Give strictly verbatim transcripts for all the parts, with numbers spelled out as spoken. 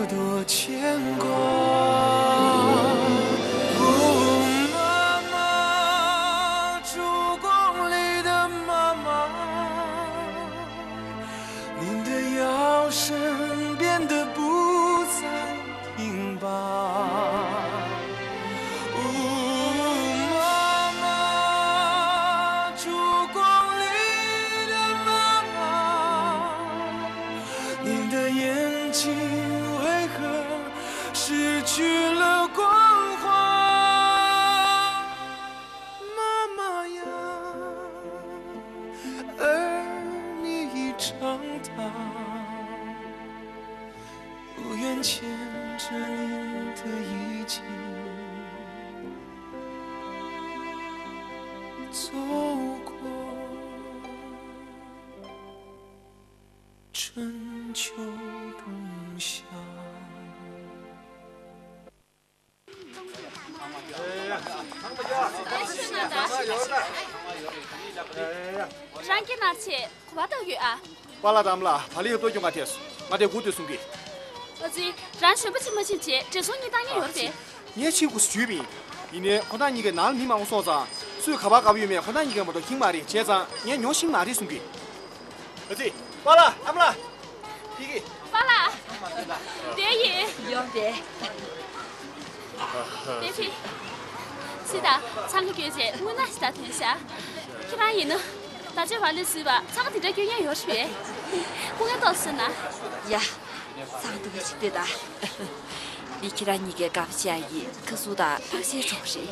多牵挂。哦，妈妈，烛光里的妈妈，您的腰身变得不再挺拔。哦，妈妈，烛光里的妈妈，您的眼睛为何失去了光华？妈妈呀，儿女已长大，不愿牵着您的衣襟走过 春秋冬夏。རང་གི་ནར་ཆེ་གོ་བ་ཏོག་ཡོད་ཨ། པཱ་ལགས་དང་ཨ་མ་ལགས་ད་ལི་ཡོད་ཏོ་ཀྱོང་ག་ཐེས་ང་དེ་སྒུག་སྡོད་གསུང་གི། ཨ་ཙི། རང་གཞོན་པ་ཅིག་མ་ཕྱིན་བྱས་བགྲེས་སོང་གཉིས་བཏང་ཉན་ཡོད་རེད། ངས་ཕྱིན་དགོས་སུ་ཞུས་པ་ཡིན། ཡིན་ནའི་ཁོ་ཐག་གཉིས་ཀའི་ནང་ལ་མི་མང་པོ་སོང་ཙང་། སུས་ག་པར་དགའ་པོ་ཡོད་མེད་ཁོ་ཐག་གཉིས་ཀས་མ་གཏོགས་མཁྱེན་མ་རེད། བྱས་ཙང་ངས་ཉོ་ཤེས་མ་རེད་གསུང་གི། ཨ་ཙི། པཱ་ལགས་ཨ་མ་ལགས། ཕ་གི། པཱ་ལགས། བསྡད་ཡིན། ཡོང་བས། བསྡད་ཕི། སི་ད། ཚང་གི་སྐྱོན་བྱས་དངུལ་སྣ་ཞིག་ད་ཐོན་ཤག་ཁྱེད་རང་ཡིན་ན། ད་ཆོས་བ་ལས་སུས་པ་ཚང་གི་དེ་འདྲ་སྐྱོན་ཉན་ཡོད་རེད་པས། སྐུ་ངལ་ཏོག་ཙམ་ན། ཡ། ཚང་འདུག་གི་ཅིག་ལྟོས་ད། འདི་ཁྱེད་རང་གཉིས་ཀའི་དགའ་པོ་བྱེད་ཡ་ཡི་ཁ་ཟུར་དང་ལྷག་བཤད་གྲོགས་རེད།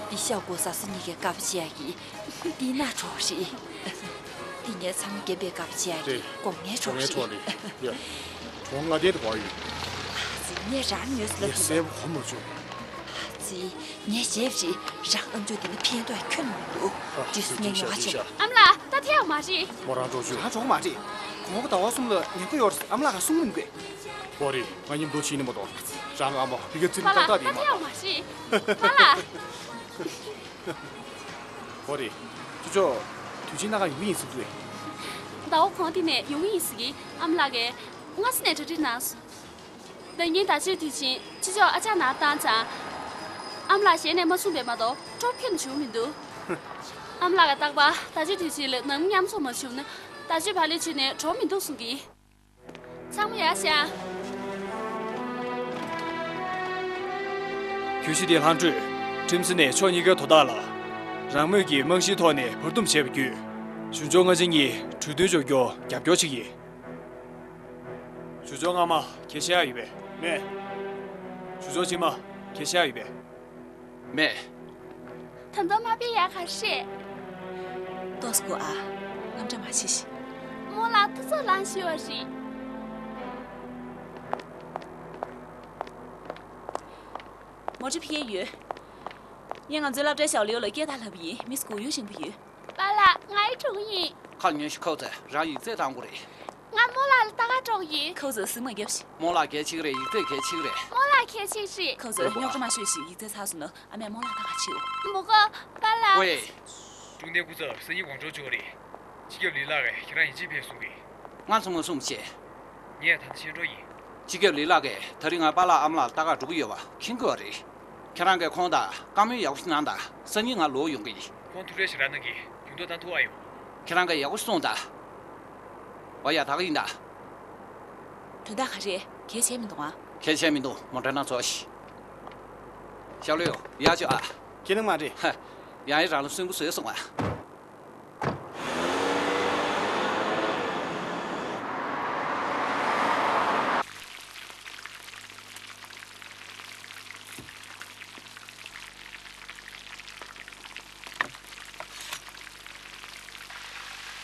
འདི་ཤ་སྒོ་ཟ་ས་གཉིས་ཀའི་དགའ་པོ་བྱེད་ཡ་ཡི་འདི་ན་གྲོགས་རེད། འདི་ངའི་ཚང་མ་རྒན་པའི་དགའ་པོ་བྱེད་ཡ་ཡི་སྒོ་ངའི་གྲོགས་རེད། ཡ། གྲོགས་ང་དེ་དུ་བ་ཡོད། ཙི་ངས་རང་ཉོས་སུ་ལབ་ཡ་ཀྱི་གསལ་པོ་གོ་མ་བྱུང་། ཙི། ངས་བྱས་པ་རེད། རང་ཨམ་ཅོག་འདི་ནི་ཕན་ཐོགས་ཁྱོན་ནས་མི་འདུག་ཨ། འདི་སུ་ངས་ཉོ་ཧ་ཆོག་ཨ་མ་ལགས་ད་ཐེའུ་མ་རེད། མོ་རང་གྲོགས་བྱོས། ང་གྲོགས་མ་རེད། དགོང་མོ་ཟླ་བ་གསུམ་ལ་ཉལ་ཁ་ཡོད་རེད། ཨ་མ་ལགས་ག་གསུང་མི་འདུག་གས། ཧོ་རེད། ང་མཉམ་དུ་ཕྱིན་ནི་མ་གཏོགས། རང་ཨ་མ་ཕ་གི་ཙི་ནི་ཏག་ཏག་དེ་མ་གཏོགས། པཱ་ལགས། ཧོ་རེད། ཅོ་ཅོ། དུས་ཆེན་སྣ་ཁ་ཡོང་གི་ཡིན་ཟེར་འདུག་གས། ཟླ་བ་གོང་དེ་ནས་ཡོང་གི་ཡིན་ཟེར་གི། ཨ་མ་ལགས་ཀྱིས་སྔ་ས་ནས་གྲ་སྒྲིག་གནང་སོང་། ད་གིན་ད་ཆོས་དུས་ཆེན་ཕྱི་ཕྱོགས་ཨ་ཅག་ནང་བཏང་ཙང་། ཨ་མ་ལགས་ཞལ་ནས་མ་གསུངས་པས་མ་གཏོགས་སྤྲོ་ཁྱོན་བྱུང་མི་འདུག་ཨ་མ་ལགས་ཀྱིས་རྟག་པར་ད་ཆོས་དུས་ཆེན་ལ་ནང་མི་མཉམ་འཛོམས་མ་བྱུང་ན་ད་ཆོས་བག་ལེབ་མཆོད་ནས་གྲོགས་མི་འདུག་གསུང་གི། ཚང་མ་ཡར་ཤོག་གྱོད་གཞི་དེ་ལྷག་འཕྲོས་ཁྲིམས་ས་ནས་ཕྱོགས་གཉིས་ཀའི་དོ་བདག་ལ་རང་མོས་ཀྱི་རྨང་གཞིའི་ཐོག་ནས་བར་འདུམ་བྱས་པ་བརྒྱུད། གཞུང་ཕྱོགས་མངའ་ཆེན་གཉིས་གྲོས་མཐུན་འཇོག་རྒྱུར་རྒྱབ་སྐྱོར་བྱེད་ཀྱི་ཡིན། གཞུང་ཕྱོགས་སྔ་མ་གལ་ཆེ་ཡ་ཡོད་པས། མེད། གཞུང་ཕྱོགས་ཕྱི་མ་གལ་ཆེ་ཡ་ཡོད་པས། མེད། ད་དུང་མ་དཔེ་ཡག་ག་རེད། ཏོག་ཙམ་སྒུག་ཨ། རྔམ་སྐྲག་མ་བྱེད་ཤིག་མོ་ལ་ཐུགས་ཚོར་ལངས་ཤི་བ་རེད། མོ་ཊ་ཕ་གིར་ཡོད། ངས་ང་ཚོའི་སློབ་གྲྭའི་ཞའོ་ལིའུ་ལ་སྐད་བརྡ་ལབ་པ་ཡིན། མི་སྒུག་ཡུན་རིང་པོ་ཡོད། པཱ་ལགས། ང་ཡི་གྲོགས་ཡིན། ཁ་ཉོན་ཞིག་ཁོའུ་ཙེ། རང་ཡིག་ཚད་བཏང་དགོས་རེད། ང་རྨོ་ལགས་ལ་ལྟ་ག་འགྲོ་གི་ཡིན། ཁོའུ་ཙེ་ཟིང་མ་རྒྱབ་ཤིག་རྨོ་ལགས་གལ་ཆེ་གི་རེད། ཡིག་ཚད་གལ་ཆེ་གི་རེད། རྨོ་ལགས་གལ་ཆེ་གི་རེད། ཁོའུ་ཙེ་རེད་པ། རྙོག་དྲ་མ་ཤོད་ཤིག་ཡིག་ཚད་ཚར་སོང་ན་ཨ་མས་རྨོ་ལགས་ལྟ་ག་ཕྱིའོ། མི་དགོས། པཱ་ལགས། ཝེ། ཀྲུང་ཏན་སྐུ་ཚབ་སང་ཉིན་ཝང་ཀྲོའུ་འབྱོར་རེད། སྤྱི་ཁྱབ་ལི་ལགས་ཀྱིས་ཁྱེད་རང་ཡིན་གཅིག་ཕེབས་གསུང་གི། ང་ཚོ་མ་གསུངས་བྱས། ངས་ད་ལྟ་ཕྱིར་འགྲོ་ཡིན། སྤྱི་ཁྱབ་ལི་ལགས་ཀྱིས་ད་རིང་ང་པཱ་ལགས་ཨ་མ་ལགས་ལ་ལྟ་ག་འགྲོ་གི་ཡོད་པ་མཁྱེན་དགོས་པ་རེད། ཁྱེད་རང་གིས་ཁོང་དང་བཀའ་མོལ་ཡག་པོ་ཞིག་གནང་དང་། སང་ཉིན་ང་ལོག་ཡོང་གི་ཡིན། ཁོང་ཐུགས་ཁྲལ་ཞེ་དྲག་གནང་གི། ཡོང་དུས་གཏང་ཐུབ་ཨ་ཡོང་། ཁྱེད་རང་གིས་ཡག་པོ་ཞིག་གསུངས་དང་། འོ་ཡ། ད་ག་ཡིན་ད། དོན་དག་ག་རེ། གལ་ཆེ་མི་འདུག་ཨ། གལ་ཆེ་མི་འདུག་མོ་ཊ་ནང་ཚུར་ཤོག་ཞའོ་ལིའུ། ཡར་ཅིག་ཨ། ཁྱེད་ནི་མ་རེད། ཧ། ཡང་ཡང་རང་ལ་སུན་པོ་བཟོས་སོང་ཨ།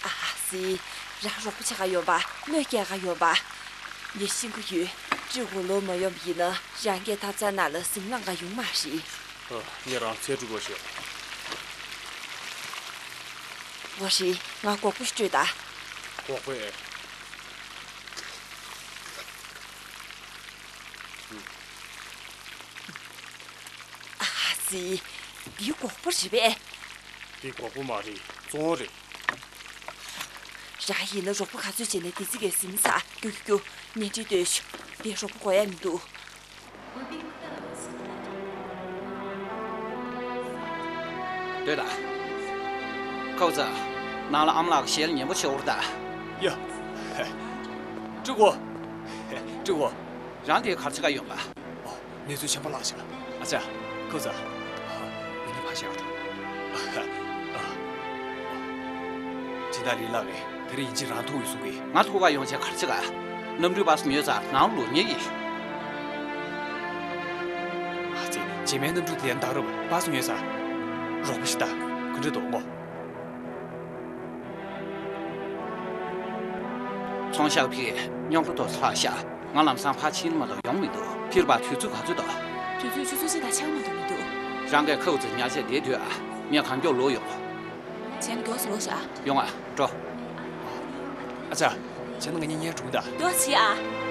ཨ་ཙི། རང་རོགས་པ་བྱེད་ག་ཡོང་པ། གནོད་སྐྱེལ་ག་ཡོང་པ། ངས་ཤེས་ཀྱི་ཡོད། སྤྲེའུ་མགོ་ལོག་མ་ཡོང་བ་ཡིན་ན་རང་གིས་ཐབ་ཚང་ནང་ལ་ཟིང་ལངས་ག་ཡོང་མ་རེད། ཨ། ངས་རང་ཚལ་སྒྲུག་པར་བྱེད། འོ་རེད། ང་སྒོར་པོ་ཞིག་སྤྲོད་དང་། སྒོར་པོ་ཨེ། ཨ་ཙི། འདི་སྒོར་པོ་རེད་པས། འདི་སྒོར་པོ་མ་རེད། བཙོང་བ་རེད། ཡ་ཡིན་ན་རོགས་པ་ག་ཚོད་བྱས་ནས་དེ་ཚིག་གི་ཟིན་ས། རྒྱུ་རྒྱུ་རྒྱུ། ཉན་ཁྲི་ལྟོས་ཤོག་དེ་རོགས་པ་དགོས་ཡ་མི་འདུག་ལྟོས་དང་། ཁོ་ཚོ། ནང་ལ་ཨམ་ལགས་ཞལ་ཉན་པོ་ཤོར་ད། ཡ། ཀྲི་གོ། ཀྲི་གོ། རང་དེ་གར་ཆ་ག་ཡོང་ག་ཨོ། གནས་ཚུལ་ཆེན་པོ་ལངས་ཤག་ཨ་ཅག་ཁོ་ཚོ། ཨ། ང་གཉིས་ཕར་བཞག་འགྲོ། ཨ། ཨ། སྦྱིན་བདག་ལི་ལགས་ཀྱིས་དེ་རིང་ཡིན་གཅིག་རང་ཐུག་ཡོད་གསུང་གི། ང་ཐུག་ག་ཡོང་བྱས་གར་ཆ་ག་གནམ་གྲུའི་བཱ་སི་ཉོས་ཚར། ནང་ལོག་ཉལ་གྱི། ཨ་ཙི། རྗེས་མའི་གནམ་གྲུ་དེ་ལ་བཏང་རོགས། བཱ་སི་ཉོས་ཚར། རོགས་པ་ཞིག་ལྟ། ག་འདྲ་འདུག་མོ། ཚོང་ཤག་ཕི་རྙོག་དྲ་ཏོག་ཙམ་ལྷག་ཤག་ང་ལམ་སང་ཕར་ཕྱིན་མ་གཏོགས་ཡོང་མི་འདུག་ཕིར་བ་དུས་ཚོད་ག་ཚོད་འདུག་དུས་ཚོད་ཆུ་ཚོད་གཅིག་དང་ཕྱེད་ཀ་མ་གཏོགས་མི་འདུག་རང་གིས་ཁོ་ཚོ་ཉར་བྱས་བསྡད་སྡོད་ཨ། ངས་གང་མགྱོགས་ལོག་ཡོང་། བྱས་ན་མགྱོགས་སུ་ལོག་ཤག་ཡོང་ཨ། འགྲོ། ཨ་ཅག་བྱས་ན་ང་གཉིས་གཉེན་སྒྲུང་དང་། འགྲོ་བྱེད་ཨ།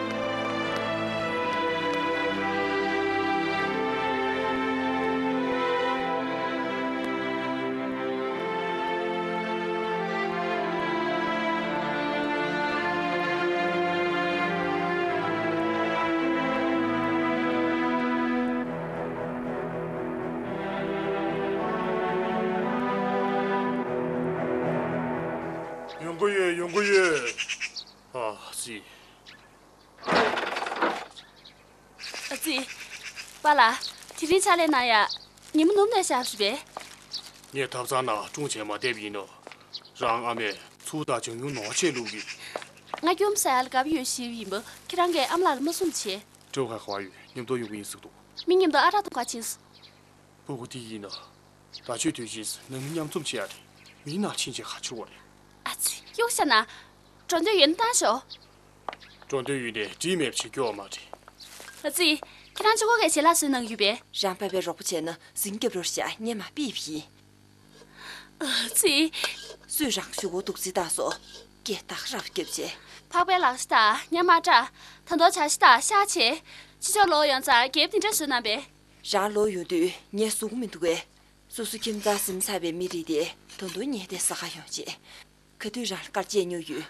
ཡོང་གི་ཡོད། ཡོང་གི་ཡོད། ཨ་ཙི། ཨ་ཙི། པཱ་ལགས། དེ་རིང་ཕྱག་ལས་གནང་ཡ། ཉིན་མོ་ནུབ་ནས་བཞག་པ་རེད་པས། ངས་ཐབ་ཚང་ནང་སྲུང་བྱས་མ་བསྡད་པ་ཡིན་ནོ། རང་ཨ་མས་ཚུར་ད་ཅང་ཉུང་ནོར་ཆས་བླུགས་ཀྱི། ང་སྐྱོ་མོ་ཟ་ཡ་ལ་དགའ་པོ་ཡོད་ཞེས་པ་ཡིན་པ་ཁྱེད་རང་གིས་ཨ་མ་ལགས་ལ་མ་གསུངས་བྱས། སྤྲོ་བ་ག་བ་ཡོད། མཉམ་དུ་ཡོང་གི་ཡིན་ཟེར་འདུག་མི་མཉམ་དུ་ཨ་རག་འཐུང་ག་ཕྱིན་སོང་། སྤུ་གུ་དེ་ཡིན་ན། ད་ཆོས་དུས་ཕྱིན་ནང་མི་མཉམ་འཛོམས་བྱེད་ཡ་རེད། མིའི་ནང་ཕྱིན་བྱས་ག་ཆུ་བ་རེད། ཨ་ཙི། གཡུག་བཞག་ན། འགྲོ་འདོད་ཡོད་ན་བཏང་ཤོག་འགྲོ་འདོད་ཡོད་ནའི་འགྲིག་མེད་པ་བྱེད་རྒྱུ་ཡོད་མ་རེད། ཨ་ཙི། ཁྱེད་རང་གཅིག་པོ་གིས་ཞལ་ལག་བཟོས་གནང་གི་ཡོད་པས། རང་པ་ཕའི་རོགས་པ་བྱས་ན་ཟིང་སྐྱོབ་རོགས་བྱས། ངས་མ་ཕུད་པ་ཡིན། ཨ་ཙི། སུས་རང་གཞུག་གུ་སྡུག་རྩིས་བཏང་སོང་། སྐད་ཏག་རབ་རྒྱབ་བྱས། ཕག་པའི་ལག་ཤ་དང་ཉ་དམར་སྐྲ། ད་དུང་བྱ་ཤ་དང་ཤ་བྱས། ཕྱི་ཕྱོགས་ལོག་ཡོང་ཙང་རྒྱལ་པོ་དེ་འདྲ་བཟོས་གནང་པས། རང་ལོག་ཡོང་དུས་ངས་བཟུང་མི་འདུག་གས། སོ་སོ་ཁྱིམ་ཚང་ཟིན་ཚར་བའི་མི་རིགས་དེ་ད་དུང་ཉལ་ཏེ་ཟ་ག་ཡོང་བྱས། ག་དུས་རང་ལ་དཀར་ཆས་ཉོས་ཡོད།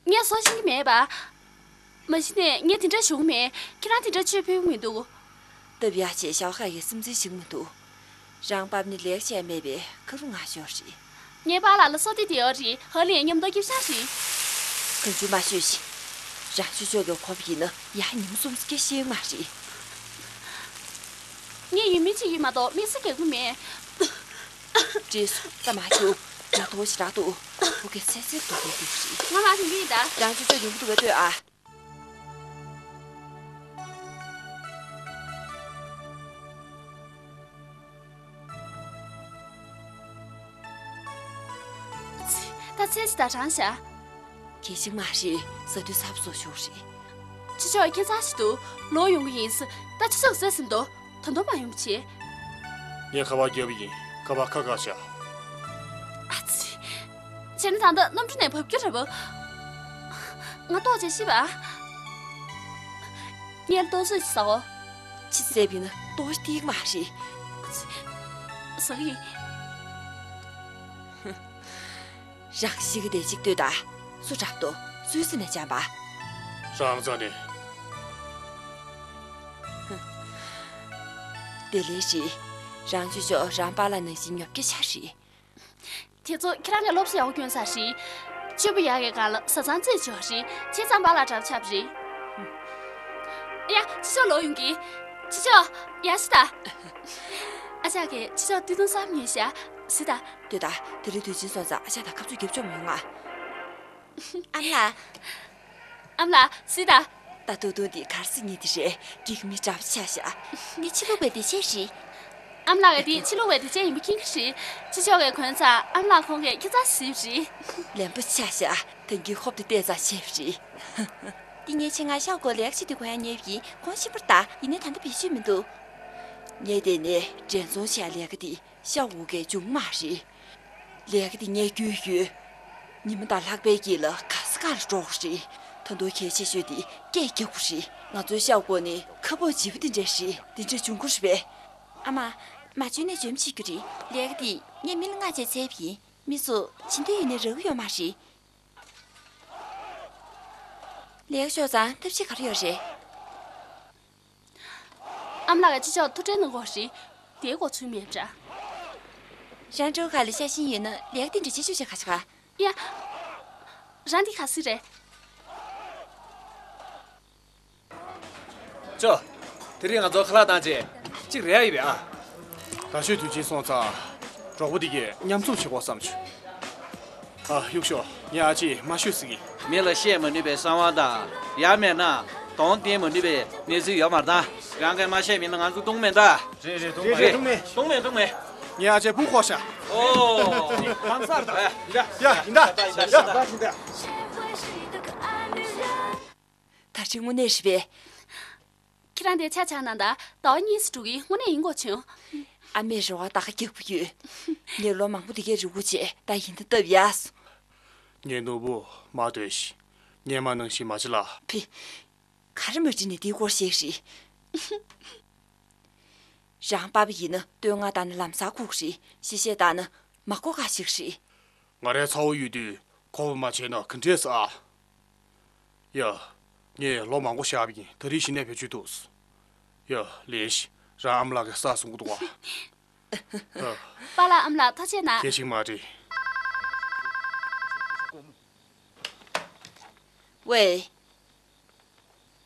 ངས་བཟོ་ཤེས་ཀྱི་མེད་པ། མ་གཞི་ནས་ངས་དེ་འདྲ་བྱུང་མེད། ཁྱེད་རང་དེ་འདྲ་བྱེད་ཕོད་ཀྱི་མི་འདུག་སྟབས་ཡག་བྱས་ཞའོ་ཁ་ཡིས་སེམས་འཛིན་ཞིག་མི་འདུག་རང་པཱ་ནི་ལེགས་བྱས་མེད་པས་ཁ་རུ་ང་ཤོར་རེད། ངའི་པཱ་ལགས་ལ་སོ་ཏི་དེ་ཡོད་རེད། ཧ་ལས་མཉམ་དུ་སྐྱིད་ཤག་རེད། གང་བྱུང་མ་ཤོད་ཤིག་རང་ཆུ་ཕྱོགས་ཀྱི་གོ་བ་ཡིན་ན་ཡ་ཉིན་མོ་གསུམ་སྐད་ཤེས་མ་རེད། ངས་ཡུལ་མི་གཅིག་ཡིན་མ་གཏོགས་དམིགས་བསལ་རྒྱག་གི་མེད། བྲིས་སོ་ད་མ་ཁྱུ། ང་ཐོག་ཞེ་དྲག་འདུག་ཕུ་གེ་ཚེ་ཚེ་འདུག་གི་འདུག་ཞིག་ང་མ་ཐུག་གི་ཡིན་ད། རང་ཆུ་ཕྱོགས་ཡོང་གི་འདུག་གས་ལྟོས་ཨ། ད་ཚེ་ཞིག་ད་རང་ཤ། གལ་ཆེན་མ་རེད། ཟ་དུས་ཚབ་བཟོ་ཆོག་རེད། ཕྱི་ཕྱོགས་ཁྱད་མཚར་ཞིག་འདུག་ལོག་ཡོང་གི་ཡིན་ཟེར། ད་ཕྱི་ཕྱོགས་ཟེར་ཟིན་འདུག་ད་དུང་མ་ཡོང་བྱས། ངས་ཁ་པར་བརྒྱབ་པ་ཡིན། ཁ་པར་ཁ་བཀག་བཞག་ཨ་ཙི། བྱས་ན་ད་ལྟ་གནམ་གྲུ་ནས་བབས་རྒྱུ་རེད་པ། ང་ལྟོགས་བྱས་ཤི་བ། ངས་ལྟོགས་བཟོས་ཟ་འོ། ཕྱི་གསལ་བིན་ན་ལྟོགས་ཤི་ཏིག་མ་རེད། ཟ་གི་ཡིན། རང་ཤི་གི་དེ་གཅིག་ལྟོས་ད། སུ་འཁྲབ་ཏོ། སུའི་སེམས་ནས་བྱམས་པ། རང་རྩ་ནས། དེ་ལས་རེད། རང་ཆུ་ཕྱོགས་རང་པཱ་ལགས་ནང་བཞིན་ཉོབ་ཀྱི་ཆ་རེད། དེ་ཚོ་ཁྱེད་རང་གི་སློབ་གསོ་ཡག་པོ་སྐྱོན་ས་རེད། སྤྱོད་པ་ཡག་གི་སྒང་ལ་བཟའ་ཚང་རྩེད་ཆོག་རེད། བྱས་ཙང་པཱ་ལགས་འཁྲབ་ཆགས་པ་རེད། ཡ། ཕྱི་ཕྱོགས་ལོག་ཡོང་གི། ཕྱི་ཕྱོགས། ཡ་ཤི་ད། ཨ་ཅག་གིས་ཕྱི་ཕྱོགས་སྟོད་ཐུང་གསར་པ་ཉོས་ཤག་ཟི་ད། ལྟོས་ད། དེ་རིང་དུས་ཆེན་སོང་ཙང་ཨ་ཅག་དང་ཁ་མཆུ་རྒྱབ་ཆོག་མི་ཡོང་ང་། ཨ་མ་ལགས། ཨ་མ་ལགས་ཟི་ད། ད་ཐུག་ཐུག་འདི་གར་སི་ཉིད་དེ་རེད། འགྲིག་མི་འདྲ་པོ་ཆགས་ཤག་ངའི་ཕྱི་ལུགས་པའི་བདེ་ཆེན་རེད། ཨ་མ་ལགས་ཀྱི་འདི་ཕྱི་ལུགས་པའི་བདེ་ཆེན་ཡིན་པ་མཁྱེན་གྱི་རེད། ཕྱི་ཕྱོགས་ཀྱི་གོན་ཙང་ཨ་མ་ལགས་ཁོང་གིས་ཁྱེད་ཚ་ཟིབ་རེད། ལན་པོ་ཆགས་ཤག་ད་གིན་ཧོབ་ཏེ་བལྟས་ཙང་ཤེས་པ་རེད། འདི་ངའི་ཆེད་མངགས་ཤག་སྒོ་ལེགས་ཤིག་ཏུ་གོན་ཡ་ཉེ་བའི་ཁོང་ཤི་པར་ད་ཡིན་ནའི་ད་ལྟ་བེད་སྤྱོད་མི་འདུག་ངས་བལྟས་ནས་འགྲན་ཚོང་བྱེད་ཡ་ལས་ཀ་འདི། ཤ་འུ་གས་བྱུང་མ་རེད། ལས་ཀ་དེ་ངས་སྐྱོན་ཡོད། ཉི་མ་དང་ལྷགས་པའི་དཀྱིལ་ལ་ག་ས་ག་ལ་འགྲོ་དགོས་རེད། ད་དུང་གལ་ཆེ་ཤོས་དེ་སྐད་རྒྱག་དགོས་རེད། ང་ཚོའི་ཤ་འུ་ནི་ཁ་སྦུབ་བརྗིད་པོ་དེ་འདྲ་རེད། དེ་འདྲ་བྱུང་དགོས་རེད་པས། ཨ་མ། མ་བྱོན་ནས་འཇོན་པོ་བྱེད་རྒྱུ་རེད། ལས་ཀ་དེ་ངས་མི་ལ་མངགས་བྱས་བཙལ་བ་ཡིན། མི་ཚོ་བྱེད་འདོད་ཡོད་ནའི་རག་གི་ཡོད་མ་རེད། ལེགས་ཤོག་ཙང་ཐབས་ཤེས་ག་རེ་ཡོད་རེད། ཨ་མ་ལགས་ཀྱིས་ཅི་ལྕོགས་ཐུགས་ཁྲལ་གནང་གི་ཡོད་རེད། དེའི་སྐོར་ཚུལ་མེད་པ་འདྲ། རང་སྤྲོ་ཁ་ལ་ཤ་ཞེན་ཡོད་ན་ལེགས་དེ་འདྲ་བྱེད་ཆོག་བྱེད་ག་ཆ་ག་ཡ། རང་འདི་ག་ཟིག་རེད། ཅོ། དེ་རིང་ང་ཚོ་ཁ་ལག་བཏང་རྗེས་གཅིག་རེད་ཡ་ཡིན་པས་ཨ། ད་ཤོད་དུས་ཆེན་སོང་ཙང་གྲོགས་པོ་དེ་གས་མཉམ་འཛོམས་བྱེད་དགོས་བསམ་བྱུང་། ཨ་གཡུག་ཤོག་ངས་ཨ་ཅེས་མ་ཤོད་ཟེར་གི། མི་ལ་བཤད་མ་ནུས་པའི་གསང་བ་དང་ཡ་མེད་ན་གདོང་བསྟན་མ་ནུས་པའི་གནས་ཚུལ་ཡོད་མ་རེད་ད། རང་གིས་མ་བཤད་མིན་ན་ང་ཚོ་བཏུང་མེད་ད། རེད་རེད་བཏུང་མེད་རེད་བཏུང་མེད་བཏུང་མེད་བཏུང་མེད། ངས་ཨ་ཅེ་བུ་ཁོ་ཤ། ཨོ། གང་སར་ད། ཡ་ཡ་ཡིན་ད་ཡིན་ད་ཡིན་ད་ཡིན་ད། ད་ཅི་དངོས་གནས་རེད་པས། ཁྱེད་རང་དེ་ཆ་ཆག་ན་ད་ཟླ་བ་གཉིས་སུ་འགྲོ་གི་དངོས་གནས་ཡིན་གོ་བྱུང་། ཨ་མས་རེ་བ་ད་ག་རྒྱག་པོ་ཡོད། ངས་ལོ་མང་པོ་དེ་གའི་རེ་སྒུག་བྱས་ད་ཡིན་ད་སྟབས་ཡག་སོང་། ངའི་ནོར་བུ་མ་སྡོད་ཤིག་ངས་མ་ནང་བཞིན་མ་བྱེད་ལ། ཕི། ག་རེ་མ་དྲིས་ནས་དེའི་སྐོར་བཤད་རེད། རང་པ་ཕ་ཡིན་ན་བསྟོད་བསྔགས་བཏང་ན་ལམ་སང་ཁུག་རེད། གཤེ་གཤེ་བཏང་ན་མ་གོ་ཁ་ཞིག་རེད། ང་རའི་ཚ་བོ་ཡོད་དུས་ཁོ་བོ་མ་བྱས་ན་ག་འདྲས་ཨ། ཡ། ངས་ལོ་མང་པོ་བཞག་པ་ཡིན་ད་རེས་གཞི་ནས་བེད་སྤྱོད་ཐུབ། ཡ་ལེ་ཤི་རང་ཨ་མ་ལགས་ཀྱི་ས་བཟུང་གི་འདུག་བ། ཨ། པཱ་ལགས་ཨ་མ་ལགས་ཐུགས་རྗེ་གནང་། དེ་ཞིག་མ་རེད། ཝེ།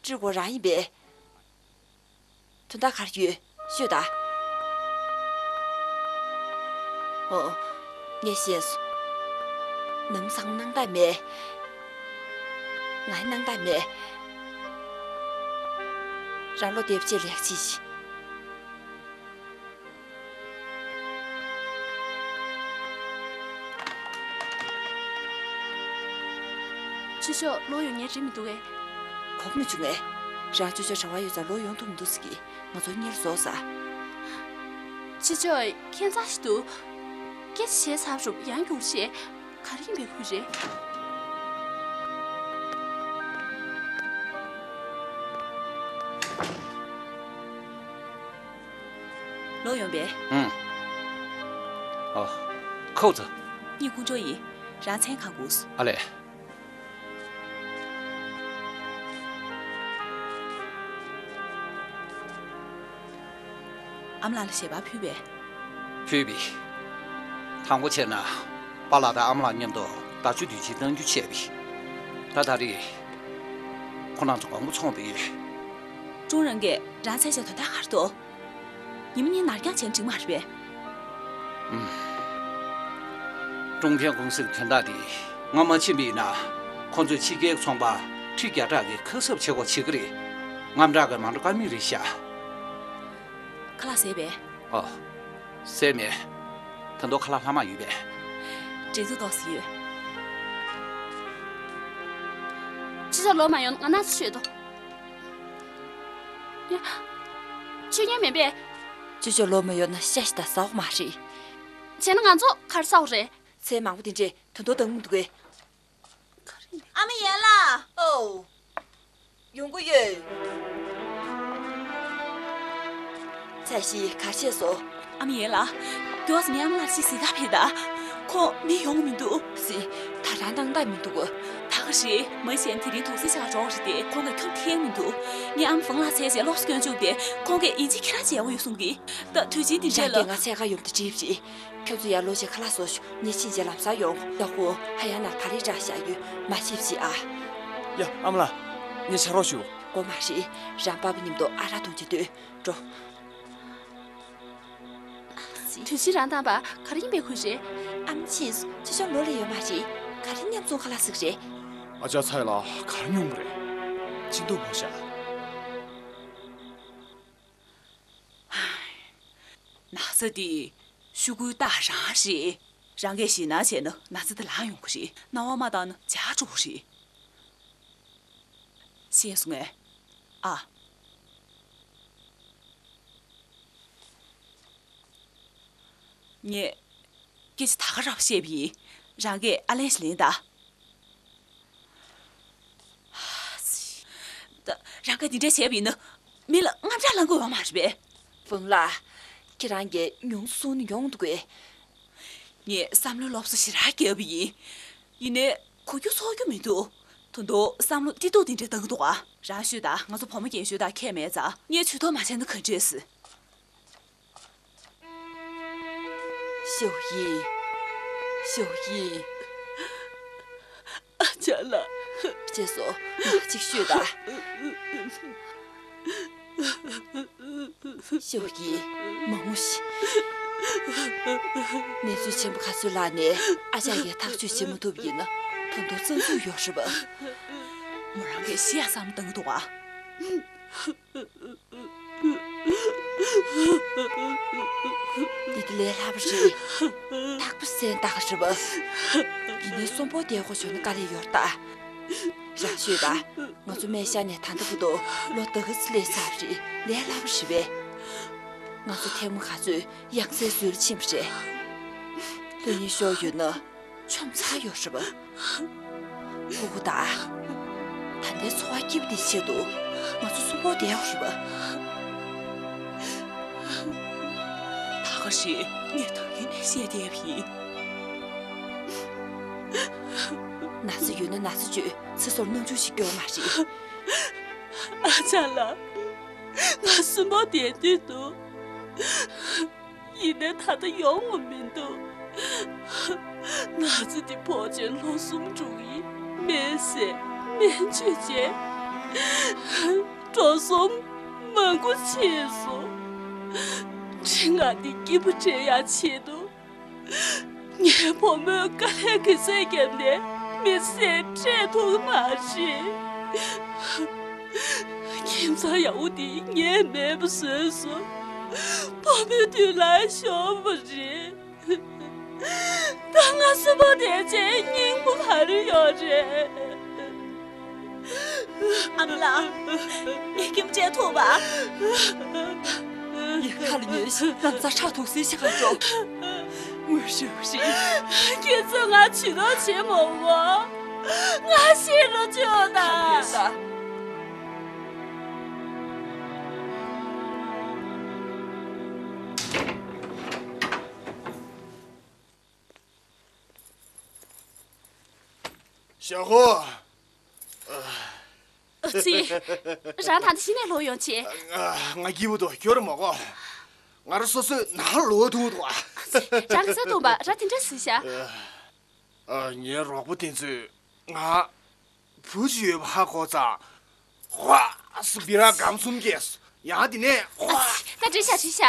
སྤྲུལ་སྐུ་རང་ཡིན་པས། དོན་དག་ག་རེ་ཡོད་ཤོད་ད། ཨོ། ངས་ཤེས་སོང་། ནམ་སང་སྣང་དག་མེད། ང་སྣང་དག་མེད། རང་བློ་བདེ་པོ་བྱས་ལེགས་བྱས་ཤིག་ཅོ་ཅོ་ལོག་ཡོང་མཁན་རེད་མི་འདུག་གས། གོ་མི་བྱུང་ངས། རང་ཅོ་ཅོ་གྲྭ་བ་ཡོད་ཙང་ལོག་ཡོང་ཐུབ་མི་འདུག་ཟེར་གི། ང་ཚོ་གཉེར་བཟོ་ས། ཅོ་ཅོ་ཁྱད་མཚར་ཞིག་འདུག་སྐད་ཆ་བྱས་ཚར་རུབ་ཡང་རྒྱུགས་བྱས། ག་རེ་ཡིན་པའི་ཁུལ་རེད། ལོག་ཡོང་པས། ཨང་། ཨོ། ཁོ་ཚོ། གཉིད་ཁུག་འགྲོ་ཡིན། རང་མཚན་གང་དགོས། ཨ་ལས། ཨ་མ་ལགས་ལ་ཞལ་པར་ཕུལ་བས། ཕུལ་བས། དང་པོ་བྱས་ན། པཱ་ལགས་དང་ཨ་མ་ལགས་མཉམ་དུ་དར་ལྕོག་དུས་ཆེན་གནང་རྒྱུ་བྱས་པས། ད་ད་རེས། ཁོ་རང་ཚོ་དགོངས་པ་ཚོམ་པ་ཡོད། ཀྲུང་རང་གིས་རང་མཚན་ཞེས་དོན་དག་ག་རེ་འདུག་ཉི་མ་གཉིས་ནར་འགྱངས་བྱས་ན་འགྲིག་མ་རེད་པས། ཨུམ། ཀྲུང་ཐན་ཀུང་སིའི་དོན་དག་དེ་ང་མ་ཕྱིན་པ་ཡིན་ན། ཁོ་ཚོས་ཕྱི་རྒྱལ་ཚོང་པ་ཁྲི་བརྒྱ་ཕྲག་གི་ཁ་གསབ་བྱེད་དགོས་བྱེད་ཀྱི་རེད། དངངས་སྐྲག་གིས་མ་འགྲོ་ཀ་མེད་རེད་ཤག་ཁ་ལག་བཟས་པས། ཨོ། བཟས་མེད། ད་དུང་ཁ་ལག་ལྷག་མ་ཡོད་པས། འགྲན་བསྡུར་ཏོག་ཙམ་ཡོད། ཅི་ཆ་ལོ་མ་ཡོང་ང་ན་ཚོད་ཤོད་དོ། ཡ། ཆོས་ཉན་མེད་པས། ཅོ་ཅོ་ལོ་མ་ཡོང་ན་ཤ་ཞིག་ད་ཟ་འོག་མ་རེད། བྱས་ན་ང་ཚོ་གར་ཟ་འོག་རེད། ཚལ་མང་པོ་དེ་འདྲས་ད་དུང་འདང་མི་འདུག་གས། ཨ་མ་ཡན་ལགས། ཨོ། ཡོང་གི་ཡོད། ཚ་ཞིག་གར་བྱས་སོ། ཨ་མ་ཡན་ལགས། མགྱོགས་ཙམ་ཨ་མ་ལགས་ཅིག་གཟིགས་ག་ཕེབས་དང་། ཁོང་མི་ཡོང་གི་མི་འདུག་ཟེར། ད་རང་སྣང་དག་མི་འདུག་ད་ག་རེད། མ་གཞི་དེ་རིང་དུག་སེལ་བྱེད་ག་འགྲོ་བ་རེད་དེ། ཁོང་གིས་ཁྱོད་ཐེངས་མི་འདུག་ངས་ཨ་མ་ཧྥང་ལགས་འཚོལ་བྱས་ལོགས་སུ་སྐྱོན་བཅུག་སྟེ། ཁོང་གིས་ཡིན་གཅིག་ཁྱེད་རང་ཅིག་ཡོང་ཡོད་གསུང་གི། ད་དུས་ཆེན་འདི་འདྲས་ལ། རང་གིས་ང་འཚོལ་ག་ཡོང་དུས་འགྲིག་པ་རེད། ཁྱོད་ཚོ་ཡར་ལོག་བྱས་ཁ་ལག་བཟོ་ཤོག་ངས་ཕྱིན་རྗེས་ལམ་སང་ཡོང་། ཡག་པོ་ཧ་ཡང་ན་བ་རི་འདྲ་བཞག་ཡོད། མ་ཤེས་ཤིག་ཨ། ཡ་ཨ་མ་ལགས། ངས་ཕྱག་རོགས་ཞུ། དགོས་མ་རེད། རང་པ་ཕ་མཉམ་དུ་ཨ་རག་འཐུང་བྱེད་དུས་འགྲོ། དུས་ཆེན་རང་བཏང་བ་ག་རེ་ཡིན་པའི་ཁུལ་རེད། ཨ་མ་ཕྱིན་སོང་། ཅོ་ཅོ་ལོག་ལས་ཡོད་མ་རེད། ག་རེ་མཉམ་འཛོམས་ཁ་ལག་ཟིག་རེད། ཨ་ཅག་ཚ་ཡི་ལ་ག་རེ་མྱོང་གི་རེད། ཅི་འདུག་མོ་ཤ། ན་ཚ་འདི་ཤོག་གུའི་རྟགས་རང་རེད། རང་གིས་ཞེད་སྣང་བྱས་ན་ན་ཚ་འདི་ལངས་ཡོང་གི་རེད། སྣང་བ་མ་བཏང་ན་འཇགས་འགྲོ་གི་རེད། ཤེས་སོང་ངས། ཨ། ངས་སྐད་ཆ་ད་ག་རང་བཤད་པ་ཡིན། རང་གིས་ཨ་ལན་ཞིག་ལེན་དང་། ད་རང་གིས་འདི་འདྲ་བྱས་པ་ཡིན་ན་མི་ལ་དངངས་སྐྲག་ལངས་དགོས་ཡོད་མ་རེད་པས། ཧྥང་ལགས། ཁྱེད་རང་གིས་ཉུང་སུ་གསུང་ན་ཡོང་འདུག་གས། ངས་བསམ་བློའི་སློབ་གསོ་ཞེ་དྲག་བརྒྱབ་པ་ཡིན། ཡིན་ནའི་གོ་རྒྱུ་ཚོར་རྒྱུ་མི་འདུག་ད་དུང་བསམ་བློ་གཏི་ཏོག་དེ་འདྲ་བཏང་གི་འདུག་ཨ། རང་ཤོད་ད། ང་ཚོ་བུ་མོ་རྒན་ཤོས་དང་ཁྱད་མེད་ཙང་། ངས་ཇུས་གཏོགས་མ་བྱས་ན་ག་འདྲས་སྲིད། ཞའོ་ཡི། ཞའོ་ཡི། ཨ་ཅག་ལགས། རྗེས་སུ་ང་གཅིག་ཤོད་ད། ཞའོ་ཡི། མ་ངུ་ཤིག་གནས་ཚུལ་ཆེན་པོ་ག་ཚོད་ལ་ནས་ཨ་ཅག་གིས་ཐག་གཅོད་བྱེད་མ་ཐུབ་ཡིན་ན། ད་དུང་རྩ་འཛུགས་ཡོད་རེད་པ། མོ་རང་གིས་ཤི་ཡག་བསམ་བཏང་གི་འདུག་ཨ། འདི་དེ་ལས་སླ་པོ་རེད། རྟག་པར་གསན་བཏང་རེད་པ། ཡིན་ནའི་གསོན་པོ་བསྡད་དགོས་བྱུང་ན་དཀའ་ལས་ཡོད་རེད་ད། རང་ཤོད་ད། ང་ཚོ་སྨན་ཤག་ནས་ད་ལྟ་བར་དུ་ལོ་ཟླ་ག་ཚོད་སླེབས་ཚར་རེད། ལས་སླ་པོ་རེད་པས། ང་ཚོ་ཐེངས་མ་ག་ཚོད་ཡང་སེ་ཟུར་ཕྱིན་པ་རེད། ལྷོད་ཉིན་ཤོར་ཡོད་ན། ཆོམ་ཚ་ཡོད་རེད་པ། ཕྲུ་གུ་དང་། ད་ལྟའི་འཚོ་བ་སྐྱིད་པོ་དེའི་ཆེད་དུ་ང་ཚོ་གསོན་པོ་བསྡད་ཡོད་རེད་པ། ད་ག་རེད། ངས་ད་གིན་ནས་བཤད་བསྡད་པ་ཡིན། ན་ཚ་ཡོད་ན་ན་ཚ་བཅོས། ཚེ་སྲོག་ལ་སྣང་ཆུང་ཞིག་སྐྱོན་མ་རེད། ཨ་ཅག་ལགས། ང་གསོན་པོ་བསྡད་འདོད་འདུག་ཡིན་ནའི་ད་ལྟ་ཡོང་བ་མི་འདུག་ན་ཚ་འདི་ཕོག་རྗེས་ལོ་གསུམ་འགྲོ་གི་ཡིན། སྨན་ཟས་སྨན་བཅོས་བྱས། འགྲོ་སོང་མང་པོ་ཕྱིན་སོང་། ཁྲི་ང་འདི་སྐྱིད་པོ་སྤྲད་ཡག་ཆེད་དུ། ངའི་བུ་མོས་དཀའ་ལས་ག་ཚད་བརྒྱབ་ནའི་མི་ཚེ་སྤྲད་ཐུབ་ཀྱི་མ་རེད། ཁྱིམ་ཚང་ཡག་པོ་འདི་ངས་མེད་པ་བཟོས་སོང་། བུ་མོ་དུས་ལ་ཤོར་བ་རེད། ད་ང་གསོན་པོ་བསྡད་བྱས་སྙིང་པོ་ག་རེ་ཡོད་རེད། ཨ་མ་ལགས། ངས་ཁྱིམ་བཅད་ཐུབ་པ། ངས་ཁ་ལ་ཉོན་ཞིག་ལམ་སང་ཁྲག་འཐུང་སྲིད་ཤག་འགྲོ། དངོས་ཤོད་རེད། ཁྱེད་ཚོས་ང་ཇུས་གཏོགས་བྱེད་མ་དགོས། ང་ཤི་རུ་བཅུག་དང་། ཁ་ཉོན་ས། ཞའོ་ཧོ། ཨ་ཙི། རང་ད་ལྟ་གཞི་ནས་ལོག་ཡོང་ཆེ། ང་སྐྱིད་པོ་འདུག་སྐྱོ་རུ་མ་གོ། ང་རང་སོ་སོའི་ནང་ལོག་འདུག་འདུག་ཨ་ཙི། རང་གི་ས་སྟོང་པ་ར་དེ་འདྲ་སྲིད་ཤག་ཨ། ངའི་རོགས་པ་དེ་ཚོས་ང་བུ་ཅིག་ཡོད་པ་ཧ་གོ་ཙང་། ཧ་སུ་བི་ར་སྒམ་གསུམ་སྐྱེས་སོ། ཡང་དེ་ནས་ཧ། ད་འགྲིག་ཤག་འགྲིག་ཤག་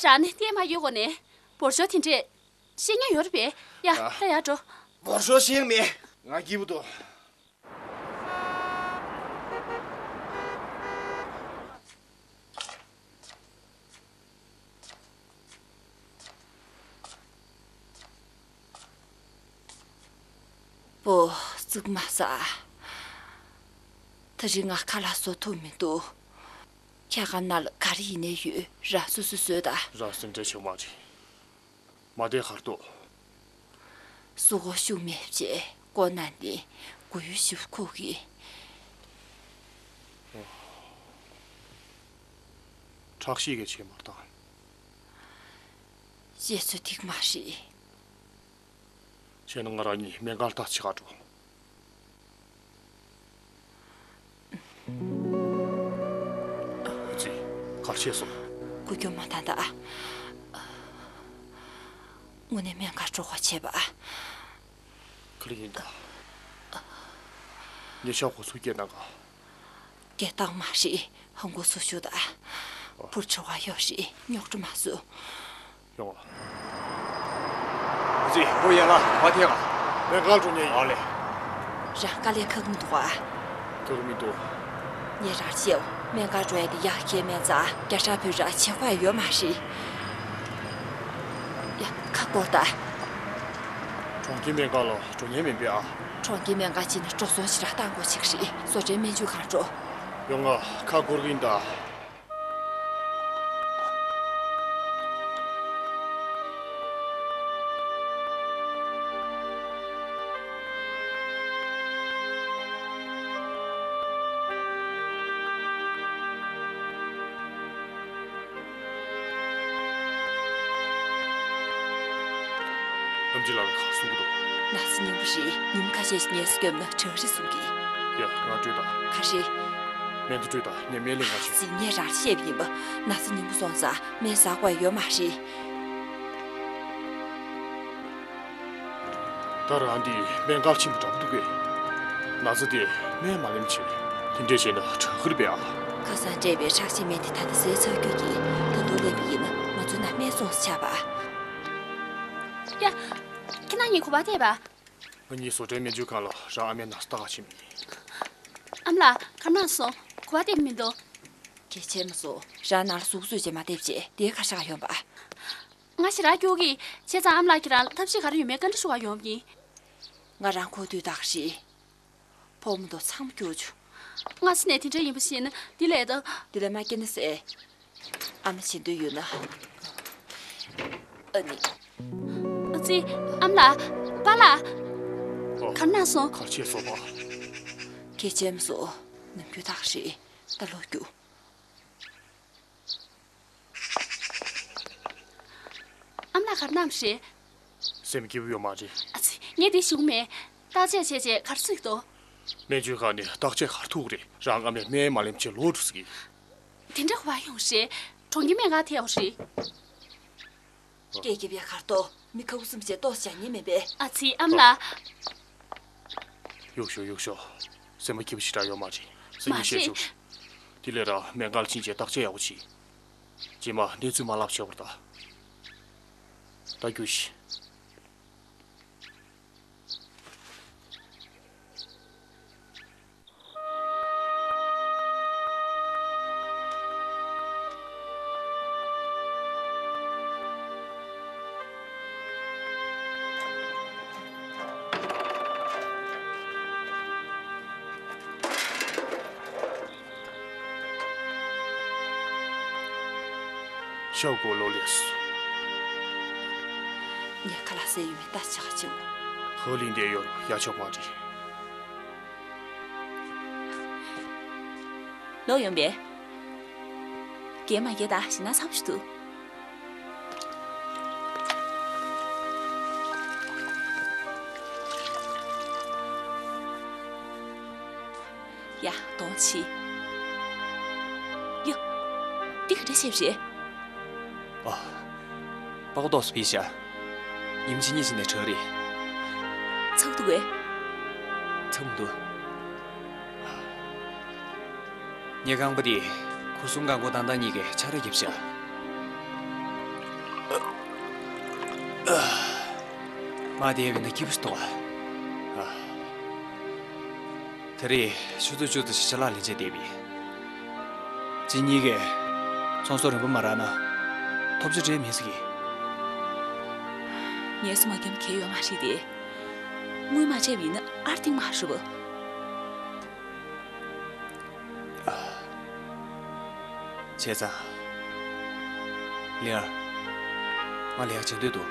རང་ནི་ལྟད་མ་གཡོ་གོ་ནས་འབོར་ཤོག་དེ་འདྲས་ཤེས་ཉན་ཡོད་རེད་པས། ཡ། ད་ཡར་འགྲོ། འབོར་ཤོག་ཤེས་མེད། ང་སྐྱིད་པོ་འདུག་པོ། ཙིག་མ་ཟ། དེ་རིང་ང་ཁ་ལག་བཟོ་ཐུབ་མི་འདུག་ཁྱེད་རང་ནང་ལ་ག་རེ་ཡིན་ནའི་ཡོད། རང་སོ་སོས་བཟོས་དང་། རང་སེམས་ཁྲལ་བྱེད་མ་རེད། མ་བསྡད་གར་འདུག་སུ་གོ་ཤུགས་མེད་བྱས་ཀོ་ན་ནི་མགོ་ཡུ་ཞིབ་ཁུག་གི། ཁྲག་ཤེད་ཀྱི་ཆེ་མར་བཏང་། བཤད་ཚོད་ཐིག་མ་རེད། བྱས་ན་ང་རང་གཉིས་སྨན་ཁང་ལ་ལྟ་ཅི་ག་འགྲོ། ཨ་ཙི། གར་ཆས་སོང་། སྐུ་སྐྱོ་མ་ད་ད། དངོས་གནས་སྨན་ཁང་འགྲོ་དགོས་བྱས་པ། ག་རེ་ཡིན་ད། ཉེ་ཆར་འགོ་ཚུགས་སྐྱེལ་གནང་ག་སྐད་བཏང་མ་རེད། ཧང་གོ་སུ་ཞུ་ད། བུར་ཆུ་བ་ཡོད་རེད། རྙོག་དྲ་མ་བཟོ། ཡོང་བ། ཙི། ཧོ་ཡ་ལ་མ་ཐེ་ག་སྨན་ཁང་འགྲོ་ཉེ་ཡིན། ཨ་ལེ། རང་དཀའ་ལས་ཁག་མི་འདུག་ཨ། ཁག་མི་འདུག་ངས་རང་བཤད། སྨན་ཁང་འགྲོ་ཡ་དེ་ཡག་གལ་མེད་ཙང་རྒྱ་ཧྲ་བོད་ཧྲ་བྱེད་དགོས་ཡ་ཡོད་མ་རེད། ཡ། ཁ་སྐོར་ད། གྲོང་ཁྱེར་སྨན་ཁང་ལ་འགྲོ་ཉེ་མིན་པས་ཨ། གྲོང་ཁྱེར་སྨན་ཁང་ཕྱིན་ན་འགྲོ་སོང་ཞེ་དྲག་བཏང་དགོས་ཅིག་རེད། བཟོ་གྲྭའི་སྨན་བཅོས་ཁང་འགྲོ། ཡོང་ང་། ཁ་སྐོར་གི་ཡིན་ད། ཨེམ་ཆི་ལགས་ལ་ག་རེ་གསུང་གི་འདུག་ན་ཚ་སྙིང་པོ་རེད། ཉིན་ཁ་ཤས་ཤིག་ངལ་གསོ་བརྒྱབ་ན་དྲག་རེད་གསུང་གི། ཡ། ང་སྤྲོད་དང་། ག་རེ། སྨན་དུ་སྤྲོད་དང་། ངས་སྨན་ལེན་ག་བྱེད། ཟིན་ངས་རང་བཤད་པ་ཡིན་པ། ན་ཚ་ཉིན་པོ་སོང་ཙང་སྨན་ཟ་དགོས་ཡོད་མ་རེད། ད་རང་འདི་སྨན་ཁང་ཕྱིན་པ་འདྲ་པོ་འདུག་གས། ན་ཚ་དེ་སྨན་མ་ལེན་བྱས། དེ་འདྲས་བྱས་ན་དྲག་གི་རེད་པས་ཨ། ཁ་སང་སྤྲད་པའི་ཁྲག་ཤེད་སྨན་དེ་ད་ལྟ་ཟས་ཚར་རྒྱུ་གིས་ད་དུང་སླེབས་པ་ཡིན་ན་ང་ཚོ་ནང་སྨན་བཙོངས་སུ་ཆགས་པ། ཡ། ཁྱེད་རང་གཉིས་ག་པར་བསྡད་པ། ང་གཉིས་བཟོ་གྲྭའི་སྨན་བཅོས་ཁང་ལ་རང་ཨ་མའི་ན་ཚ་ལྟ་ག་ཕྱིན་པ་ཡིན། ཨ་མ་ལགས། ག་རེ་གནང་སོང་། ག་པར་བསྡད་མི་འདུག་གལ་ཆེ་མ་སོང་། རང་ནང་ལ་གཟུགས་བཟོས་བྱས་མ་བསྡད་བྱས་དེ་ག་ཤག་ཡོང་པ། ང་ཞེ་དྲག་སྐྱོ་གི། བྱས་ཙང་ཨ་མ་ལགས་ཁྱེད་རང་ལ་ཐབས་ཤེས་ག་རེ་ཡོད་མེད་བཀའ་འདྲི་ཞུ་ག་ཡོང་བ་ཡིན། ང་རང་ཁོ་དུས་དག་རེད། ཕོག་མ་ཐོག་ཚང་མ་སྐྱོ་བྱུང་། སྔ་ས་ནས་དེ་འདྲ་ཡིན་པ་ཤེས་ན་འདི་ལས་ད། འདི་ལས་མ་སྐྱེ་ན་ཟེར། ཨ་མ་བྱེད་འདོད་ཡོད་ན། ཨ་ནི། ཨ་ཙི། ཨ་མ་ལགས། པཱ་ལགས། ཨོ། ག་རེ་གནང་སོང་། ག་རེ་བྱས་སོང་པ། གལ་ཆེ་མ་སོང་། ནམ་རྒྱུན་དག་རེད། ད་ལོག་རྒྱུགས། ཨ་མ་ལགས་ག་རེ་གནང་བ་རེད། སེམས་སྐྱིད་པོ་ཡོད་མ་རེད། ཨ་ཙི། ངས་འདི་ཞུ་གི་མེད། བརྟག་དཔྱད་བྱས་རྗེས་ག་རེ་གཟིགས་འདུག་སྨན་བཅོས་ཁང་ནས་བརྟག་དཔྱད་ག་རེ་ཐུག་རེད། རང་ཨ་མས་སྨན་མ་ལེན་བྱས་ལོག་འགྲོ་ཟེར་གི། དེ་འདྲ་བ་ཡོང་རེད། གྲོང་ཁྱེར་སྨན་ཁང་ཐད་ཡོང་རེད། སྐད་རྒྱབ་ཡ་གར་གཏོགས་མི་ཁ་ཁུ་སིམ་བྱས་ཏོག་ཙམ་བྱ་ཉན་མེད་པས། ཨ་ཙི། ཨ་མ་ལགས། གཡུག་ཞོག་གཡུག་ཞོག་སེམས་པ་སྐྱིད་པོ་ཞེ་དྲག་ཡོད་མ་རེད། སེམས་མ་ཉིད་བཤད་རེད། ཆོག་དེ་ལས་ར་སྨན་ཁང་ལ་ཕྱིན་བྱས་བརྟག་དཔྱད་ཡག་པོ་བྱེད། རྗེས་མ་གནས་ཚུལ་མ་ལབ་བྱས་པར་ལྟ། ད་རྒྱུགས་ཤིག་ཤོག་གུ་ལོ་ལེགས་སོ། ངས་ཁ་ལག་ཟས་ཡོད་མེད་ལྟ་ཆག་ཆེ་བོ། ཧོ་ལིང་དེ་ཡོར་ཡ་ཆོག་མ་རེད། ལོ་ཡོང་པས། རྒན་མ་རྒན་ད་ཞི་ན་ཚ་པོ་ཞིག་འདུག་ཡ། གདོང་ཕྱིས། ཡ། འདི་ག་འདྲ་བཤད་རེད། ཨ། པགས་ཏོག་སུ་ཕི་ཤ། ཉིན་གཅིག་གཉིས་ཤིག་ནས་གྲོལ་རེད། ཚ་པོ་འདུག་གས། ཚ་པོ་འདུག་ངའི་རྐང་པ་དེ་ཁུ་སུམ་རྐང་མགོ་དང་ཐང་གཉིས་ཀས་ཆ་ར་བརྒྱབ་ཤག་མ་དེ་བས་ན་སྐྱིད་པོ་ཞིག་འདུག་ཨ། དེ་རིང་ཆུ་ཚོད་བཅུ་ཙམ་ཞིག་ཅ་ལག་ལེན་བྱས་བསྡད་པས། ཁྱེད་གཉིས་ཀས་ཚོང་ཟོག་རིན་པ་མ་རག་ན་ཐོབ་ཆ་འདྲ་མེད་ཟེར་གི། ངལ་གསོ་མ་བརྒྱབ་ན་གལ་ཡོད་མ་རེད་དེ། དངུལ་མ་སྤྲད་པ་ཡིན་ན་ཨར་ཐིང་མ་རེད་པ། བྱས་ཙང་། ལིའར། ང་ལས་ཀ་བྱེད་འདོད་འདུག་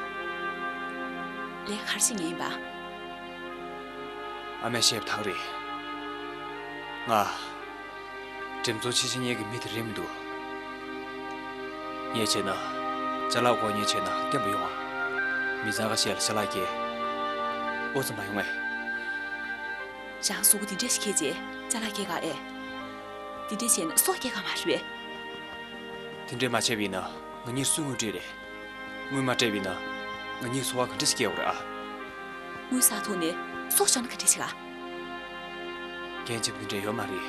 ལས་ཀ་ག་རེ་བྱེད་མཁན་ཡིན་པ། ཨ་མས་བཤད་པ་དག་རེད། ང་འགྲེམས་ཚོང་ཆེ་ཆེ་གཉེར་གྱི་མི་དེ་རེད་མི་འདུག་ངས་བྱས་ན་ཅ་ལག་དགོས། ངས་བྱས་ན་སྐྱོན་པ་ཡོང་ང་། མི་ཚང་ཁ་ཤས་ལ་ཅ་ལག་སྐྱེལ། ཨོ་ཙམ་མ་ཡོང་ངས། རང་གཟུགས་པོ་འདི་འདྲ་ཞིག་འཁྱེར་བྱས་ཅ་ལག་སྐྱེལ་ག་ཨེ། འདི་འདྲ་བྱས་ན་སྲོག་སྐྱེལ་ག་མ་རེད་པས། དེ་འདྲས་མ་བྱས་པ་ཡིན་ན་ང་གཉིས་སུས་དངུལ་སྤྲད་རེད། དངུལ་མ་སྤྲད་པ་ཡིན་ན་ང་གཉིས་འཚོ་བ་ག་འདྲ་ཞིག་སྐྱེལ་དགོས་རེད་ཨ། དངུལ་བསགས་ཐུབ་ནས་སྲོག་ཤོར་ན་ག་འདྲ་བྱེད་ག་རྒན་བྱས་པ་འདི་འདྲས་ཡོད་མ་རེད།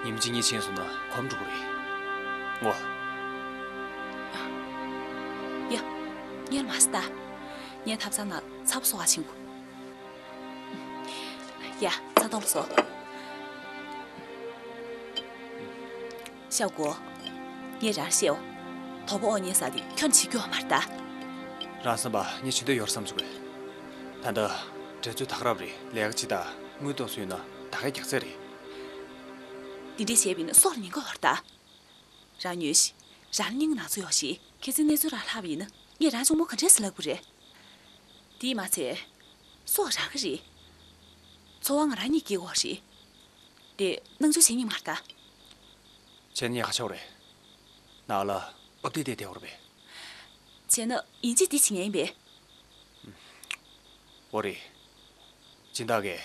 ཉིན་གཅིག་གཉིས་ཕྱིན་སོང་ན་གོམས་འགྲོ་གི་རེད། ངོ་། ཡ། ངས་མ་ཟ་ད། ངས་ཐབ་ཚང་ནང་ཚ་པོ་གསོ་ག་ཕྱིན་དགོས། ཡ། ཚ་གདུང་བཟོ། ཤའོ་གོ། ངས་རང་བཤད་འོ། དོ་པོ་ཨོ་ཉེ་ས་དེ་ཁྱོད་བྱེད་རྒྱུ་ཡོད་མ་རེད་ད། རང་བསམ་པ་ངས་བྱེད་འདོད་ཡོད་བསམ་བྱུང་གི། ད་ལྟ་འགྲན་རྩོད་དག་རབ་རེད། ལས་ཀ་ཅི་ལྟར་དངུལ་གཏོང་སྲོལ་ཡོད་ན་ད་གའི་རྒྱག་ཚད་རེད། འདི་འདྲས་བྱས་པ་ཡིན་ན་སྲོག་ལ་ཉེན་ཁ་ཡོད་རེད་ད། རང་ཉོས་ཤིག་རང་ལ་སྙིང་ན་ཚ་ཡོད་ཤིག་ཁྱེད་ཚོའི་གནས་ཚུལ་རང་ལྷག་པ་ཡིན་ན་ངས་རང་གཅུང་མོ་ག་འདྲས་སེ་ལབ་དགོས་རེད། དེས་མ་ཚད། སྲོག་རང་གི་རེད། འཚོ་བ་ང་རང་གཉིས་སྐྱེལ་དགོས་རེད། དེ་སྣང་ཆུང་བྱེད་ཉན་མ་རེད་ད། བྱས་ན་ངས་ག་ཆོག་རེད། ནང་ལ་ཨོ་བདེ་བདེ་བསྡད་དགོས་རེད་པས། བྱས་ན་ཡིན་གཅིག་འདི་བྱེད་ཉན་ཡིན་པས། འོ་རེད། སྦྱིན་བདག་གིས།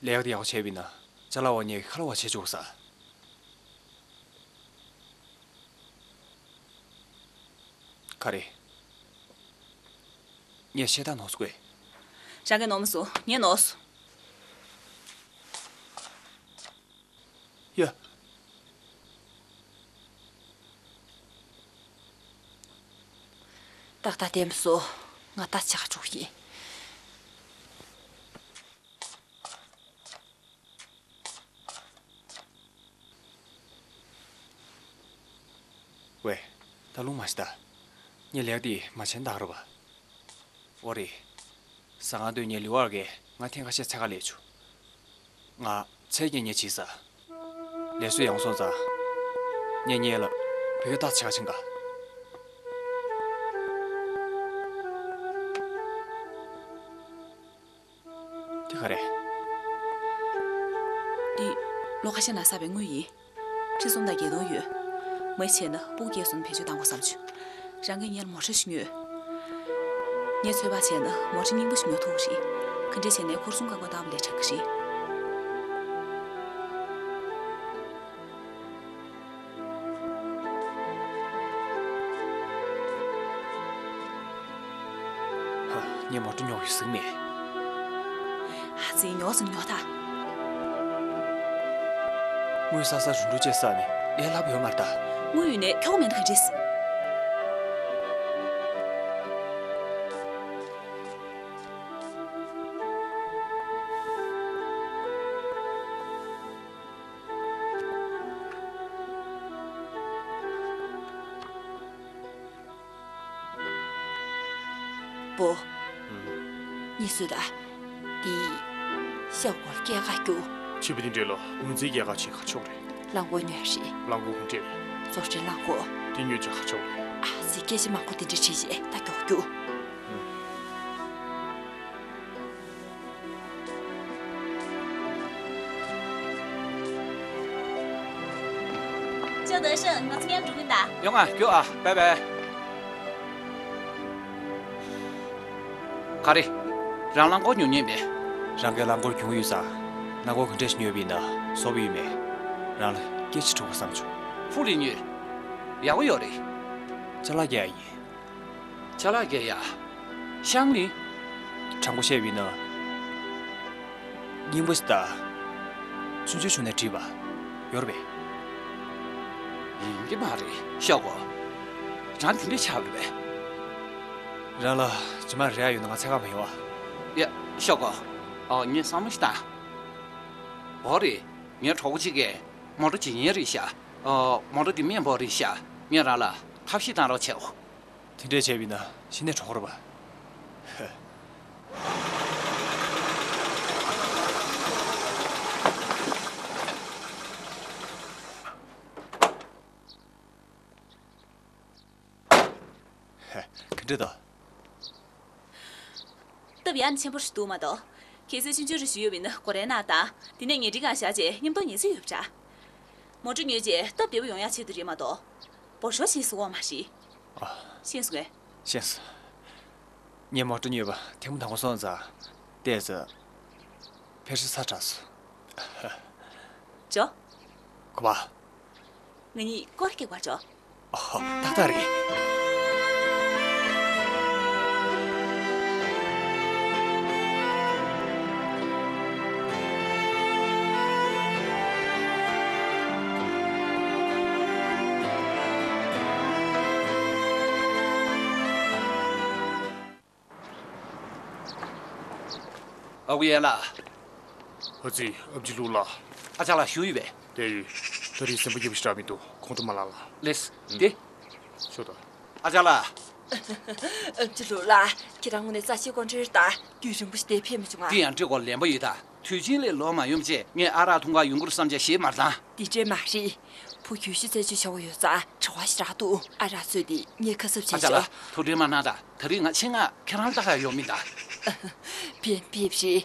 ལས་ཀ་དེ་ཡག་པོ་བྱས་པ་ཡིན་ན་ཅ་ལག་བ་ངས་ཁ་ལོ་བ་བྱེད་ཆོག་ས། ག་རེ། ངས་ཤེས་ད་ནོར་སོང་གས། རང་གིས་ནོར་མ་སོང་། ངས་ནོར་སོང་། ཡ། ཏག་ཏག་བསྟན་སོང་། ང་ད་ཆ་ཆོག་ཡིན། ཝེ། ད་རུང་མ་ཤི་ད། ངས་ལས་ཀ་འདི་མ་བྱན་ད་རོ་བ། ཨོ་རེད། ཟ་ཁང་དུ་ངའི་ལུས་བར་གས་ང་ཐེངས་ཁ་ཤས་འཚོལ་ག་སླེབས་བྱུང་། ང་འཚོལ་མཁན་ངས་བྱས་ས། ལས་བཟོ་ཡག་སོང་ཙང་། ངས་ངའི་ལ་བོད་སྐད་རྟགས་འཚོལ་ག་ཕྱིན་ག། དེ་ག་རེད། འདི་ལོ་ཁ་ཤས་ནང་བསགས་པའི་དངུལ་ཡིན། ཁྲི་གསུམ་དང་བརྒྱད་སྟོང་ཡོད། མ་གཞི་བྱས་ན་སྤུ་གུ་སྐྱེས་སོང་ན་བེད་སྤྱོད་གཏང་དགོས་བསམ་བྱུང་། རང་གིས་ངའི་མོ་ཊ་ཞིག་ཉོས། ངས་ཚོད་དཔག་བྱས་ན་མོ་ཊ་རྙིང་པ་ཞིག་ཉོ་ཐུབ་ཀྱི་རེད། ག་འདྲས་བྱས་ནའི་ཁོར་སྲུང་བཀག་འགོག་བཏང་བ་ལས་དྲག་གི་རེད། ཧ། ངས་མོ་ཊ་ཉོ་བའི་གཟིགས་མེད། ཨ་ཙི། ཉོ་ཙམ་ཉོ་ད། དངུལ་བསགས་ས་རུ་འགྲོ་བྱས་བསགས་ནས་ལས་སླ་པོ་ཡོད་མ་རེད་ད། དངུལ་ཡོད་ནས་ཁྱོ་ག་མེད་ན་ག་འདྲས། པོ། ཨུམ། གཉིས་སུ་ད། འདི། ཤོག་གུར་སྐྱེལ་ག་རྒྱུགས། ཆུ་བུ་འདི་འདྲས་ལ་དངུལ་རྩིས་སྐྱེལ་ག་ཕྱིན་ག་ཆོག་རེད། རླངས་འཁོར་ཉོས་རེད། རླངས་འཁོར་གོང་འདྲས། བཟོ་གྲྭའི་རླངས་འཁོར། འདི་ཉོས་ཅིག་ག་ཆོག་རེད། ཨ་ཙི། སྐད་ཆ་མང་པོ་འདི་འདྲས་བྱེད་བྱེད་ད་མགྱོགས་རྒྱུགས། ཨུམ། ཅོ་ཏེ་ཧྲིན། ང་ཚོ་མཉམ་འགྲོ་གི་ཡིན་ད། ཡོང་ང་། རྒྱུགས་ཨ། བའི་བའི། ག་རེ། རང་རླངས་འཁོར་ཉོ་མཁན་མེད། རང་གི་རླངས་འཁོར་གྱོང་ཡོད་ཙང་། རླངས་འཁོར་ག་འདྲས་ཤིག་ཉོས་པ་ཡིན་ན་བཟོ་བ་ཡོད་མེད། རང་ལ་སྐད་ཆ་དྲི་དགོས་བསམ་བྱུང་། ཧྥུ་ལི་ཉོས། ཡག་པོ་ཡོད་རེད། ཅ་ལག་རྒྱག་ཡ་ཡིན། ཅ་ལག་རྒྱག་ཡ། ཤང་ལི། དྲང་པོ་བཤད་པ་ཡིན་ན། རྙིང་པ་ཞིག་ད། ཆུང་ཆུང་བྱུང་ནས་བྲིས་པ། ཡོད་རེད་པས། ཡིན་གྱི་མ་རེད་ཤོག་གོ། རང་དེ་འདྲས་ཆགས་རེད་པས། རང་ལ་རྫུན་མ་རེ་ཡ་ཡོད་ན་ང་འཚོལ་ག་མ་ཡོང་ཨ། ཡ། ཤོག་གོ། ཨོ། ངས་བསམ་བློ་ཞིག་བཏང་། འོ་རེད། ངའི་གྲོགས་པོ་གཅིག་གིས་མོ་ཊ་བྱེད་མཁན་རེད་ཤག་ཨོ། མོ་ཊ་འདི་དམན་པོ་རེད་ཤག་ངས་རང་ལ་ཐབས་ཤེས་བཏང་རོགས་བྱེད་འོ། དེ་འདྲས་བྱས་པ་ཡིན་ན་གཞི་ནས་གྲོགས་རེད་པ། ག་འདྲས་འདུག་སྟབས་ཡག་ཆེན་པོ་ཞིག་འདུག་མ་གཏོགས། གལ་སྲིད་ཆུང་ཆུང་རེ་ཞུ་ཡོད་པ་ཡིན་ན་སྒོ་རའི་ནང་དང་། དེ་ནས་ཉལ་ཁྲིའི་སྒང་བཞག་རྗེས་མཉམ་དུ་ཉལ་ས་ཡོད་པ་འདྲ། མོ་ཊ་ཉོས་རྗེས་སྟབས་བདེ་པོ་ཡོང་ཡག་ཆེད་དུ་རེད་མ་གཏོགས། འབོར་ཤོག་ཞིག་བཟོ་དགོས་མ་རེད། ཨ། ཤེས་སོང་ངས། ཤེས་སོང་། ངས་མོ་ཊ་ཉོས་པ་ཐེངས་མ་དང་པོ་སོང་ཙང་། ལྟས་ཚེ། ཕལ་ཆེར་ཚ་དྲགས་སོང་། ཇོ། གོ་བ། ང་གཉིས་སྐོར་སྐྱེལ་བར་འགྲོ། ཨོ། ཏག་ཏག་རེད། ཨ་ཁུ་ཡན་ལགས། ཨ་ཙི། ཨེམ་ཆི་ལུའུ་ལགས། ཨ་ཅག་ལགས་བཞུགས་ཡོད་པས། བསྡད་ཡོད། ད་རེས་གཟན་པ་རྒྱབ་ཞིག་རག་མི་འདུག་ཁོང་ཚོ་མ་ལགས་ལ། ལགས་སོ། ཨུམ། དེ། ཤོག་དང་། ཨ་ཅག་ལགས། ཨེམ་ཆི་ལུའུ་ལགས། ཁྱེད་རང་དངོས་གནས་རྩ་ཆེའི་སྐུ་མགྲོན་རེད་ད། རྒྱུན་རིང་པོ་ཞིག་བསྡད་ཕེབས་མ་བྱུང་ང་། དེ་ཡང་འདྲི་དགོས་ལན་པ་ཡོད་ད། དུས་ཆེན་སླེབས་ལོག་མ་ཡོང་བྱས་ངས་ཨ་རག་འཐུང་གར་ཡོང་གི་རེད་བསམ་བྱས་ཞེད་མ་བཏང་། འདི་འདྲས་མ་རེད། བུ་རྒྱུད་བཞི་བཙལ་བྱེད་བྱ་བ་ཡོད་ཙང་བྲེལ་བ་ཞིག་རག་འདུག་ཨ་རག་ཚོས་འདི་ངས་ཁ་གསབ་བྱེད་ཆོག་ཨ་ཅག་ལགས། ཐུགས་ཁྲལ་མ་གནང་དང་། ད་རེས་ང་ཆེད་མངགས་ཁྱེད་རང་ལྟ་གར་ཡོང་མིན་ད། ཕན་ཕེབས་རེད།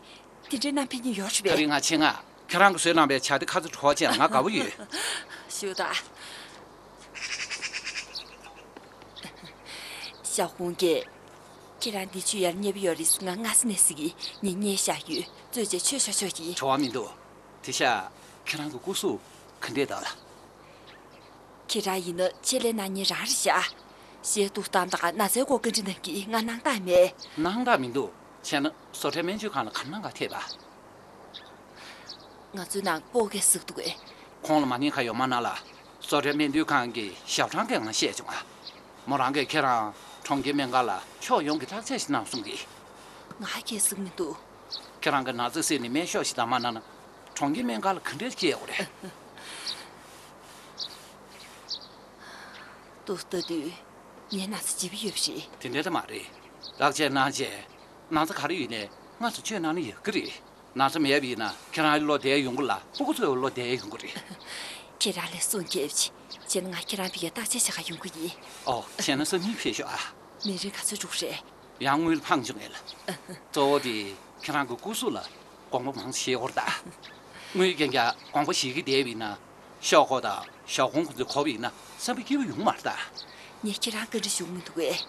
འདི་འདྲའི་རྣམ་འཕེན་གཉིས་ཡོད་རེད་པས། ད་རེས་ང་ཆེད་མངགས་ཁྱེད་རང་གིས་བཟོས་གནང་བའི་ཇ་དེ་ཁ་ཚ་དྲོ་བ་ཅན་ལ་ང་དགའ་པོ་ཡོད། ཞུ་དང་། ཤ་ཧུང་གིས། ཁྱེད་རང་འདི་ཆུ་ཡར་རྙེད་པ་ཡོད་རེད། ང་སྔ་ས་ནས་ཟེར་གི། ངས་རྙེད་བཞག་ཡོད། བཙོས་བྱས་མཆོད་ཤོག་ཆོག་གི། བྲོ་བ་མི་འདུག། དེ་ཤ་ཁྱེད་རང་གི་སྐུ་གཟུགས་ག་འདྲས་འདུག་ལ། ཁྱེད་རང་ཡིན་ན་ཆེད་ལས་གནང་མཁན་རང་རེད་ཤག། གཞས་འདུག་སྟངས་དང་ན་ཚའི་སྐོར་བཀའ་འདྲི་གནང་གི། ང་སྣང་དག་མེད། སྣང་དག་མི་འདུག། བྱས་ན་བཟོ་གྲྭའི་སྨན་བཅོས་ཁང་ལ་ག་རེ་གནང་ག་ཐད་པ། ང་ཚོའི་ནང་སྤོ་གས་ཟུག་འདུག་གས། ཁོང་ལ་མ་ཉེས་ཁ་ཡོད་མ་གནང་ལ། བཟོ་གྲྭའི་སྨན་དོན་ཁང་གི་ཞའོ་ཀྲང་གིས་ང་བཤད་བྱུང་ཨ། མོ་རང་གིས་ཁྱེད་རང་གྲོང་ཁྱེར་སྨན་ཁང་ལ་ཕྱོགས་ཡོངས་ཀྱི་བརྟག་དཔྱད་ཞིག་གནང་གསུང་གི། ང་སྐད་ཟུག་མི་འདུག། ཁྱེད་རང་གི་ན་ཚ་སེལ་ནས་སྨན་ཤོག་ཞིག་དང་མ་གནང་ན། གྲོང་ཁྱེར་སྨན་ཁང་ལ་ག་འདྲས་སྐྱེལ་དགོས་རེད། ཏུ་ལྟ་དུས་ངའི་ན་ཚ་ལྗིད་པོ་ཡོད་པ་རེད། དེ་འདྲ་ད་མ་རེད། བརྟག་དཔྱད་གནང་རྗེས་ན་ཚ་ག་རེ་ཡོད་ནའི་སྔ་ཚོ་བཅོས་གནང་ན་ཡག་གི་རེད། ན་ཚ་མེད་པ་ཡིན་ན་ཁྱེད་རང་བློ་བདེ་ཡོང་གི་ལ། ཕྲུ་གུ་ཚོའི་བློ་བདེ་ཡོང་གི་རེད། ཁྱེད་རང་ལ་གསུང་རྒྱབ་ཅིག་བྱས་ན་ང་ཁྱེད་རང་ཕ་གིར་བརྟག་དཔྱད་བྱེད་ག་ཡོང་གི་ཡིན། ཨོ། བྱས་ན་སང་ཉིན་ཕེབས་ཤོག་ཨ། མི་རིང་ག་ཚོད་འགྲོ་གི་རེད། ཡང་དངུལ་ཕངས་བྱུང་ངས་ལ། གཙོ་བོ་དེ་ཁྱེད་རང་གི་སྐུ་གཟུགས་ལ་དགོངས་པ་མང་ཙམ་བཞེས་དགོས་རེད་ད། དངུལ་རྐྱང་རྐྱང་དགོངས་པ་བཞེས་ཀྱི་བསྡད་པ་ཡིན་ན། ཤོག་ཁོག་དང་ཞོགས་ཁོང་ཁོ་ཚོས་གོ་བ་ཡིན་ན་བསམ་པ་སྐྱིད་པོ་ཡོང་མ་རེད་ད། ངས་ཁྱེད་རང་བཀའ་འདྲི་ཞུ་གི་མི་འདུག་གས།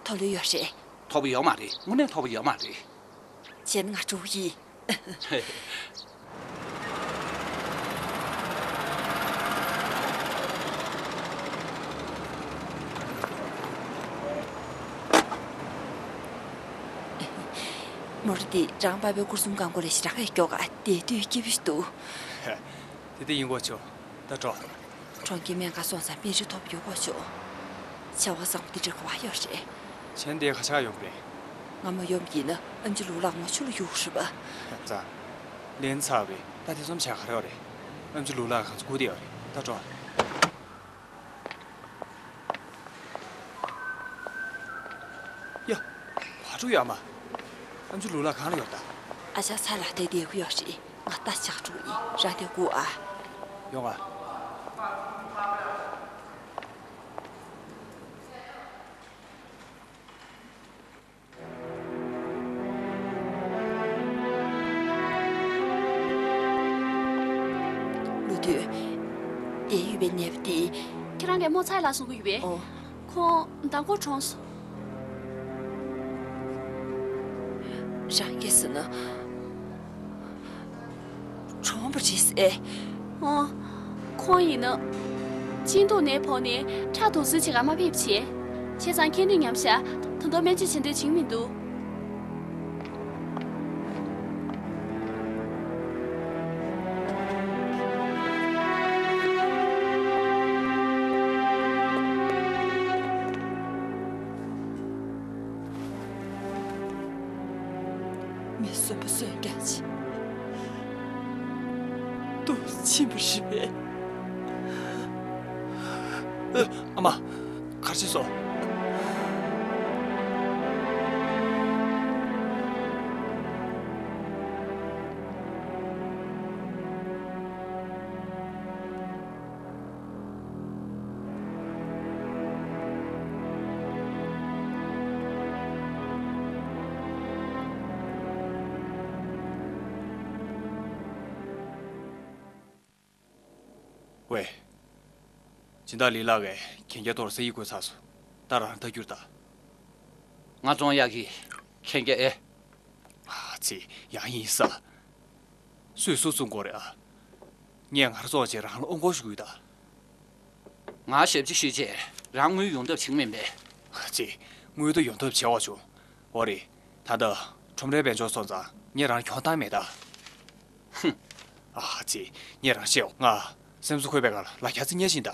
ཐོབ་ལོས་ཡོད་རེད། ཐོབ་པ་ཡོད་མ་རེད། དངོས་གནས་ཐོབ་པ་ཡོད་མ་རེད། བྱས་ན་ང་འགྲོ་གི་ཡིན། མོ་ར་འདི་རང་པ་ཕའི་སྐོར་གསུམ་གང་གོ་ལས་ཞེ་དྲག་གི་སྐྱོ་ག་བསྡད་དུས་སྐྱིད་པོ་ཞིག་འདུག། དེ་དེ་ཡིན་གོ་ཆོ། ད་འགྲོ། གྲོང་ཁྱེར་སྨན་ཁང་སོང་ཙང་སྨན་རིན་ཐོབ་ཡོད་གོ་ཆོ། བྱ་བ་བཟང་པོ་འདི་འདྲ་གོ་བ་ཡོད་རེད། ཆེན་དེ་ཁ་ཆག་ཡོང་གི་རེད། ང་མ་ཡོང་གི་ཡིན་ན་ཨམ་ཆི་ལུག་ལགས་ངོ་ཆུ་ལ་གཡུག་རེད་པ། ཙང་། ལན་ཚར་བས་ད་དེ་ཙམ་བྱ་ག་རེ་ཡོད་རེད། ཨམ་ཆི་ལུག་ལགས་གང་ཚོད་སྒུག་བསྡད་ཡོད་རེད། ད་འགྲོ། ཡ། བ་ཕྲུག་ཡོད་མ། ཨམ་ཆི་ལུག་ལགས་གང་ལ་ཡོད་ད། ཨ་ཅག་ས་ལ་དེ་བསྡད་ཀྱི་ཡོད་རེད། ང་ད་ཆག་འགྲོ་ཡིན། རང་དེ་སྒུག་ཨ། ཡོང་ཨ། ལོ་དུས། དེ་ཡོད་པའི་ནད་པ་དེ། ཁྱེད་རང་གིས་རྨོ་ཚའི་ལགས་གསུང་གི་ཡོད་པས། ཨོ། ཁོང་མདང་དགོང་གྲོངས་སོང་། རང་གིས་ཟེར་ན། གྲོངས་པ་རེད་ཟེར། ཨོ། ཁོང་ཡིན་ན། གཅིན་སྡུག་ནད་ཕོག་ནས་ཁྲག་དོག་ཟིལ་བྱེད་ག་མ་ཕེབས་བྱས། བྱས་ཙང་ཁེངས་དུས་ཉམས་ཤག། ད་དུང་སྨན་བཅོས་བྱེད་འདོད་བྱུང་མི་འདུག། མི་གསོན་པོ་གསོན་རྐྱང་བྱེད། ཏུ་ཕྱིན་པ་རེད་པས། ཨ་མ། གར་ཕྱིན་སོང་། ཝེ། སྦྱིན་བདག་ལི་ལགས་ཀྱིས་གན་རྒྱ་ཐོག་ས་ཡིག་བཀོད་ཚར་སོང་། ད་རང་ལྟ་རྒྱུར་ད། ང་ཙོང་ཡག་གི་གན་རྒྱ་ཨེ། ཨ་ཙི། ཡང་ཡིན་ས། སུས་སུ་བཙུགས་དགོས་རེད་ཨ། ངས་ངར་ཙོག་ཅིག་རང་ལ་དབུ་སྐོར་ཞུ་གི་ཡོད་ད། ང་ཞབས་ཕྱི་ཞུས་རྗེས་རང་དངུལ་ཡོང་ཐབས་བྱེད་ཀྱི་མིན་པས། ཨ་ཙི། དངུལ་ད་ཡོང་ཐབས་བྱེད་དགོས་བྱུང་། འོ་རེད། ད་ལྟ་ཁྲོམ་རའི་དཔལ་འབྱོར་སོང་ཙང་ངས་རང་གྱོང་བཏང་མེད་ད། ཧུམ། ཨ་ཙི། ངས་རང་ཤེས་ཡོང་། ང་སེམས་གསོ་འཁོད་པའི་སྒང་ལ་ལག་ཁྱེར་རྩིས་ཉེས་ཤིང་ད།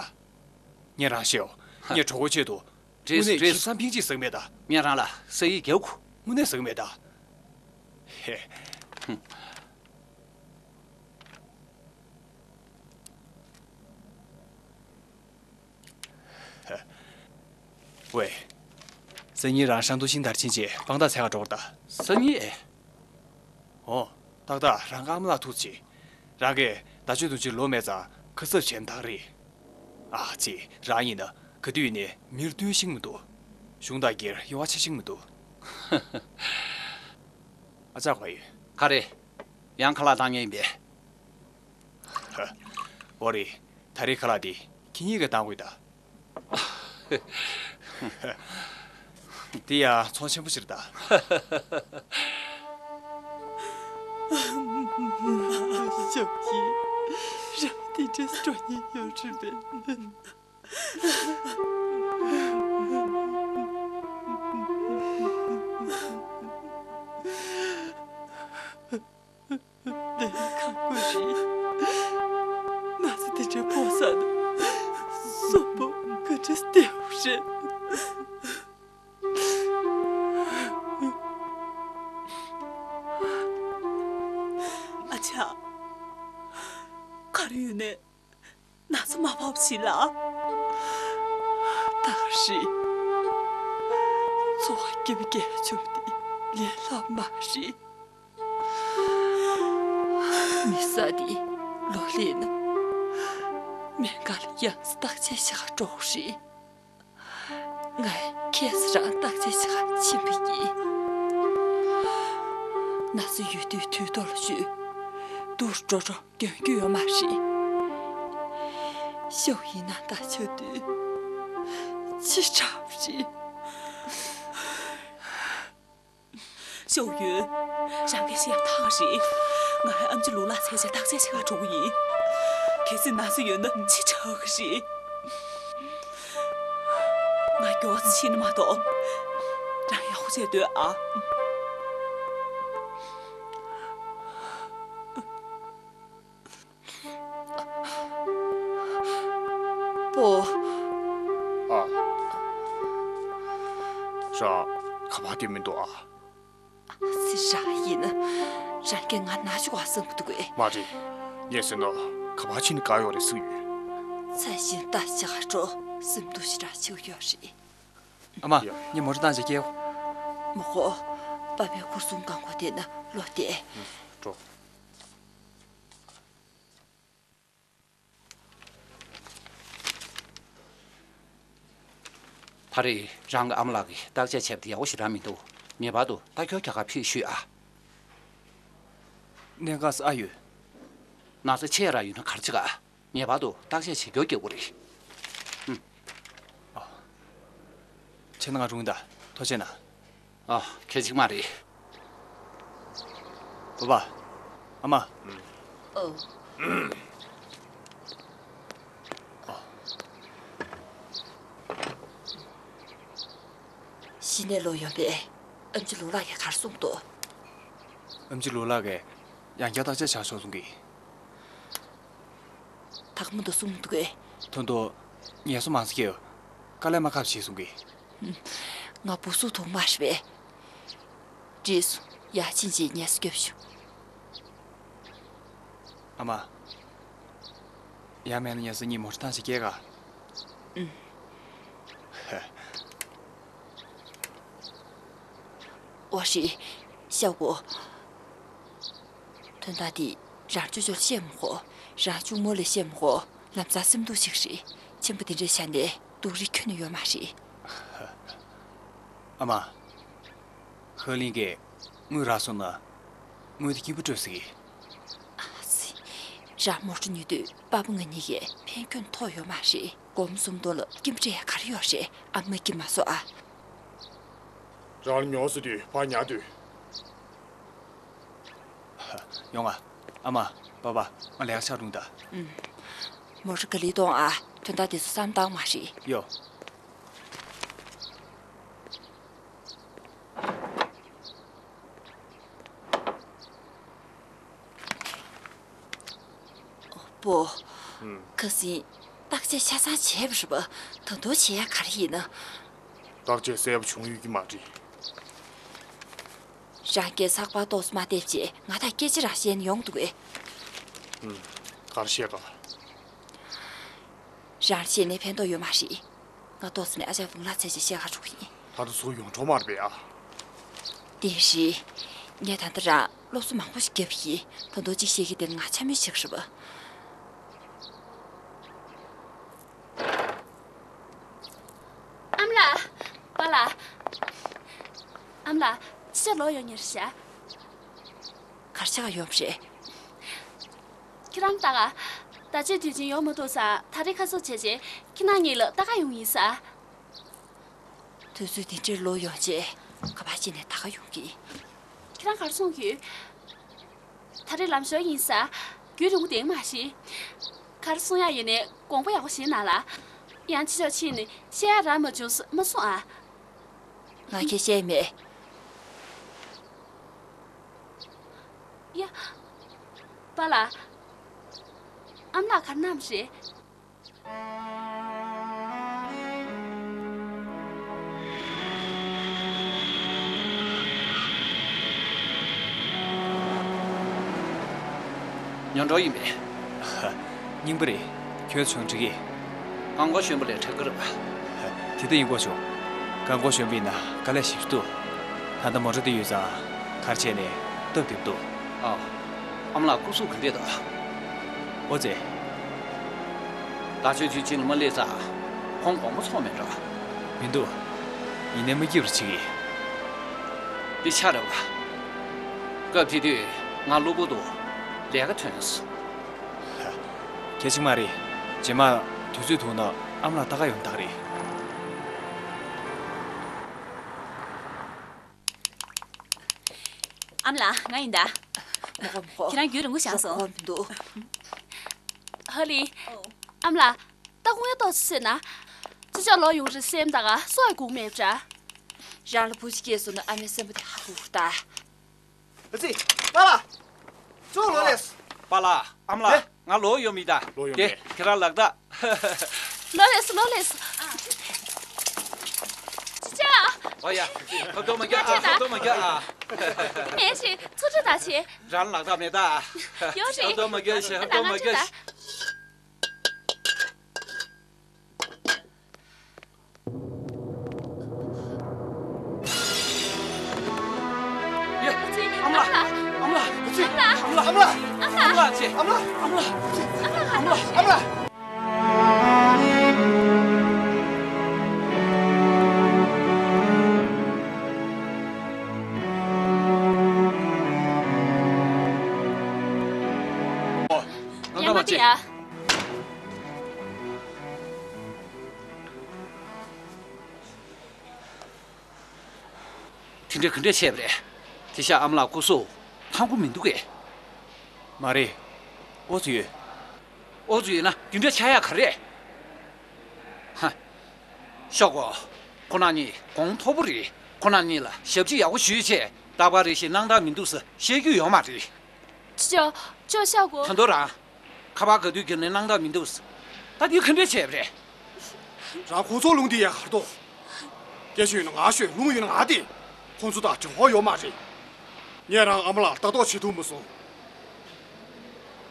ངས་རང་ཤེས་ཡོང་། ཧ། ངས་གྲོགས་པོའི་ཆེད་དུ། རེད། དངོས་གནས་རེད། ཁྱིམ་ཚང་ཕིང་ཅིག་ཟེར་གི་མེད་ད། ངས་རང་ལ་ས་ཡིག་རྒྱག་དགོས། དངོས་གནས་ཟེར་གི་མེད་ད། ཧེ། ཧུམ། ཝེ། སང་ཉིན་རང་ཧྲན་ཏུའུ་ཤིང་དར་ཕྱིན་རྗེས་དཔང་རྟགས་འཚོལ་ག་འགྲོ་དགོས་རེད་ད། སང་ཉིན་ཨེ། ཨོ། ཏག་ཏག་རང་གི་ཨ་མ་ལགས་ཐུག་བྱེད། རང་གིས་ད་ཆོས་དུང་ཕྱུར་ལོ་མེད་ཙང་ཁ་གསབ་བྱས་ན་ད་ག་རེད། ཨ་ཙི། རང་ཡིན་ན་ག་དུས་ནས་མིར་བསྟུན་ཤེས་ཀྱི་མི་འདུག། གཞུང་དང་སྒེར་དབྱེ་བ་ཕྱེ་ཤེས་ཀྱི་མི་འདུག། ཨ་ཅག་ག་ཡོད། ག་རེ། ཡང་ཁ་ལག་བཏང་མཁན་ཡིན་པས། ཧ། འོ་རེད། ད་རེས་ཁ་ལག་འདི་ཁྱེད་གཉིས་ཀྱིས་བཏང་དགོས་ད། དེ་ཡང་ཚོང་ཆེན་པོ་ཞིག་རེད་ད། ཞོགས་ཀྱི་རང་དེ་འདྲས་འགྲོ་ཉེན་ཡོད་རེད་པས། ལས་ཁག་པོ་རེད། ན་ཚ་དེ་འདྲ་ཕོག་ས་ན་གསོན་པོ་ག་འདྲ་བདེ་བོ་རེད། ཨ་ཅག་ག་རེ་ཡོད་ནས། ན་ཚ་མ་ཕོག་ཞིག་ལ། ད་རེས་འཚོ་བ་སྐྱིད་པོ་སྐྱེལ་བཅུག་སྟེ་ལས་སླ་མ་རེད། མི་ས་འདི་ལོ་ལེགས་ན་སྨན་ཁང་ལ་ཡང་བརྟག་དཔྱད་བྱེད་ག་འགྲོ་གི་རེད། ངས་ཁྱེད་རང་བརྟག་དཔྱད་བྱེད་ག་ཕྱིན་པ་ཡིན། ན་ཚ་ཡོད་དུས་དུས་ཐོག་ལ་བཅོས། སྡུག་རུ་འགྲོ་འགྲོ་མགྱོན་རྒྱུ་ཡོད་མ་རེད། ཤོག་ཡིན་ན་ད་ཆ་དུས་ཅི་དྲག་རེད། ཤོག་ཡོད། རང་གི་ཤེས་ཐག་རེད། ང་ཨམ་ཆི་ལུག་ལ་འཚོལ་བྱས་བརྟག་དཔྱད་བྱེད་ག་འགྲོ་གི་ཡིན། གལ་སྲིད་ན་ཚ་ཡོད་ན་ཅི་དྲག་གི་རེད། ང་མགྱོགས་ཙམ་ཕྱིན་ན་མ་གཏོགས། རང་ཡག་པོ་བྱས་སྡོད་ཨ། པོ། ཨ། ར། ཁ་པར་དེ་མི་འདུག་ཨ། སི་ར་ཡིན། རང་གིས་ང་ན་ཆུང་བ་བསམ་གི་འདུག་གས། མ་རེད། ངས་ཟེར་ན་ཁ་པར་ཕྱིན་ནས་ག་ཡོད་རེད་གསུངས་ཡོད། ཚ་ཞིང་ལྟ་ཞིག་ཧ་འགྲོ་སེམས་སྡུག་ཞིག་ར་ཆེ་བོ་ཡོད་རེད། ཨ་མ། ཡ། ངས་མོ་ཊ་བཏང་བྱས་སྐྱེལ། མོ་ཁོ། པ་ཕའི་ཁུར་སྲུང་གང་གོ་དེ་ན་ལོ་དེ། འགྲོ། ད་རེས་རང་གི་ཨ་མ་ལགས་ཀྱིས་བརྟག་དཔྱད་བྱས་པ་དེ་ཡག་པོ་ཞེ་དྲག་མི་འདུག་ངེས་པར་དུ་ལྟ་སྐྱོར་རྒྱག་ག་ཕེབས་ཤོག་ཨ། གནད་འགག་ས་ཨ་ཡོད། ན་ཚ་ཆེ་ར་ཡོད་ན་གར་ཆེ་ག་ངེས་པར་དུ་བརྟག་དཔྱད་བྱེད་སྐྱོར་སྐྱེལ་དགོས་རེད། ཨ། ཁྱེད་ང་རུང་ད། ཐུགས་རྗེ་གནང་། ཨ། ཁྱེད་ཅིག་མ་རེད། བ་བ། ཨ་མ། ཨོ། གཞི་ནས་ལོ་ཡོང་པས། ཨམ་ཆི་ལུག་ལགས་ཀྱིས་ག་རེ་གསུངས་འདུག་ཨམ་ཆི་ལུག་ལགས་ཀྱིས་ཡང་བསྐྱར་བརྟག་དཔྱད་བྱ་ཆོག་གསུང་གི། ད་ག་མོ་འདུག་གསུངས་མི་འདུག་གས། ད་དུང་ངལ་གསོ་མང་ཙམ་བསྐྱལ། དཀའ་ལས་མ་ཁག་པོ་བྱེད་གསུང་གི། ང་བུ་གཟུགས་ཐུང་མ་རེད་པས། བྲིས་སོང་། ཡར་ཕྱིན་རྗེས་ངལ་གསོ་རྒྱོབ་ཤོག་ཨ་མ། ཡང་མེད་ན་ངལ་གསོ་གཉིས་མོ་ཊ་བཏང་ཞིག་སྐྱེལ་ག་ཨུམ། འོ་ཧྲི། ཤ་བོ། དོན་དག་འདི་རང་ཅོ་ཅོར་བཤད་མི་དགོས། རང་གཅུང་མོ་ལ་བཤད་མི་དགོས། ལམ་སང་སེམས་སྡུག་ཞིག་རེད། ཆེན་པོ་འདི་འདྲའི་ཆ་ནས་སྡུག་རུས་ཁྱོན་ནས་ཡོད་མ་རེད། ཨ་མ། ཧ་ལིང་གིས་དངུལ་རག་སོང་ན་དངུལ་དེ་སྐྱིད་པོ་སྤྲོད་ཟེར་གི། ཨ་ཙི། རང་མོ་ཊ་ཉོ་དུས་པ་ཕ་ང་གཉིས་ཀས་ཕན་སྐྱོན་ཐོགས་ཡོད་མ་རེད། སྒོར་མོ་སུམ་སྟོང་ལ་སྐྱིན་པ་སྤྲད་ཡ་ག་རེ་ཡོད་རེད། ཨ་མ་སྐྱིད་མ་བཟོ་ཨ། རང་ཉོ་ཟེར་དུས་ཕར་ཉར་དུས། ཡོང་ང་། ཨ་མ། པ་ཕ། ང་ལས་ཀ་ཆག་རུང་ད། ཨུམ། མོ་ཊ་ག་ལེ་གཏོང་ཨ། དོན་དག་དེ་ཚོ་བསམ་བཏང་མ་རེད། ཡོ། པོ། ཨུམ། ཁ་སང་བརྟག་དཔྱད་ཆ་ཚང་བྱས་པ་རེད་པ། ད་དུང་བྱེད་ཡ་ག་རེ་ཡིན་ན། བརྟག་དཔྱད་གསལ་པོ་བྱུང་ཡོད་ཀྱི་མ་རེད། རང་གིས་ཚགས་པར་ཏོག་ཙམ་མ་བལྟས་བྱས་ང་དང་སྐད་ཆ་རང་བཤད་ན་ཡོང་འདུག་གས། ཨུམ། ག་རེ་བཤད་ག་རང་བཤད་ནས་ཕན་ཐོགས་ཡོད་མ་རེད། ང་ཏོག་ཙམ་ནས་ཨ་ཅག་བུང་ལ་འཚོལ་བྱས་བཤད་ག་འགྲོ་གི་ཡིན། ད་དུང་ཟུར་ཡོང་གྲོགས་མ་རེད་པས་ཨ། དེ་རེད། ངས་ད་ལྟ་རང་སློབ་གསོ་མང་པོ་ཞིག་བརྒྱབ་ཡིན། ད་དུང་གཅིག་བཤད་ཀྱི་དེ་ང་འཕྱ་སྨོད་བྱེད་ཀྱི་རེད་པ། ཨ་མ་ལགས། པ་ལགས། ཨ་མ་ལགས། ཅི་ཆ་ལོག་ཡོང་ཉེར་ཤག་གར་ཆགས་ཡོང་རེད། ཁྱེད་རང་ལྟ་ག་ད་ཅི་དུས་ཆེན་ཡོང་མ་ཐུབ་ཙང་ད་རེས་ཁ་གསོ་བྱས་རྗེས་ཁྱེད་རང་གཉིས་ལ་ལྟ་ག་ཡོང་ཡིན་ས། དུས་ཚོད་འདི་འདྲའི་ལོ་ཡོང་རྗེས་ག་པར་ཕྱིན་ནས་ད་ག་ཡོང་གི། ཁྱེད་རང་ག་རེ་གསུང་གི་ཡོད། ད་རེས་ལམ་ཞོར་ཡིན་ས། རྒྱུན་རིང་པོ་བསྡད་མ་ཤེས། ག་རེ་གསུང་ཡག་ཡོད་ནའི་དགོངས་པ་ཡག་པོ་བཞེས་གནང་ལ། ཡང་ཕྱི་ཕྱོགས་ཕྱིན་ནས་བཤད་ཡག་རག་མ་བྱུང་ཟེར་མ་གསུང་ཨ། ང་ཁྱེད་བཤད་མེད། ཡ། པཱ་ལགས། ཨ་མ་ལགས་ག་རེ་གནང་བ་རེད། ཉོ་འགྲོ་ཡིན་པས། རྙིང་པ་རེད། ཁྱོད་ཚོ་འགྲིག་གི། རྐང་འཁོར་གཞོན་པ་ལས་དྲག་གི་རེད་པ། དེ་ལྟ་ཡིན་གོ་བྱུང་། རྐང་འཁོར་གཞོན་པ་ཡིན་ན་དཀའ་ལས་ཞེ་པོ་འདུག་ད་ལྟ་མོ་ཊ་དེ་ཡོད་ཙང་ག་རེ་བྱས་ནས་སྟབས་བདེ་པོ་འདུག་ཨ། ཨ་མ་ལགས་སྐུ་གཟུགས་ག་འདྲས་འདུག་ཨོ་ཙི། ད་ཆོས་ཚུལ་ཅིག་ལ་མ་སླེབས་ཙང་ཁོང་དགོངས་པ་ཚོམ་མེད་འགྲོ། མི་འདུག་ཡིན་ནའི་མ་སྐྱིད་པར་བྱེད་ཀྱི། འདི་ཆ་རེད་པ། སྐབས་དེ་དུས་ང་གློ་བུར་དུ་ལས་ཀ་ཐོན་སོང་། གལ་ཆེན་མ་རེད། རྗེས་མ་དུས་ཚོད་ཐུག་ན་ཨ་མ་ལགས་ལྟ་ག་ཡོང་ཐག་རེད། ཨ་མ་ལགས། ང་ཡིན་ད། མོ་ཧོ་མོ་ཧོ། ཁྱེད་རང་རྒྱུན་རིང་པོ་བཞག་སོང་། ཧོ་མི་འདུག་ཧ་ལི། ཨོ། ཨ་མ་ལགས། ད་དགོང་ཡ་ཏོག་ཙམ་བཟས་ན། ཅི་ཅོག་ལོག་ཡོང་རེད་སེམས་ད་ག་སོ་ཡ་སྒུག་མེད་པ་འདྲ། རང་ལ་བུ་གཅིག་སྐྱེས་སོང་ན་ཨ་མའི་སེམས་པ་དེ་ཧ་གོ་གི་ད། ཨ་ཙི། པཱ་ལགས། ཅོག་ལོག་ལས། པཱ་ལགས། ཨ་མ་ལགས། ལེ། ང་ལོག་ཡོང་མི་ད། ལོག་ཡོང་དེ་མེད། ཁྱེད་རང་ལག་རྟགས། ལོག་ལས་ལོག་ལས། ཅི་ཅོག་ཨོ་ཡ། ཧབ་ཐོབ་མ་རྒྱག་ཨ། ཧབ་ཐོབ་མ་རྒྱག་ཨ། མེད་ཤི་ཚུར་ཁྲིད་ད་ཆེ། རང་ལག་རྟགས་མེད་ད། ཡོད་རེད། ཧབ་ཐོབ་མ་རྒྱག་ཤི། ཧབ་ཐོབ་མ་རྒྱག་ཤི། ཨ་ཙི། ཨ་མ་ལགས། ཨ་མ་ལགས། ཨ་ཙི། ཨ་མ་ལགས། ཨ་མ་ལགས། ཨ་མ་ལགས། ཨ་ཙི། ཨ་མ་ལགས། ཨ་མ་ལགས། ཨ་མ་ལགས། ཨ་མ་ལགས། ཨ་མ་ལགས། ཨ་མ་ལགས། ཨ་མ་ལགས། ཨོ། ཡ་མ་བྱེད། དེ་འདྲ་ག་འདྲ་བྱས་པ་རེད། དེ་ཤ་ཨ་མ་ལགས་སྐུ་གཟུགས་ཐང་པོ་མི་འདུག་གས། མ་རེད། ཨོ་ཙི་ཡོད། ཨོ་ཙི་ཡོད་ན་དེ་འདྲ་ཆགས་ཡག་ག་རེད། ཧ། ཤོག་གོ། ཁོ་རང་གཉིས་གོང་མཐོ་པོ་རེད། ཁོ་རང་གཉིས་ལ་ཞབས་ཕྱི་ཡག་པོ་ཞུས་བྱས་རྟག་པར་རེ་ཞིག་སྣང་དག་མི་འདུག་ཟེར་བཤད་རྒྱུ་ཡོད་མ་རེད། ཅོ་ཅོ་ཤོག་གོ། ད་དོ་རང་། ཁ་པར་ག་དུས་བརྒྱབ་ནས་སྣང་དག་མི་འདུག་ད་འདི་ག་འདྲས་བྱས་པ་རེད། རང་ཁོང་ཚོ་ལུང་འདི་ཡ་གར་དོ། སྐད་ཆ་ཡོད་ན་ང་ཤོད། ལུང་ཡོད་ན་ང་བསྡད། ཁོང་ཚོ་དང་འབྲེལ་བ་ཡོད་མ་རེད། ངས་རང་ཨ་མ་ལགས་ལྟ་རྟོག་བྱེད་ཐུབ་མ་སོང་།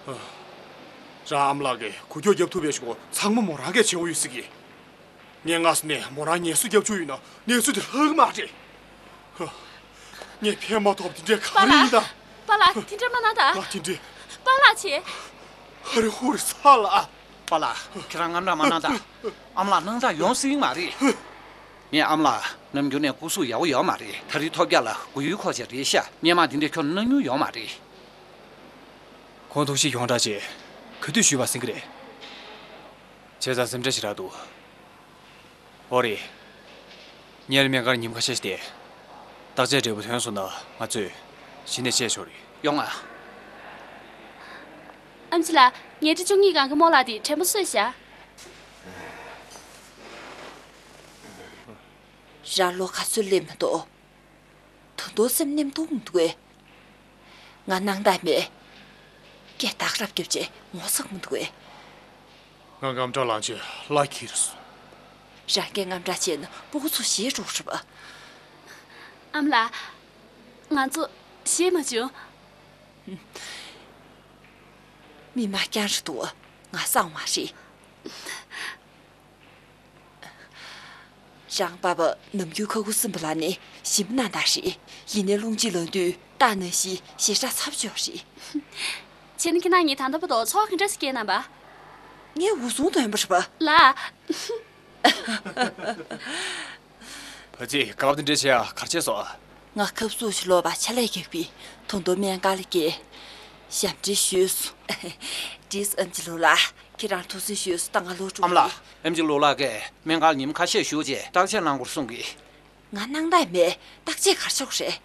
ཨ། རང་ཨ་མ་ལགས་ཀྱིས་འགུལ་སྐྱོད་རྒྱབ་ཐུབ་པའི་ཞོར་ཚང་མ་མོ་རང་གིས་བྱེད་དགོས་ཡོད་སྲིད་ཀྱི། ངས་སྔ་ས་ནས་མོ་རང་ངལ་གསོ་རྒྱབ་བཅུག་ཡོད་ན་གནས་ཚུལ་དེ་ལྷག་གི་མ་རེད། ཧ། ངས་ཕན་མ་ཐོགས་དེ་འདྲའི་ག་རེ་ཡིན་ད། པཱ་ལགས། དེ་འདྲ་མ་གནང་ད། ང་དེ་འདྲའི། པཱ་ལགས་བྱེད། ཧ་རི་ཧུ་རི་ཚ་ལ། པཱ་ལགས། ཁྱེད་རང་དངངས་སྐྲག་མ་གནང་ད། ཨ་མ་ལགས་སྣང་དག་ཡོང་སྲིད་མ་རེད། ངས་ཨ་མ་ལགས་ནམ་རྒྱུན་ནས་སྐུ་གཟུགས་ཡག་པོ་ཡོད་མ་རེད། ད་རེས་ཐོབ་རྒྱག་ལ་མགོ་ཡུ་འཁོར་བྱས་རེད་ཤག་སྔོན་མ་དེ་འདྲའི་ཁྱོན་གནང་མྱོང་ཡོད་མ་རེད། ཁོང་ཐུགས་ཞིབ་ཡོང་དྲགས་བྱས་ག་དུས་ཞུས་པ་ཟིན་གི་རེད། བྱས་ཙང་སེམས་ཁྲལ་ཞེ་དྲག་འདུག་ཨོ་རེད། ངས་སྨན་ཁང་ཉིན་ཁ་ཤས་ཤིག་བསྡད། བརྟག་དཔྱད་འབྲས་བུ་ཐོན་སོང་ན་ང་ཚོས་གཞི་ནས་བཤད་ཆོག་རེད། ཡོང་ང་། ཨེམ་ཆི་ལགས། ཉལ་ཁྲི་བཅུ་གཉིས་སྒང་གི་རྨོ་ལགས་དེ་དྲན་པ་གསོས་བཞག་རང་ལོ་ག་ཚོད་སླེབས་མ་གཏོགས། ད་དུང་སེམས་ནེམ་ཐུག་མི་འདུག་གས། ང་སྣང་དག་མེད། སྐད་བདག་རབ་བརྒྱབ་བྱས་ངོ་ཚ་མི་འདུག་གས། ང་དངངས་སྐྲག་ལངས་བྱས་ལ་ཁྱེར་སོང་། རང་སྐད་དངངས་སྐྲག་བྱས་ན་སྤུ་གུ་ཚོ་ཞེད་འགྲོ་གི་རེད་པ། ཨ་མ་ལགས། ང་ཚོ་ཞེད་མ་བྱུང་། མི་མ་རྐྱང་རེད་འདུག་ང་གསང་བ་རེད། རང་པ་ཕ་ནམ་རྒྱུན་ཁ་ཁུ་སིམ་པ་ལ་ནི་ཞིམ་ནང་དག་རེད། ཡིན་ནའི་རླུང་འཕྱིས་ལངས་དུས་སྟག་ནང་བཞིན་ཞེ་དྲག་ཚ་པོ་ཅིག་ཡོད་རེད། བྱས་ན་ཁྱེད་རང་གཉིས་ད་ལྟ་བར་དུ་ཚོར་བ་ག་འདྲ་ཞིག་སྐྱེས་གནང་པ། ངས་འུ་ཚོ་འདོན་པ་རེད་པ། ལགས། བ་ཙི། དགའ་བ་འདི་འདྲ་བྱེད་ཡ་གར་བྱས་སོང་ཨ། ང་ཁབ་སུབ་ཞིག་ལོག་པ་ཆ་ལས་རྒྱག་པའི་དོན་དུ་སྨན་ཁང་ལ་བསྐྱལ། ཞབས་འདྲེན་ཞུས་སོང་། བྲིས་ཨེམ་ཆི་ལོ་ལགས། ཁྱེད་རང་ཐུགས་སེམས་ཞུས་སོང་། ད་ང་ལོག་འགྲོ་ཨ་མ་ལགས། ཡིན། ཨེམ་ཆི་ལོ་ལགས་ཀྱིས་སྨན་ཁང་ཉིན་ཁ་ཤས་བཞུགས་རྗེས་བརྟག་དཔྱད་གནང་དགོས་གསུང་གི། ང་སྣང་དག་མེད། བརྟག་དཔྱད་ག་རེ་ཆོག་རེད།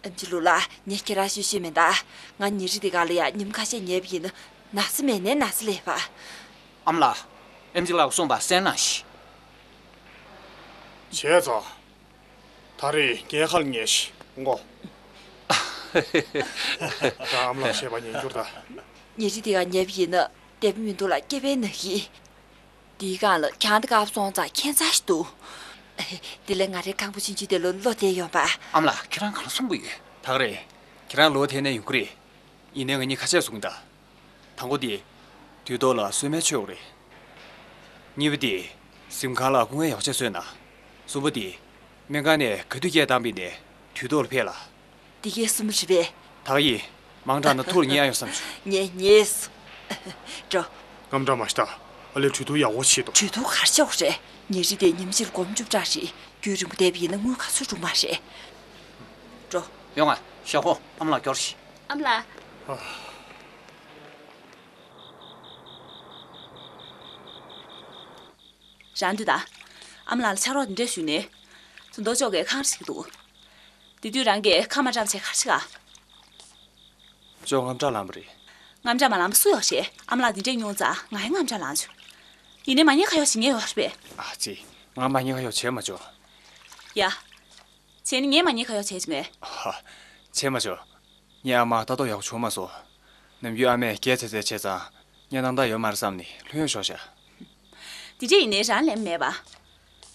ཨེམ་ཆི་ལུག་ལགས། ངས་ཁྱེད་རང་ཤོད་ཤོད་མེད་ད། ང་ཉིན་རེ་འདི་ག་ལ་ཡ་ཉིན་ཁ་ཤས་ཉལ་བ་ཡིན་ན་ན་ཚ་མེད་ནའི་ན་ཚ་སླེབས་པ། ཨ་མ་ལགས། ཨེམ་ཆི་ལགས་གསུངས་པ་གསན་གནང་ཞིག་བྱས་ཙང་། ད་རེས་ངའི་ཁ་ལ་ཉན་ཞིག་ངོ་། ད་ཨ་མ་ལགས་བཤད་པ་ཉན་རྒྱུར་ད། ཉིན་རེ་འདི་ག་ཉལ་བ་ཡིན་ན་བདེ་པོ་མི་འདུག་ལ་སྐེད་པའི་ན་གི། འདིའི་སྒང་ལ་གྱང་དེ་བཀབ་སོང་ཙང་ཁྱད་མཚར་ཞིག་འདུག་དེ་ལས་ང་རའི་ཁང་པ་ཆུང་ཆུང་དེ་ལ་བློ་གཏད་ཡོང་པ། ཨ་མ་ལགས། ཁྱེད་རང་ག་རེ་གསུང་གི་ཡོད། ད་ག་རེད། ཁྱེད་རང་ལོ་དེ་ནས་ཡོང་གི་རེད། ཡིན་ནའི་ང་གཉིས་ཁ་ཆད་བཟོ་གི་ད། དང་པོ་དེ། དུས་ཐོག་ལ་གསོལ་སྨན་མཆོད་དགོས་རེད། གཉིས་པ་དེ། གཟིམ་ཁང་ལ་སྐུ་ངལ་ཡོག་ཆས་བཟོས་ན། གསུམ་པ་དེ། སྨན་ཁང་ནས་ག་དུས་སྐད་བཏང་བ་ཡིན་ནའི་དུས་ཐོག་ལ་ཕེབས་ལ། འདི་གའི་གསུམ་རེད་པས། ད་ག་ཡིན། མང་དྲགས་ན་ཐུགས་ལ་ཉེ་ཡ་ཡོང་བསམ་བྱུང་། ཉེ་ཉེས། འགྲོ། དངངས་སྐྲག་མ་བྱེད་ད། ཨ་ལས་གྲོས་བསྡུར་ཡག་པོ་བྱེད་དོ། གྲོས་བསྡུར་ག་རེ་བྱེད་དགོས་རེད། ཉིན་རེ་དེ་ཉིན་གཅིག་ལ་སྒོར་མོ་བཅུ་ཕྲག་རེད། རྒྱུན་རིང་པོ་བསྡད་པ་ཡིན་ན་དངུལ་ག་ཚོད་འགྲོ་མ་རེད། འགྲོ། ཡོང་ང་། ཞོགས་པོ་ཨ་མ་ལགས་སྐྱོར་ཞིག་ཨ་མ་ལགས། རང་འདུག་ད། ཨ་མ་ལགས་ལ་ཕྱག་རོགས་འདི་འདྲས་ཞུས་ནས། ཚོན་མདོག་ཅོག་གིས་ཁང་རེ་ཞིག་འདུག་དེ་དུས་རང་གིས་ཁ་མ་གྲགས་བྱས་ག་རེ་བྱེད་ག་ཅོག་དངངས་སྐྲག་ལངས་པ་རེད། དངངས་སྐྲག་མ་ལངས་པ་སུ་ཡོད་རེད། ཨ་མ་ལགས་འདི་འདྲས་མྱོང་ཙང་ང་ཡང་དངངས་སྐྲག་ལངས་བྱུང་། ཡིན་ནའི་མ་ཉེས་ཁ་གཡོག་བྱེད་མཁན་ཡོད་རེད་པས། ཨ་ཙི། ང་མ་ཉེས་ཁ་གཡོག་བྱེད་མ་བྱུང་། ཡ། བྱས་ནས་ངས་མ་ཉེས་ཁ་གཡོག་བྱས་ཀྱི་མེད། ཧ། བྱས་མ་བྱུང་། ངའི་ཨ་མ་ལྟ་རྟོག་ཡག་པོ་བྱུང་མ་སོང་། ནམ་རྒྱུན་ཨ་མས་རྒྱལ་ཚ་ཚ་བྱས་ཙང་ངས་སྣང་དག་ཡོད་མ་རེད་བསམ་ནས་ལྷོད་ཡངས་ཤོར་ཤག་དེ་འདྲས་ཡིན་ནའི་རང་ལན་མེད་པ།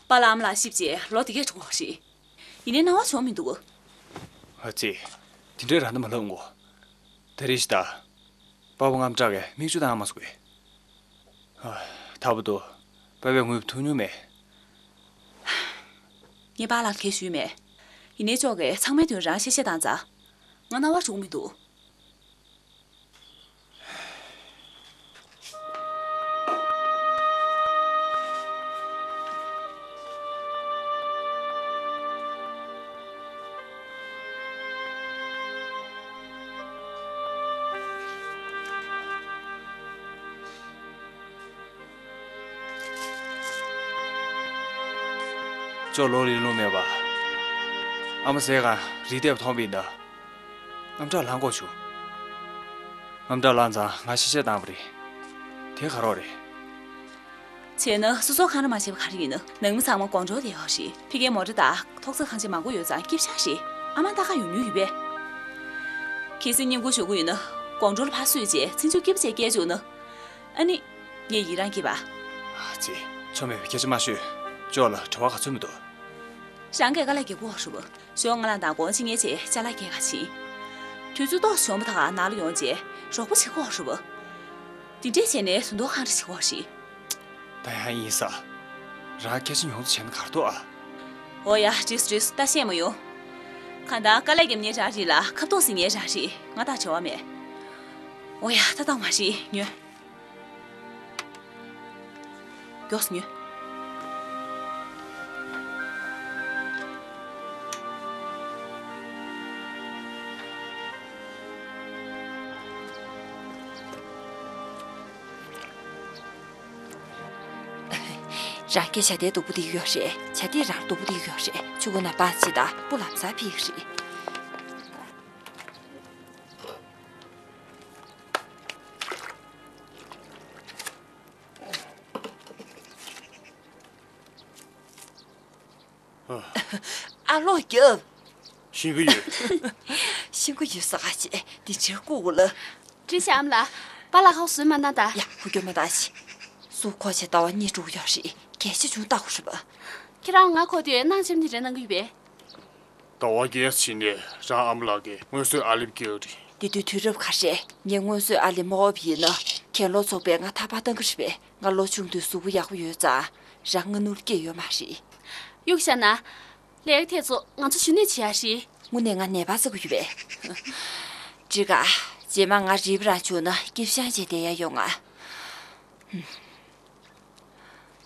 པཱ་ལགས་ཨ་མ་ལགས་གཤིབས་བྱས་ལོ་དེ་གས་འགྲོ་གི་རེད། ཡིན་ནའི་སྣང་བ་བྱུང་མི་འདུག་ཨ་ཙི། དེ་འདྲའི་རང་ན་མ་ལབ་ངོ་། དེ་རེད་ཤི་ད། པ་ཕ་དངངས་སྐྲག་གིས་མིག་ཆུ་བཏང་མ་སོང་གི། ཨ། ཐག་པ་འདུག་པ་ཕས་ངུས་པ་ཐོས་མྱོང་མེད། ངས་པཱ་ལགས་ལ་གས་ཞུས་མེད། ཡིན་ནའི་ཅོག་གིས་ཚང་མའི་དོན་རང་གཤེ་གཤེ་བཏང་ཙང་། ང་སྣང་བ་བྱུང་མི་འདུག་ཅོག་ལོ་ལི་ལུང་མེད་པ། ཨ་མ་ཟས་གང་རིག་བསྡད་པ་མཐོང་བ་ཡིན་ད། དངངས་སྐྲག་ལངས་དགོས་བྱུང་། དངངས་སྐྲག་ལངས་ཙང་ང་གཤེ་གཤེ་བཏང་བ་རེད། དེ་ག་རོགས་རེད། བྱས་ན་སོ་སོ་འཁང་ར་མ་བྱས་པ་ག་རེ་ཡིན། ནང་མི་ཚང་མ་དགོང་དྲོ་དེ་ཡོད་རེད། ཕ་གིའི་མོ་ཊ་དང་ཐོག་ས་ཁང་ཆེན་མང་པོ་ཡོད་ཙང་སྐྱིད་ཤག་རེད། ཨ་མ་ལྟ་ག་ཡོང་མྱོང་ཡོད་པས། གལ་སྲིད་བསྙེན་བཀུར་ཞུ་གི་ཡོད་ན་དགོང་དྲོ་ལ་ཕར་བསུས་བྱས་ཚེ་མཇུག་སྐྱིད་པོ་བྱས་སྐྱེལ་བཅུག་ན། ཨ་ནི། ངས་ཡི་རང་སྐྱིད་པ། ཨ་ཙི། ཆོ་མེད་པའི་སྐད་ཆ་མ་ཤོད། ཅོག་ལ་བྲེལ་བ་ག་ཚོད་མི་འདུག་རང་གིས་དཀའ་ལས་རྒྱག་གོ་རུ། ཞོགས་སྔ་ལངས་དང་དགོང་ཕྱི་ཉལ་བྱས་ཅ་ལག་སྐྱེལ་ག་ཕྱིན། དུས་ཚོད་ཏོག་ཙམ་བྱུང་བ་དང་ནང་ལ་ཡོང་རྗེས་རོགས་པ་བྱེད་གོ་རུ། དེ་འདྲས་བྱས་ནས་ཟུར་འདོགས་གང་འདྲ་བྱེད་གོ་རེད། ད་ཡང་ཡིན་ས། རང་སྐད་ཆ་ཉུང་དུ་བྱས་ན་ག་རེ་འདུག་ཨ། འོ་ཡ། འགྲིགས་འགྲིགས། ད་བཤད་མ་ཡོང་། གང་ལྟར་དཀའ་ལས་རྒྱབ་མཁན་རང་རེད་ལ་ཁ་ཐུག་ཟིན་མཁན་རང་རེད། ང་དང་འབྲེལ་བ་མེད། འོ་ཡ། ད་བཏང་བ་རེད། ཉོན། མགྱོགས་སུ་ཉོན། རང་གི་ཇ་དེ་སྡུག་པོ་དེ་ཡོད་རེད། ཇ་དེ་རང་སྡུག་པོ་དེ་ཡོད་རེད། ཆུ་ཁོལ་ན་པང་ཅི་དང་སྤུ་ལམ་སང་ཕིག་རེད། ཨ་ལོ་རྒྱབ། ཤིང་གི་ཡོད། ཤིང་གི་ཡོད་ས་ག་ཅེ་འདི་ཕྱིར་བཀུག་གོ་ལ། བཀྲིན་ཆེ་ཨ་མ་ལགས། པཱ་ལགས་ཁ་བཟོས་མ་གནང་ད། ཡ་ཁུ་སྐྱོ་མ་ད་ཅི། སུ་ཁོ་ཆེ་ལྟ་བ་གཉིས་དྲུག་ཡོད་རེད། གལ་ཆེ་ཆུང་ལྟ་དགོས་རེད་པ། ཁྱེད་རང་ང་ཁོ་དུས་ནང་ཆེམ་དེ་རེ་གནང་གི་ཡོད་པས། ཟླ་བ་བརྒྱད་ཕྱིན་ནས་རང་ཨ་མ་ལགས་ཀྱི་སྔོན་གསོས་ཨ་ལེབ་སྐྱེལ་རེད། དེ་དུས་དུས་རབས་ག་རེ་རེད། ངས་སྔོན་གསོས་ཨ་ལེབ་མ་དབོར་བ་ཡིན་ན་གྱེན་ལོག་ཚོགས་པས་ང་ཐག་པ་གཏང་གི་རེད་པས། ང་ལོ་ཆུང་དུས་གཟུགས་པོ་ཡག་པོ་ཡོད་ཙང་རང་ང་ནོར་སྐྱེས་ཡོད་མ་རེད། གཡུག་བཞག་ན། ལས་ཀ་ཐད་ཚོ་ང་ཚོ་ཞུ་ནས་བྱེད་ཡ་རེད། དངོས་གནས་ང་ནད་པ་ཟ་གི་ཡོད་པས། འགྲིག་ག་རྗེས་མ་ང་རིལ་བུ་རང་བྱུང་ན་སྐྱིད་ཤང་བྱས་བསྡད་ཡ་ཡོང་ང་།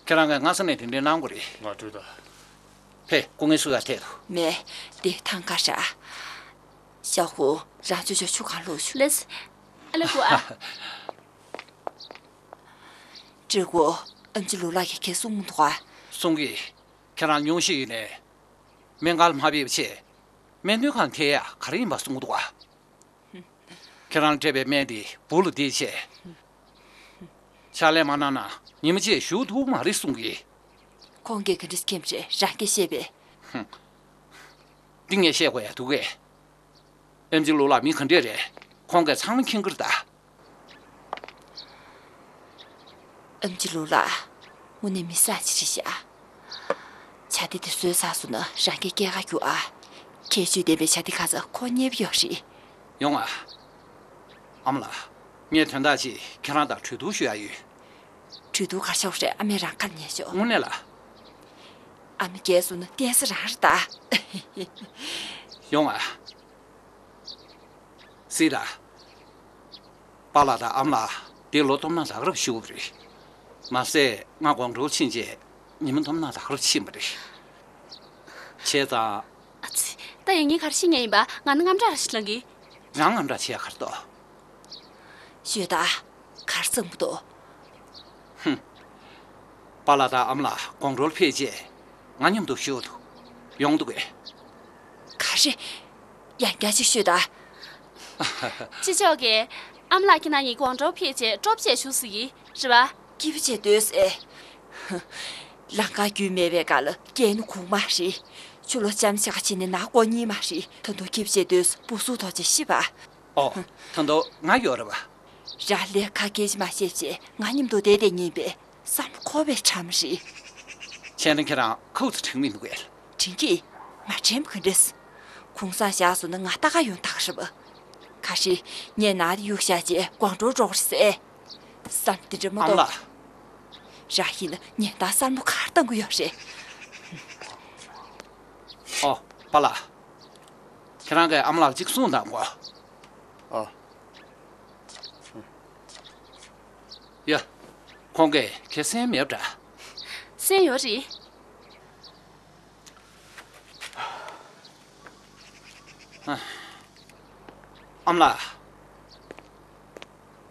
ཁྱེད་རང་གིས་སྔ་ས་ནས་དེ་འདྲའི་གནང་དགོས་རེད། ང་སྤྲོད་ད། ཕེ་སྐུ་ངལ་གསོ་ཡ་ཐད་དོ། མེད། དེ་ཐང་ཀ་ར། ཤ་ཁུ་རང་ཚོ་ཆོ་ཆུ་གང་ལོག་ཆུ། ལེས། ཨ་ལེ་ཁུ་ཨ། ཀྲི་གུ། ཨམ་ཆི་ལུ་ལགས་ཀྱིས་ཁྱེད་གསུང་མི་འདུག་ཨ། གསུང་གི། ཁྱེད་རང་སྙུང་གཞི་ཡིན་ནས། སྨན་ཁང་ལ་མ་ཕེབས་པ་བྱས། སྨན་དོན་ཁང་ཐད་ཡག་ག་རེ་ཡིན་པ་གསུང་གི་འདུག་ག་ཁྱེད་རང་སྤྲད་པའི་སྨན་དེ་བུ་ལ་འདི་བྱས། ཕྱག་ལས་མ་གནང་ན་ཉི་མ་གཅིག་བཞུགས་ཐུབ་མ་རེད་གསུང་གི། ཁོང་གིས་ག་འདྲ་མཁྱེན་པ་རེད། རང་གིས་ཤེས་པས། འདི་ངས་བཤད་དགོས་ཡ་འདུག་གས། ཨེམ་ཆི་ལུག་ལགས་མི་ག་འདྲས་རེད། ཁོང་གིས་ཚང་མ་མཁྱེན་གྱི་རེད་ད། ཨེམ་ཆི་ལུག་ལགས། དངོས་གནས་མི་བཟང་ཅིག་རེད་ཤག་བྱ་དེ་དེ་བཟོས་ཚར་སོང་ན་རང་གི་སྐྱེས་ཀ་རྒྱུ་ཨ། ཁྱད་ཆོས་ལྡན་པའི་བྱ་དེ་ཁ་ཚ་ཁོ་རྙེད་པ་ཡོད་རེད། ཡོང་ཨ། ཨ་མ་ལགས། ངས་དོན་དག་ཅིག་ཁྱེད་རང་དང་གྲོས་བསྡུར་ཞུ་ཡ་ཡོད། གྲོས་བསྡུར་ག་རེ་བྱ་བ་རེད། ཨ་མས་རང་ཁ་ལ་ཉན་ཤོག་དངོས་གནས་ལ། ཨ་མ་རྒས་སོང་ན་བསྡད་ས་རང་རེད་ད། ཡོང་ཨ། སྲིད་ལ། པཱ་ལགས་དང་ཨ་མ་ལགས་འདི་ལོ་སྟོབས་ན་ལག་རབས་ཞུ་བ་རེད། མ་ཟད་ང་དགོང་དྲོ་ཕྱིན་རྗེས་ཉི་མ་སྟོབས་ན་ལག་རབས་ཕྱིན་པ་རེད། བྱས་ཙང་། ཨ་ཙི། ད་ཡིན་ངས་ག་རེ་ཤེས་ངེས་ཡིན་པ། ང་ནི་དངངས་སྐྲག་ར་ཞིག་ལངས་གི། རང་དངངས་སྐྲག་བྱས་ག་རེ་འདུག་ཤོད་ད། ག་རེ་བསམ་གི་འདུག་ཧུམ། པཱ་ལགས་དང་ཨ་མ་ལགས་དགོང་དྲོ་ལ་ཕེབས་རྗེས་ང་མཉམ་དུ་བཞུགས་འདུག་ཡོང་འདུག་གས། ག་རེ། ཡང་བསྐྱར་ཅིག་ཤོད་ད། ཕྱི་ཕྱོགས་ཀྱི། ཨ་མ་ལགས་ཁྱེད་རང་གཉིས་དགོང་དྲོ་ཕེབས་རྗེས་སྤྲོ་པོ་བྱས་བཞུགས་ཟེར་གི་རེད་པ། སྐྱིད་པོ་བྱས་སྡོད་ཟེར། ལམ་ཁ་རྒྱུས་མེད་པའི་སྒང་ལ་སྐྱེས་ནི་གོང་མ་རེད། ཆུ་ལོག་འཇམ་ཆག་ཕྱིན་ནས་ནག་དགོས་ཉིན་མ་རེད། ད་དུང་སྐྱིད་པོ་བྱས་སྡོད་ཟེར། སྤུ་གསུག་ཐོག་ཅིག་ཤི་བ། ཨོ། ད་དུང་ང་ཡོད་རེད་པ། རང་ལས་ཁ་སྐད་ཅིག་མ་བཤད་བྱས་ང་མཉམ་དུ་བསྡད་བསྡད་ཉན་པས་བསམ་བློ་འཁོར་བའི་ཁྲམ་རེད། བྱས་ན་ཁྱེད་རང་ཁུག་ཙམ་དྲན་མི་འདུག་གས། དྲན་གི། མ་དྲན་པ་ག་འདྲས། གུང་སེང་བཞག་སོང་ན་ང་ལྟ་ག་ཡོང་ཐག་རེད་པ། ག་རེ། ངས་ནང་དུ་གཡུགས་བཞག་རྗེས་དགོང་དྲོ་འགྲོ་གི་རེད་ཟེར། བསམ་དེ་འདྲ་མ་ཨ་མ་གཏོགས། ལགས། རང་ཡིན་ན་ཉན་དང་བསམ་བློ་ག་རེ་གཏང་གི་ཡོད་རེད། ཨོ། པཱ་ལགས། ཁྱེད་རང་གིས་ཨ་མ་ལགས་ལ་ཅིག་གསུངས་དང་གོ། ཨ། ཡ། ཁོང་གིས་ཁྱེད་གསན་མེད་པ་འདྲ། གསན་ཡོད་རེད། ཨ། ཨ་མ་ལགས།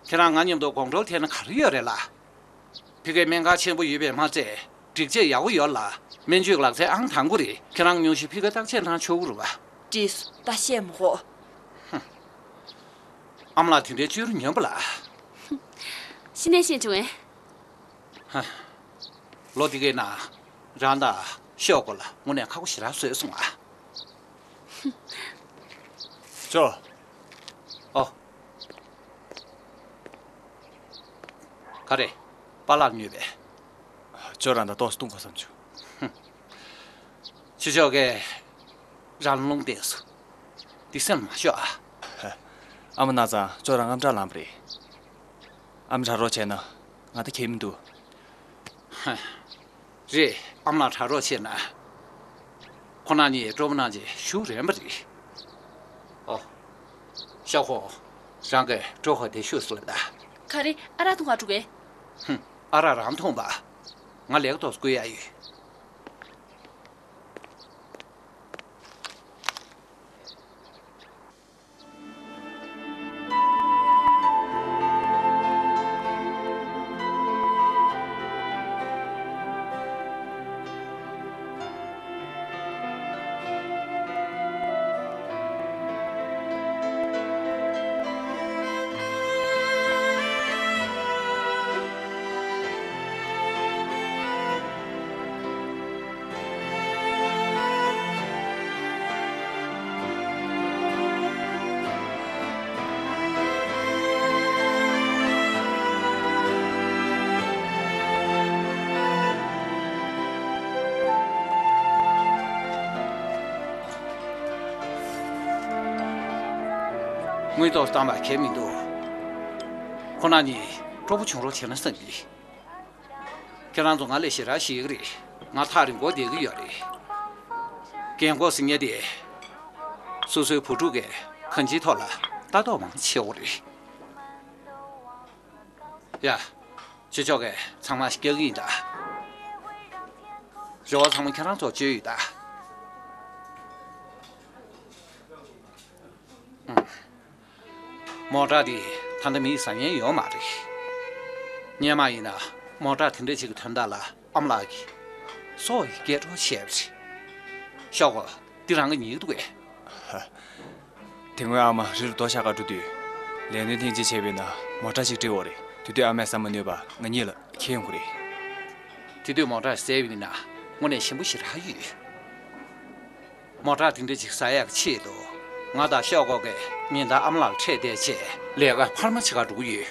ཁྱེད་རང་ང་མཉམ་དུ་དགོང་དྲོ་ལ་ཐད་ན་ག་རེ་ཡོད་རེད་ལགས། ཕ་གིར་སྨན་ཁང་ཆེན་པོ་ཡོད་པས་མ་ཚད། སྒྲིག་ཆས་ཡག་པོ་ཡོད་ལ། སྨན་བཅོས་ལག་རྩལ་ཨང་དང་པོ་རེད། ཁྱེད་རང་ཉུང་ཤས་ཕ་གིར་བརྟག་དཔྱད་གནང་ཆོག་གི་རེད་པ། འགྲིག་སོང་། ད་བཤད་མི་དགོས། ཨ་མ་ལགས་དེ་འདྲའི་སྤྱོད་རྒྱུ་ཉོན་པ་ལ། གཞི་ནས་ཤེས་བྱུང་ངས། ཧ། ལོ་འདི་གའི་ནང་རང་དང་ཤོག་གོ་ལ་དངོས་གནས་ཁག་པོ་ཞེ་དྲག་བཟོས་སོང་ཨ། ཅོ། ཨོ། ག་རེ། པཱ་ལགས་ཉོས་པས། ཅོ་རང་དང་ཏོག་ཙམ་བཏུང་གོ་བསམ་བྱུང་། ཕྱི་ཕྱོགས་ཀས་རང་ལུང་བསྟན་སོང་། འདི་སེམས་མ་ཤོར་ཨ། ཨ་མ་ན་ཚང་ཅོ་རང་དངངས་སྐྲག་ལངས་པ་རེད། ཨ་མ་དྲག་རོགས་བྱས་ན་ང་ད་གལ་མི་འདུག་རེད། ཨ་མ་ལགས་དྲག་རོགས་བྱས་ན། ཁོ་རང་གཉིས་སྤྲོ་པོ་གནང་རྗེས་བཞུགས་རན་པ་རེད། ཨོ། ཤོག་གོ། རང་གིས་སྤྲོ་ཁ་དེ་ཤོད་སོང་ལ་ད། ག་རེ། ཨ་རག་འཐུང་ག་འགྲོ་གས། ཧུམ། ཨ་རག་རང་འཐུང་པ། ང་ལས་ཀ་ཏོག་ཙམ་བསྐུལ་ཡ་ཡོད། དངུལ་ཏོག་བཏང་བ་གལ་མི་འདུག་ཁོ་རང་གཉིས་སྤྲོ་པོ་བྱུང་རོགས་བྱས་ན་བསམ་གི། ཁྱེད་རང་ཚོ་ང་ལས་ཞེ་དྲག་ཤེས་ཀྱི་རེད། ང་ཐག་རིང་པོ་བསྡད་ཀྱི་ཡོད་རེད། རྒན་གོག་ཟེར་མཁན་དེ། སོ་སོའི་བུ་ཕྲུག་གིས་གང་ཅིའི་ཐོག་ལ་ལྟ་རྟོག་མང་ཆེ་བོ་རེད། ཡ། ཕྱི་ཕྱོགས་ཀྱིས་ཚང་མ་སྐྱག་གི་ཡིན་ད། རེ་བ་ཚང་མ་ཁྱེད་རང་ཚོར་བཅོལ་ཡོད་ད། ཨུམ། མོ་ཊ་འདི་ད་ལྟ་མིས་ཟ་མཁན་ཡོད་མ་རེད། སྔོན་མ་ཡིན་ན་མོ་ཊ་དེ་འདྲ་ཅིག་གི་དོན་དག་ལ་ཨ་མ་ལགས་ཀྱིས་སྲོག་ཡི་སྐྱེལ་འགྲོ་བྱས་པ་རེད། ཤོག་གོ། འདི་རང་གི་ཉིད་འདུག་གས། དེ་སྔོན་ཨ་མ་རི་རུ་རྡོ་བཤའ་ག་འགྲོ་དུས། ལས་སྣོན་ཐེངས་གཅིག་བྱས་པས་ན་མོ་ཊ་ཞིག་སྤྲད་ཡོད་རེད། དེ་དུས་ཨ་མས་ཟ་མ་ནུས་པ་ང་གཉིས་ལ་ཁྱེར་ཡོང་གི་རེད། དེ་དུས་མོ་ཊ་ཟས་པ་ཡིན་ན་དངོས་གནས་ཞིམ་པོ་ཞེ་དྲག་ཡོད། མོ་ཊ་དེ་འདྲ་ཅིག་ཟ་ཡག་ཆེད་དུ། ང་དང་ཤོག་གོ་གིས་ཉིན་ལྟར་ཨ་མ་ལགས་ལ་འཕྲད་བསྡད་བྱས་ལས་ཀ་འཕར་མ་བྱེད་ག་འགྲོ་གི་ཡོད།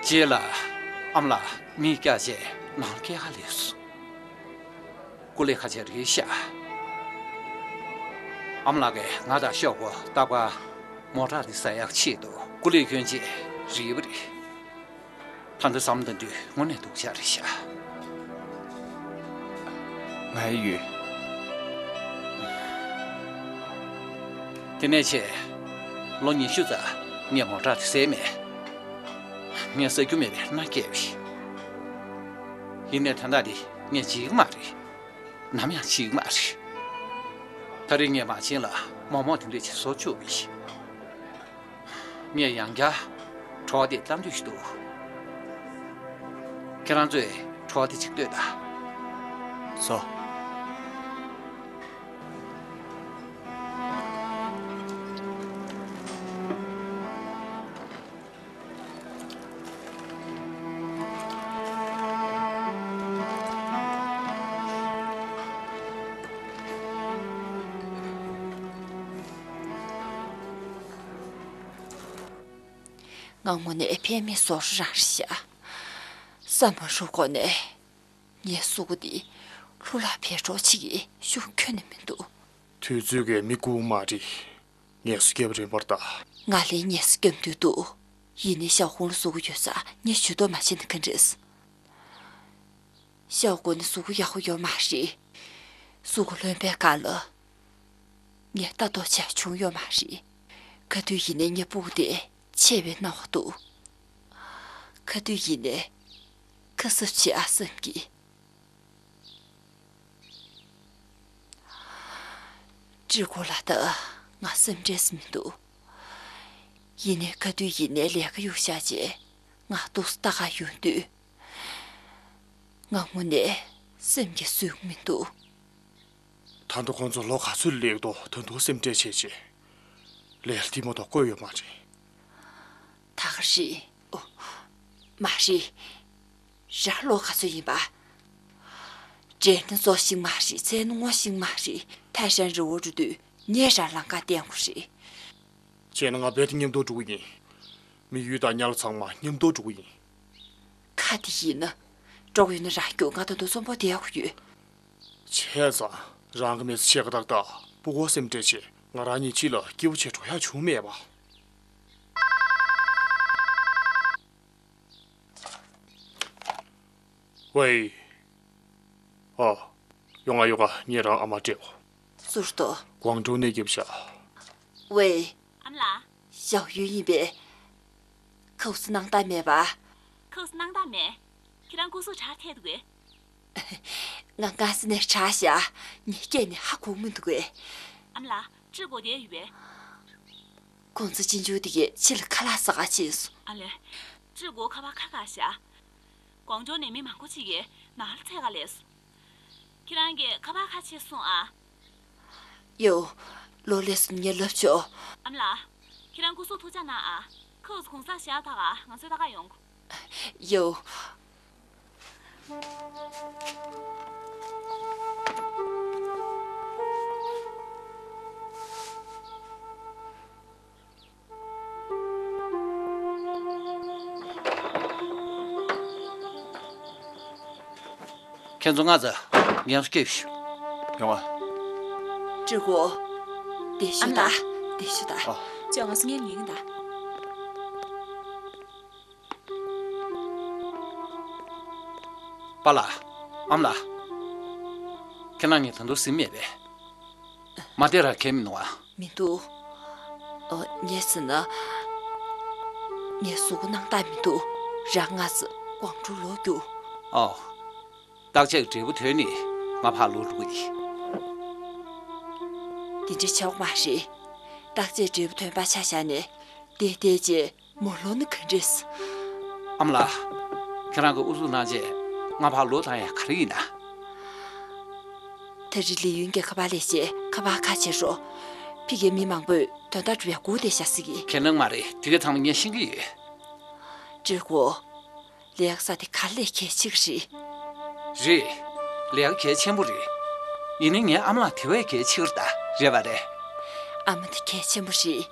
རྗེས་ལ་ཨ་མ་ལགས་མི་བསྐྱལ་བྱས་ནང་ལ་སྐྱེལ་ག་སླེབས་སོང་། སྐུ་ལས་ཁ་ཆེ་རེད་ཤག། ཨ་མ་ལགས་ཀྱིས་ང་དང་ཤོག་གོ་རྟག་པར་མོ་ཊ་དེ་ཟ་ཡག་ཆེད་དུ་སྐུ་ལས་བསྐྱོན་བྱས་རེད་པ་རེད། ད་ལྟ་བསམ་བློ་གཏོང་དུས་དངོས་གནས་སྡུག་ཅག་རེད་ཤག། ང་ཡི་ཡོད། དེ་ནས་བྱས། ལོ་ཉི་ཤུ་ཙམ་ངས་མོ་ཊ་དེ་ཟས་མེད། ངས་ཟ་རྒྱུ་མེད་པའི་མནའ་བསྐྱལ་བས། ཡིན་ནའི་ད་ལྟ་དེ་ངས་བརྗེད་ཀྱི་མ་རེད། ནམ་ཡང་བརྗེད་ཀྱི་མ་རེད། ད་རེས་ངས་མ་བྱན་ལ་མོག་མོག་དེ་འདྲས་ཅིག་བཟོ་བཅུག་པས། ངས་ཡང་བསྐྱར་གྲོགས་དེ་བལྟ་འདོད་ཞིག་འདུག། ཁྱེད་རང་ཚོས་གྲོགས་དེ་ཅིག་ལྟོས་དང་། བཟོ། ང་དངོས་གནས་ཕན་མེད་བཟོ་འདྲ་རང་རེད་ཤག། བསམ་པ་རུ་གོ་ནས། ངའི་གཟུགས་པོ་འདི་ལྷུ་ལག་བེད་སྤྱོད་བྱེད་ཀྱི་གཞུང་ཁྱོན་ནས་མི་འདུག། དུས་ཚོད་ཀྱིས་མི་བཀུག་མ་རེད། ངལ་གསོ་རྒྱབ་རན་པར་ལྟ། ང་ལ་ངལ་གསོ་རྒྱབ་འདོད་འདུག། ཡིན་ནའི་ཞའོ་ཧུང་ལ་གཟུགས་པོ་ཡོད་ཙང་ངས་ཇུས་གཏོགས་མ་བྱས་ན་ག་འདྲས། ཞའོ་ཀུན་ནི་གཟུགས་པོ་ཡག་པོ་ཡོད་མ་རེད། གཟུགས་པོ་ལོན་པའི་སྒང་ལ། ངས་ལྟ་རྟོག་བྱས་བྱུང་ཡོད་མ་རེད། ག་དུས་ཡིན་ནའི་ངའི་ཕྲུ་གུ་དེ་ཆེ་བའི་སྣང་བ་འདུག། ག་དུས་ཡིན་ནའི་ཁ་གསབ་བྱེད་ཨ་བསམ་གྱི། ཀྲི་གོ་ལ་ད་ང་སེམས་ཁྲལ་མི་འདུག། ཡིན་ནའི་ག་དུས་ཡིན་ནའི་ལས་ཀ་གཡུག་བཞག་རྗེས་ང་འདུག་སེ་ལྟ་ག་ཡོང་དུས། ང་དངོས་གནས་སེམས་ཀྱིས་བཟོད་ཀྱི་མི་འདུག། ད་དུང་ཁོང་ཚོ་ལོ་ག་ཚོད་སླེབས་འདུག། ད་དུང་སེམས་ཁྲལ་བྱས་བྱས། ལས་ལ་ལྟད་མོ་དང་བསྐོས་ཡོད་མ་རེད། ད་ག་རེད། ཨོ། མ་རེད། ར་ལོ་ག་ཚོད་ཡིན་པ། འདྲེ་ནི་བཙོ་ཤེས་མ་རེད། ཚལ་ནི་རྔོ་ཤེས་མ་རེད། ཕལ་ཆེར་རི་བོ་འགྲོ་དུས་ངས་ར་ལམ་ཁ་བསྟན་དགོས་རེད། བྱས་ན་ང་རྦད་དེ་མཉམ་དུ་འགྲོ་གི་ཡིན། མི་ཡུལ་དང་ཉ་ལ་ཚང་མ་མཉམ་དུ་འགྲོ་གི་ཡིན། ཁ་དེ་ཡིན་ན། འགྲོ་གི་ཡོད་ན་རང་སྐྱོབ། ང་ད་དུང་གསོན་པོ་བསྡད་དགོས་ཡོད། བྱས་ཙང་རང་གི་མི་ཚེ་ཕྱེད་ཀ་ཏག་ཏག་ཕྲུ་གུར་སེམས་ཁྲལ་བྱས། ང་རང་གཉིས་ཕྱི་ལ་སྐྱིད་པོ་བྱས་འགྲོ་ཡག་བྱུང་མེད་པ། ཝེ། ཨ། ཡོང་ང་ཡོང་ང་། ངས་རང་ཨ་མ་སྤྲད། ཟུར་དུ། ཀོང་ཀྲོའུ་ནས་རྒྱབ་ཤག། ཝེ། ཨ་མ་ལགས། ཞའོ་ཡུས་ཡིན་པས། ཁོ་ཚོ་སྣང་དག་མེད་པ། ཁོ་ཚོ་སྣང་དག་མེད། ཁྱེད་རང་སྐུ་གཟུགས་དྲག་ཐལ་འདུག་གས། ང་སྔ་ས་ནས་དྲག་ཤག། ངས་སྐད་ནས་ཧ་གོ་མི་འདུག་གས། ཨ་མ་ལགས། ཀྲི་གོ་བསྡད་ཡོད་པས། ཁོང་ཚོ་གཅེན་གཅུང་དེ་གས་ཕྱི་ལ་ཁ་ལག་ཟ་ག་ཕྱིན་སོང་། ཨ་ལས། ཀྲི་གོ་ཁ་པར་ཁ་བཀག་ཤག། ཀོང་ཀྲོའུ་ནས་མི་མང་པོ་ཅིག་གིས་ནང་ལ་འཚོལ་ག་སླེབས་སོང་། ཁྱེད་རང་གིས་ཁ་པར་ཁ་ཕྱེ་སོང་ཨ། ཡོ། ལོ་ལེ་སུན་ངས་ལབ་ཆོག། ཨ་མ་ལགས། ཁྱེད་རང་སྐུ་གཟུགས་ཐུགས་ཅག་གནང་ཨ། ཁོ་ཚོ་གུང་སེང་བཞག་ད་ག་ང་ཚོའི་ད་ག་ཡོང་། ཡོ། ཁྱེད་ཚོ་ང་ཚོ་ངལ་གསོ་སྐྱེལ་ཞུ། ཡོང་བ། ཀྲི་གོ། དེ་ཤོད་ད། ཨ་མ་ལགས། དེ་ཤོད་ད། ཨ། ཅོ་ང་ཚོ་ངལ་ཉན་ད། པཱ་ལགས། ཨ་མ་ལགས། ཁྱེད་རང་གཉིས་ད་དུང་ཟིན་མེད་པས། མ་བསྡད་ར་གས་མི་འདུག་ཨ། མི་འདུག། ཨོ། ངས་ཟེར་ན། ངའི་གཟུགས་པོ་སྣང་དག་མི་འདུག། རང་ང་ཚོ་ཀོང་ཀྲོའུ་ལོག་རྒྱུགས། ཨོ། བརྟག་དཔྱད་ཀྱི་འབྲས་བུ་ཐོན་ནས་ང་ཕར་ལོག་འགྲོ་གི་ཡིན། དེ་འདྲ་བྱེད་དགོས་མ་རེད། བརྟག་དཔྱད་འབྲས་བུ་ཐོན་པ་ཆ་བཞག་ནས་བསྡད་བསྡད་རྗེས་མ་ལོག་ན་ག་འདྲས། ཨ་མ་ལགས། ཁྱེད་རང་གིས་ཨུ་ཚུགས་གནང་རྗེས་ང་ཕར་ལོག་བཏང་ཡ་ག་རེ་ཡིན་ན། ད་རེས་ལི་ཡུན་གྱི་ཁ་པར་ལས་བྱེད་ཁ་པར་ཁ་ཕྱེ་རོགས། ཕ་གིའི་མི་མང་པོས་དོན་དག་སྒྲུབ་ཡ་སྒུག་བསྡད་ཤག་ཟེར་གི། ཁས་ལེན་མ་རེད། དེ་ག་ཚང་མ་ངས་ཤེས་ཀྱི་ཡོད། ཀྲེ་གོ། ལས་ཀ་ས་དེ་ག་ལས་གལ་ཆེ་གི་རེད། རེད། ལས་ཀ་གལ་ཆེན་པོ་རེད། ཡིན་ནའི་ངའི་ཨ་མ་ལགས་དེ་བས་གལ་ཆེ་གི་རེད་ད། རེད་པ་རེད། ཨ་མ་དེ་གལ་ཆེན་པོ་རེད།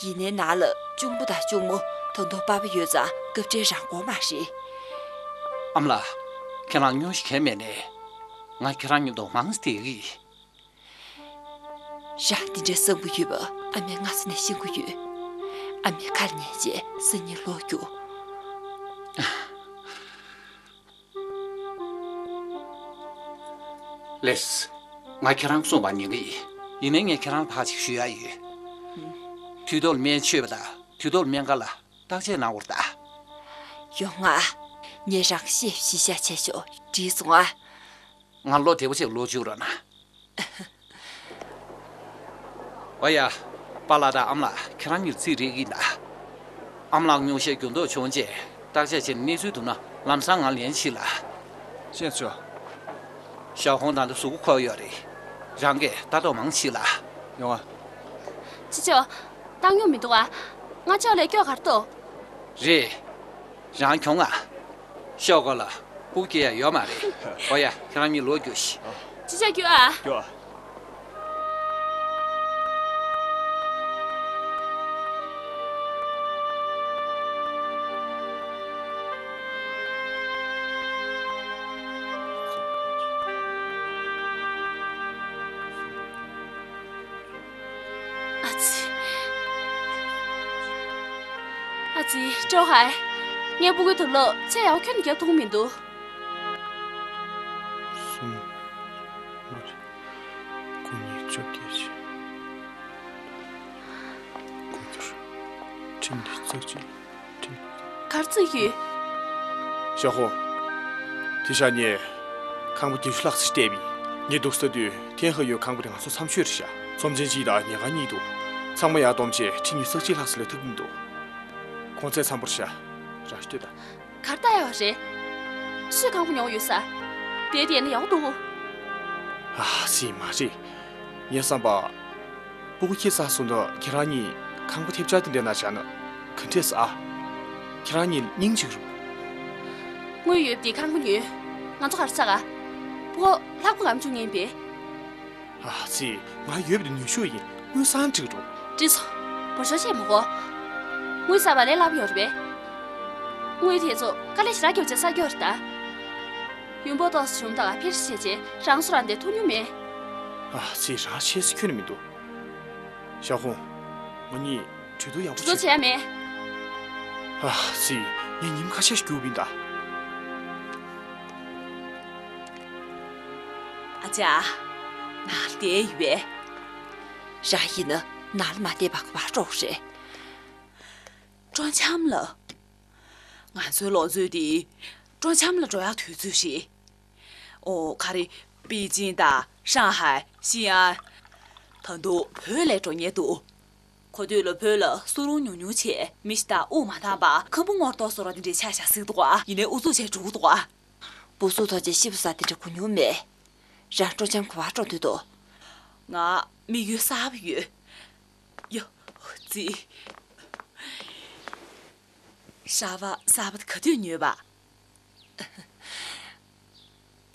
ཡིན་ནའི་ནང་ལ་གཅུང་པོ་དང་གཅུང་མོ་ད་དུང་པ་ཕ་ཡོད་ཙང་སྐབས་འཕྲལ་རང་དགོས་མ་རེད། ཨ་མ་ལགས། ཁྱེད་རང་སྙུང་གཞི་གང་ཡང་མེད་ནའི། ང་ཁྱེད་རང་མཉམ་དུ་མང་ཙམ་བསྡད་ཀྱི་ཡིན། རང་འདི་འདྲའི་བཟང་པོ་ཡོད་པ་ཨ་མས་སྔ་ས་ནས་ཤེས་ཀྱི་ཡོད། ཨ་མའི་ཁ་ལ་ཉན་བྱས་སང་ཉིན་ལོག་རྒྱུགས། ལེས། ང་ཁྱེད་རང་གསུངས་པ་ཉན་གྱི་ཡིན། ཡིན་ནའི་ངས་ཁྱེད་རང་ལ་ཕར་ཅིག་ཞུ་ཡ་ཡོད། དུས་ཐོག་ལ་སྨན་མཆོད་པ་དང་དུས་ཐོག་ལ་སྨན་ཁང་ལ་བརྟག་དཔྱད་གནང་དགོས་རེད་ད། ཡོང་ང་། ངས་རང་གི་ཤེས་གཞི་བཞག་བྱས་ཆོག་འགྲིག་སོང་ཨ། ང་ལོ་བདེ་པོ་ཅིག་ལོག་བཅུག་རོགས་གནང་། ཨོ་ཡ། པཱ་ལགས་དང་ཨ་མ་ལགས་ཁྱེད་རང་གཉིས་རྩིས་རེད་ཀྱི་ཡིན་ད། ཨ་མ་ལགས་སྙུང་གཞིའི་འགྱུར་ལྡོག་བྱུང་རྗེས་བརྟག་དཔྱད་བྱས་ནས་གནས་ཚུལ་ཐུག་ན་ལམ་སང་ང་ལན་བྱེད་ལ། ཤེས་སོང་། ཞའོ་ཧུང་ད་ལྟ་གཟུགས་པོ་འཁོར་ཡོད་རེད། རང་གིས་ལྟ་རྟོག་མང་བྱེད་ལ། ཡོང་ཨ། ཅི་ཅོ། བཏང་མྱོང་མི་འདུག་ཨ། ང་ཅོག་ལས་སྐྱོ་གར་ཏོ། རེད། རང་གྱོང་ང་། ཤོག་གོ་ལ། སྤུ་གུ་སྐྱེ་ཡ་ཡོད་མ་རེད། ཨོ་ཡ། ཁྱེད་རང་གཉིས་ལོག་རྒྱུགས་ཤིག་ཅི་བྱ་རྒྱུ་ཨ། རྒྱུགས་ཨ། ཨ་ཙི། ཨ་ཙི། ཀྲོ་ཧའེ། ངའི་སྤུ་གུའི་དུག་ལོག་ཆེས་ཡག་པོ་ཁྱོན་ནས་རྒྱབ་ཐུབ་ཀྱི་མི་འདུག་གསུམ། ལྔ་རེད། དགུ་གཉིས་བཅོ་བརྒྱད་བྱས། དགུ་བཅུ། ཁྲི་འདི་རྩ་གཅིག་གར་བརྩིས་ཡོད། ཞའོ་ཧུང་། དེ་ཤ་ཉེ། ཁང་པ་བརྒྱད་ཅུ་ལྷག་ཙམ་བལྟས་པ་ཡིན། ངས་འདུག་ས་དུས་ཐེན་ཧེ་ཡོད་ཁང་པ་དེ་ང་ཚོ་མཚམས་ཤོད་རེད་ཤག་ཚོམས་ཆེན་གཅིག་དང་ཉལ་ཁང་གཉིས་འདུག་ཚང་མ་ཡར་བསྡོམས་བྱས་ཁྲི་ཉི་ཤུ་རྩ་གཅིག་ལྷག་ཙམ་ལས་ཐུབ་ཀྱི་མི་འདུག་གོང་ཚད་འཚམ་པོ་རེད་ཤག་རང་ཤོད་ད། གར་ལྟ་ཡག་རེད། སུས་ཁང་པ་ཉོ་ཡོད་ས། དེ་དེ་ནི་ཡག་པོ་འདུག་ཨ་སི་མ་རེད། ངའི་བསམ་པ། སྤུ་གུ་ཁྱེད་ཚ་སོང་དུས་ཁྱེད་རང་གཉིས་ཁང་པ་ཐེབས་ཆག་དེ་འདྲ་ན་བཞག་ན་ག་འདྲས་ཨ། ཁྱེད་རང་གཉིས་སྙིང་གཅིག་རུ། དངུལ་ཡོད་པའི་ཁང་པ་ཉོས། ང་ཚོ་གར་ཆག་ག་སྤུ་གུ་ལྷག་པ་ངམ་ཆུང་ངན་པས། ཨ་ཙི། ང་ཡོད་པའི་ནུས་ཤུགས་ཡིན། དངུལ་སང་འགྲིག་རུ། འགྲིག་སོང་། བོར་ཤོར་བྱེད་མི་དགོས། དངུལ་གསར་པ་ལས་སླ་པོ་ཡོད་རེད་པས། དངུལ་དེ་ཚོ་དཀའ་ལས་ཞེ་དྲག་རྒྱབ་བྱས་བསགས་རྒྱུ་རེད་ད། ཡོང་འབབ་ཏོག་ཙམ་བྱུང་ད་ག་ཕེར་བཤད་བྱས་རང་སོ་རང་བདེ་ཐུབ་མྱོང་མེད། ཨ་ཙི། རང་ཆེ་ས་ཁྱོན་ནས་མི་འདུག་ཞའོ་ཧུང་། ང་གཉིས་གྲོས་བསྡུར་ཡག་པོ་གྲོས་བསྡུར་བྱེད། བྱེད་ཡ་མེད། ཨ་ཙི། ངས་ཉིན་ཁ་ཤས་ཤིག་རྒྱུགས་པ་ཡིན་ད། ཨ་ཅག་ནང་ལ་བསྡད་ཡོད་པས། རང་ཡིན་ན་ནང་ལ་མ་བསྡད་པ་ག་པར་འགྲོ་རེད། སྤྲོ་འཆམ་ལ། ང་ཚོའི་ལོ་ཚོད་འདི་སྤྲོ་འཆམ་ལ་འགྲོ་ཡག་དུས་ཚོད་རེད། ཨོ་ག་རེ། པེ་ཅིང་དང་ཧྲང་ཧའེ། ཤིན་ཨན། ད་དུང་བོད་ལ་འགྲོ་མཁན་འདུག་གོ་ཐོས་ལ་བོད་ལ་གསོ་རུང་ཉུང་ཉུང་བྱས་མི་ཞིག་དང་དབུགས་མ་འཐང་པ་ཁམ་བུ་སྔོ་རྡོག་བཟོ་ར་དེ་འདྲའི་ཆ་བཞག་སྲིད་འདུག་ཨ། ཡིན་ནའི་ཨུ་ཚུགས་བྱས་འགྲོ་གི་འདུག་ཨ། སྦུག་སུག་ཐོག་ཆེ་ཤི་བ་ས་དེ་འདྲ་གོ་མྱོང་མེད། རང་སྤྲོ་འཆམ་ག་པར་འགྲོ་འདོད་དོ། ང་དམིགས་ཡུལ་གསར་པ་ཡོད། ཡོ། ཙི། ཧྲ་བ་གསར་པ་དེ་ག་དུས་ཉོས་པ།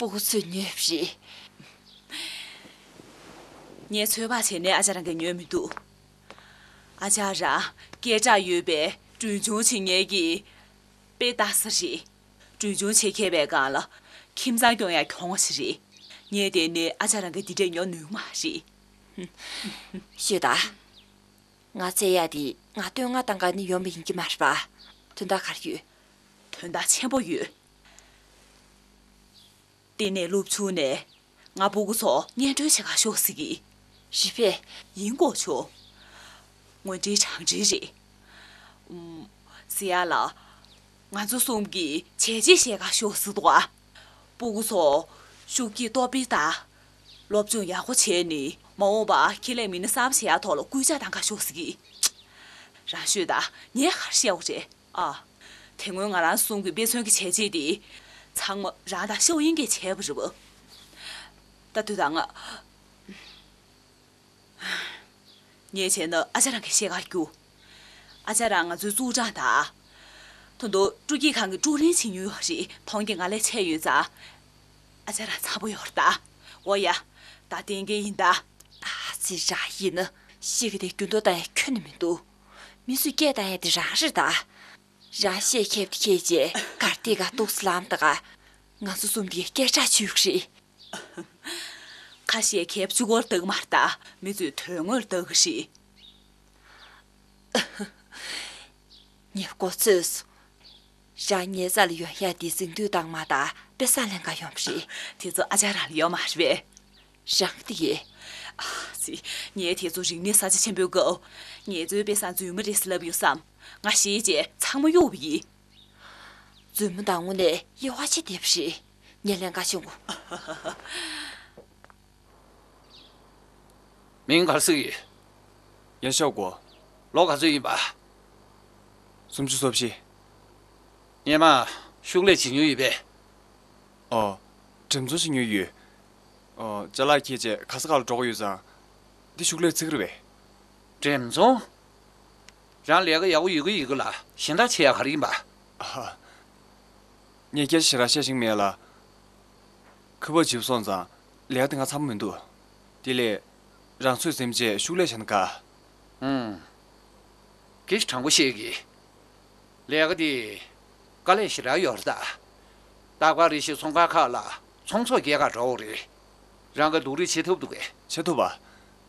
སྤུ་གུ་ཚོས་ཉོས་པ་རེད། ངས་ཚོད་དཔག་བྱས་ནས་ཨ་ཅག་རང་གིས་ཉོས་མི་འདུག་ཨ་ཅག་རང་སྐད་གྲགས་ཡོད་པའི་གྲོན་ཆུང་བྱེད་མཁན་གྱི་དཔེ་ལྟ་ས་རེད། གྲོན་ཆུང་བྱེད་མཁས་པའི་སྒང་ལ་ཁྱིམ་ཚང་སྐྱོང་ཡ་གྱོང་བ་ཞིག་རེད། ངས་བལྟས་ནས་ཨ་ཅག་རང་གིས་འདི་འདྲས་ཉོ་ནུས་མ་རེད། ཤོད་ད། ང་བཙལ་ཡ་དེ་ང་བསྟོད་བསྔགས་བཏང་ག་ནས་ཡོང་བ་ཡིན་གྱི་མ་རེད་པ། དོན་དག་ག་རེ་ཡོད། དོན་དག་ཆེན་པོ་ཡོད། དེ་ནས་སློབ་ཆུང་ནས་ང་སྤུ་གུ་ཚོ་གཉེན་སྒྲོན་བྱེད་གར་ཤོག་ཟེར་གི། རེད་པས། ཡིན་དགོས་བྱུང་། དངོས་འབྲེལ་གྲངས་འབྲེལ་རེད། ཨུམ། ཟེར་ཡ་ལ། ང་ཚོ་གསུམ་གྱིས་བྱས་རྗེས་བཞེས་གར་ཤོག་ཟེར་འདུག་ཨ། སྤུ་གུ་ཚོ་ཤུགས་ཀྱིས་ལྟོ་སྤེལ་དང་། སློབ་སྦྱོང་ཡག་པོ་བྱས་ནས་མ་འོངས་པར་ཁེ་ལས་མི་སྣ་གསར་པ་བྱེད་ཡ་ཐོག་ལ་སྐུལ་ལྕག་བཏང་གར་ཤོག་ཟེར་གི། རང་ཤོད་དང་ངས་ག་རེ་བཤད་དགོས་རེད་ཨ། དེ་སྔོན་ང་རང་གསུམ་གྱི་དཔེ་མཚོན་གྱི་བྱས་རྗེས་དེ། ཚང་མ་རང་དང་ཤའོ་དབྱིང་གིས་བྱས་པ་རེད་པ། ད་དུས་དང་། ངས་བྱས་ན་ཨ་ཅག་རང་གི་ཤེས་ཀ་རྒྱུ། ཨ་ཅག་རང་ང་ཚོའི་ཙུའུ་ཀྲང་དང་། ད་དུང་སྤྲོ་སྐྱིད་ཁང་གི་ཀྲུའུ་རིན་བྱེད་མྱོང་ཡོད་རེད། མཐོང་རྒྱ་ང་ལས་ཆེ་ཡོད་ཙང་། ཨ་ཅག་རང་འཚམ་པོ་ཡོད་རེད་ད། འོ་ཡ། ད་བསྟན་གྱི་ཡིན་ད། ཨ་ཙི་ར་ཡིན་ན་ཤེས་ཀྱི་དེ་རྒྱུ་མདོ་ལྟ་ཡ་ཁྱོན་ནས་མི་འདུག་མི་ཚོས་སྐད་བཏང་ཡ་དེ་རང་རེད་ད། རང་བཤད་མཁས་པ་དེ་ཁྱེད་ཀྱིས་གར་སྟེགས་ཀ་ཏོག་ཙམ་ལངས་ད་ག་ང་ཚོ་གསུམ་དེ་སྐད་གྲགས་ཆོད་ཀྱི་རེད། ཁ་ཤས་མཁས་པ་ཆུ་ཁོལ་ལྟ་གི་མ་རེད་ད། མི་ཚོས་དོན་དངོས་ལྟ་གི་རེད། ངས་མགོ་ཚོས་སོང་། རང་ཉལ་ས་ལ་ཡོང་ཡ་དེ་གཟེངས་བསྟོད་བཏང་མ་ད་དཔེ་བཟང་ལེན་ག་ཡོང་བ་རེད། དེ་ཚོ་ཨ་ཅག་རང་ལ་ཡོད་མ་རེད་པས། རང་གི་དེ་ཡིན། ཨ་ཙི། ངས་དེ་ཚོ་རིག་གནས་གསར་བརྗེ་ཆེན་པོའི་སྐབས། ངེད་ཚོའི་དཔེ་བཟང་རྫུན་མ་རེད་ཟེར་ལབ་ཡོད་བསམ། ང་ཤེས་རྗེས་ཚང་མ་གཡུག་པ་ཡིན། རྫུན་མ་དང་དངོས་གནས་དབྱེ་བ་ཕྱེ་བསྡད་པ་རེད། ངས་ལན་འགའ་ཤོད་དགོས། མིང་ག་རེ་ཟེར་གྱི་ཡོད། ཡ་ཤོག་གོ། ལོ་ག་ཚོད་ཡིན་པ། སུམ་ཅུ་སོ་བཞི། སྔོན་མ་ཤུགས་ལས་བྱེད་མྱོང་ཡོད་པས། ཨོ། འགྲེམས་ཚོང་བྱེད་མྱོང་ཡོད། ཨོ། ཅ་ལག་ཁྱེར་བྱས་ག་ས་ག་ལ་འགྲོ་གི་ཡོད་ཙང་། འདི་ཤུགས་ལས་ཚིག་རེད་པས། འགྲེམས་ཚོང་། རང་ལས་ཀ་ཡག་པོ་ཡོད་ཀྱི་ཡོད་ཀྱི་ལ་གཞན་དག་བྱེད་ཡག་ག་རེ་ཡིན་པ། ཨ་ཧ། ངས་སྐད་ཆ་ཞེ་དྲག་བཤད་ཤེས་ཀྱི་མེད་ལ། ཁ་པར་བྱིའུ་སོང་ཙང་ལས་ཀ་དེ་སྔ་ཚང་མ་མི་འདུག་དེ་ལས་རང་ཚོད་ཟིན་བྱས་ཤུགས་ལས་བྱས་ན་དགའ། ཨུམ། སྐད་ཆ་དྲང་པོ་བཤད་ཀྱི། ལས་ཀ་དེ་དཀའ་ལས་ཞེ་དྲག་ཡོད་རེད་ད། རྟག་པར་རེ་ཞིག་ཚོང་ཁང་ཁག་ལ་ཚོང་ཚོགས་རྒྱག་ག་འགྲོ་འོ་རེད། རང་ག་སྡུག་རུས་བྱེད་ཐུབ་འདུག་གས། བྱེད་ཐུབ་པ།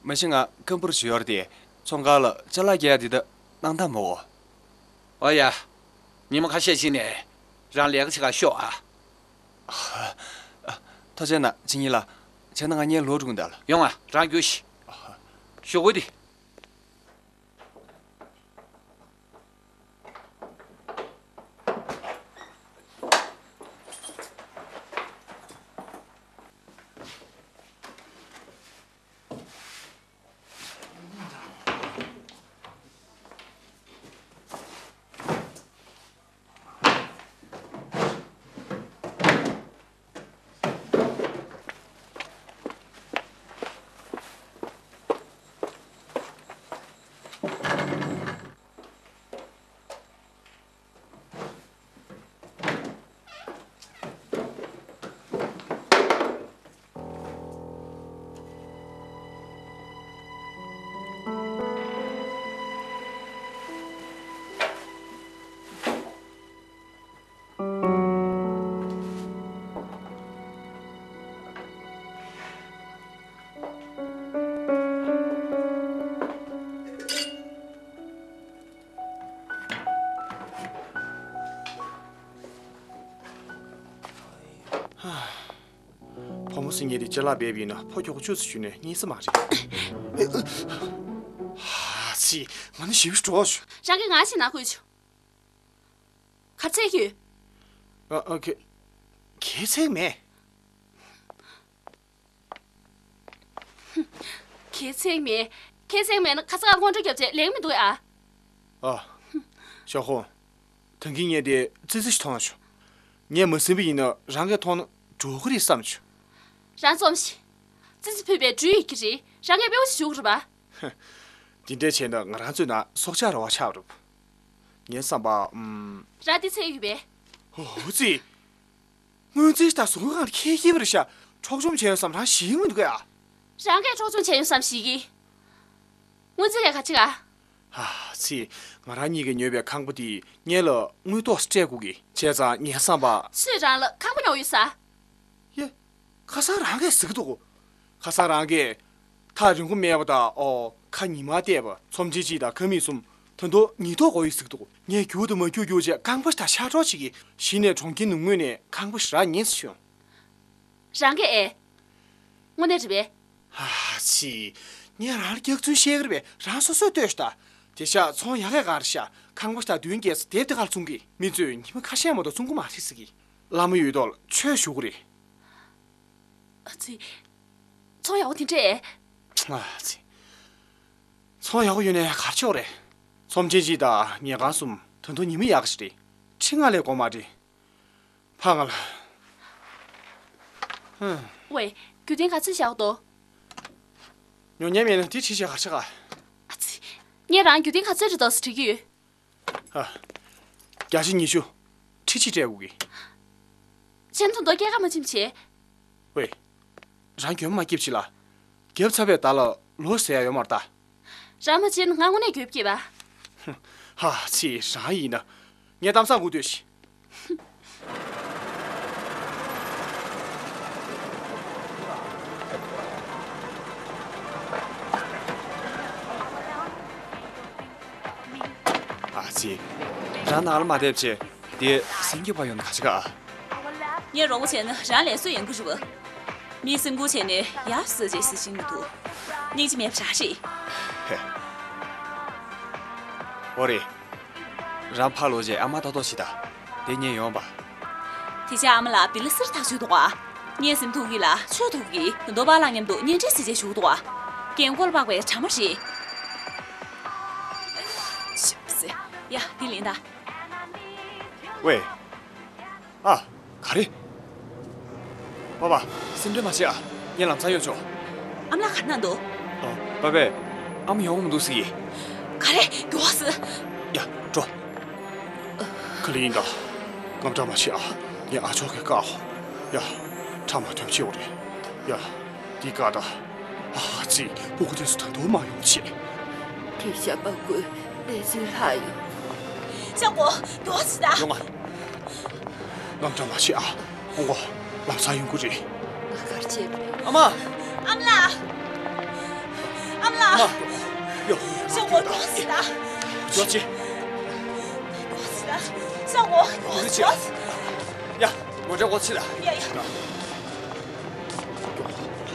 མ་གཞི་ང་སྐམ་པོར་བྱེད་ཡོད་རེད་དེ། ཚོང་ཁང་ལ་ཅ་ལག་རྒྱག་ཡ་དེ་ད་གནང་སྟངས་མོ། ཨོ་ཡ། ཉི་མ་ཁ་ཤས་ཕྱིན་ནས་རང་ལས་ཀ་བྱེད་ག་ཤོག་ཨ། ཐུགས་རྗེ་གནང་། ཇི་ཡིན་ལ། བྱས་ན་ང་གཉིས་ལོག་འགྲོ་གི་འདུག་ལ། ཡོང་ཨ། རང་རྒྱུགས་ཤིག་ཞོགས་ཀས་དེ། བུ་མོ་སེང་གེ་དེ་ཅ་ལག་སྦས་པ་ཡིན་ན་ཕོ་ཁྱོ་ག་ཅུང་ཙམ་ཞུས་ནས་རྙེད་ས་མ་རེད། ཧ་ཙི། ང་ནི་ཞིབ་འགྲོ་ཞུ། རང་གིས་ང་ཞིག་ན་དགོས་བྱུང་། ག་ཚད་ཡོད། ཨ་ཨ་ཁེ། ཁེ་ཚད་མེད། ཁེ་ཚད་མེད། ཁེ་ཚད་མེད་ན་ཁ་སང་སྔོན་འགྲོ་རྒྱབ་བྱས་ལེགས་མི་འདུག་ཨ། ཨ། ཞའོ་ཧོ། ད་གིན་ངས་དེ་ཙི་ཙི་ཞིག་མཐོང་བྱུང་། ངས་མ་ཟིན་པ་ཡིན་ན་རང་གིས་མཐོང་ན་འགྲོ་གི་རེད་བསམ་བྱུང་། རང་རྩོམ་ཤིག་ཙི་ཙི་ཕུད་པའི་འགྲུལ་ཡོད་ཀྱི་རེད། རང་གིས་དཔེ་བ་ཞིག་ཞུ་དགོས་རེད་པ། དེ་འདྲ་བྱས་ན་ང་རང་ཚོའི་ནང་སྲོག་ཆགས་རེ་བ་ཆགས་རུབ། ངའི་བསམ་པ་ཨམ། རང་འདི་ཚད་ཡོད་པས། ཧོ་ཙི། སྔོན་རྩིས་དང་ཟུར་ཁང་ལ་ཁྱེད་ཀྱིས་པར་ཤ་འཕྲོག་བཅོམ་བྱས་ཡོད་བསམ་རང་ཞིག་མི་འདུག་གས། རང་གིས་འཕྲོག་བཅོམ་བྱས་ཡོད་བསམ་ཞིག་གིས། སྔོན་རྩིས་ལས་ཀ་ཅིག་ཨ། ཧ་ཙི། ང་རང་གཉིས་ཀྱིས་ཉོས་པའི་ཁང་པ་དེ་སྔོན་ལ་དངུལ་ཏོག་སྤྲད་དགོས་ཀྱི་བྱས་ཙང་ངའི་བསམ་པ། སུས་རང་ལ་ཁང་པ་ཉོ་ཡོད་ས། ཡེ། ཁ་སང་རང་གིས་ཟེར་གི་འདུག་ཁ་སང་རང་གིས། ཐག་རིང་པོ་མེད་པ་དང་ཨོ་ཁ་ཉི་མ་བལྟས་པ་ཚོམས་ཆེན་གཅིག་དང་ཁང་མིག་གསུམ། ད་དུང་ཉིས་ཐོག་གོ་ཡི་ཟེར་གི་འདུག་ངས་རྒྱུག་དང་མ་རྒྱུག་རྒྱུག་བྱས་རྐང་པ་ཞིག་ད་ཤར་གྲོགས་བྱེད་ཀྱི་གཞི་ནས་གྲོང་ཁྱེར་ནང་ངོས་ནས་ཁང་པ་ཞིག་རག་ཉན་ཟེར་བྱུང་། རང་གིས་ཨེ། དངོས་གནས་རེད་པས། ཧ་ཙི། ངས་རང་ལ་སྐྱག་རྫུན་བཤད་ཀྱི་རེད་པས་རང་སོ་སོས་ལྟོས་ཤོག་ད། དེ་ཤག་ཚོང་ཡག་གས་ག་རེ་ཤག་ཁང་པ་ཞིག་ད་བདུན་བརྒྱད་ཙམ་དེབ་དེ་གར་བཙོང་གི་མི་ཚོས་ཉི་མ་ཁ་ཤས་མ་གཏོགས་བཙོང་གི་མ་རེད་ཟེར་གི་བླ་མ་ཡོད་དོ་ལ་ཆོས་ཞུ་གི་རེད། ཨ་ཙི། ཚོང་ཡག་པོ་དེ་འདྲས། ཨ་ཙི། ཚོང་ཡག་པོ་ཡོད་ནས་ག་རེ་ཆོག་རེད། ཚོམས་ཆེན་གཅིག་དང་ཉལ་ཁང་གསུམ་ད་དུང་ཉི་མ་ཡག་ག་ཞིག་རེད། ཁྲི་ལྔ་ལས་གོ་མ་རེད། ཕ་ང་ལ། ཧུམ། ཝེ། རྒྱུ་རྟེན་ག་ཚོད་བཞག་འདུག་ཉོ་མཁན་མེད་ན་དེ་ཁྲིད་བྱས་ག་རེ་བྱེད་ག་ཨ་ཙི། ངས་རང་རྒྱུ་རྟེན་ག་ཚོད་རེད་འདུག་ཟེར་དྲི་གི་ཡོད། ཨ། བརྒྱ་ཆ་ཉི་ཤུ། ཁྲི་གཅིག་སྤྲད་དགོས་ཀྱི། ཆེན་མཐོང་མདོག་སྐྱེ་ཁ་མ་ཕྱིན་བྱས། ཝེ། རང་གྱོན་མ་སྐྱིབས་ཆི་ལ། རྒྱབ་ཚ་བའི་བརྡ་ལ་ལོ་ཟེར་ཡ་ཡོད་མ་རེད་ད། རང་མ་བྱས་ན་ང་དངོས་གནས་རྒྱབ་སྐྱིད་པ། ཧ་ཚི་རང་ཡིན་ན། ངས་གཏམ་བཟང་གུ་ལྟོས་ཤིག་ཨ་ཙི། རང་ནང་ལ་མ་སླེབས་བྱས། དེ་སེང་གེ་པ་ཡོང་ན་ག་ཅི་ག་ཨ། ངས་རོགས་པ་བྱས་ན་རང་ལས་སུ་ཡོང་གི་རེད་བ། མི་སེམས་ཁུར་བྱས་ནས་ཡར་སོད་ཅེས་ཟེར་ཤེས་མི་འདུག་སྙིང་རྗེ་མེད་པ་རང་རེད། ཧེ། འོ་རེད། རང་ཕར་ལོག་རྗེས་ཨ་མ་ལྟ་རྟོག་བྱེད་དང་། དེ་ངས་ཡོང་པ། དེ་ཆ་ཨ་མ་ལགས་བི་ལ་སིར་ཐག་ཆོད་འདུག་ག་ངས་སེམས་ཐུག་གི་ལ་ཆོས་ཐུག་གི་རྡོ་པ་ལགས་མཉམ་དུ་གཉེན་འབྲེལ་བྱེད་ཅེས་ཞུ་གི་འདུག་ག་རྒན་གོག་ལ་དཔག་པའི་གྲ་མ་རེད། ཤི་སེ། ཡ་འདི་ལེན་ད། ཝེ། ཨ། ག་རེ། པ་པ། སེམས་ཁྲལ་མ་བྱེད་ཨ། ངས་ལམ་སང་ཡོང་ཆོག་ཨ་མ་ལགས་ག་རེ་གནང་འདུག་ཨ། པ་པས། ཨ་མ་ཡོང་མི་འདུག་ཟེར་གི། ག་རེ། མགྱོགས་སེ། ཡ། འགྲོ། ག་ལེ་ཡིན་ད། དངངས་སྐྲག་མ་བྱེད་ཨ། ངས་ཨ་ཅོག་གིས་བཀག་ཡ། ཁྲག་མ་ཐོན་ཆེ་བ་རེད། ཡ། འདི་བཀག་ད། ཨ་ཙི། སྤུ་གུ་དེ་ཚོ་ད་དུང་མ་ཡོང་བྱེད། ཁྱེད་ཞབས་པ་བཀོད་པའི་ཚུལ་ལྷག་ཡོད། ཤ་འགོ། མགྱོགས་སེ་ད། ཡོང་ང་། དངངས་སྐྲག་མ་བྱེད་ཨ། ཧོང་གོ། ལམ་སང་ཡོང་གི་རེད། ང་གར་བྱེད་པ། ཨ་མ། ཨ་མ་ལགས། ཨ་མ་ལགས། ཨ་མ། ཡོ། ཤ་འགོ། མགྱོགས་སེ་ད། མགྱོགས་བྱེད། མགྱོགས་སེ་ད། ཤ་འགོ། མགྱོགས་སེ། ཡ། མོ་ཊ་འགོ་ཕྱིན་ད། ཡ་ཡ།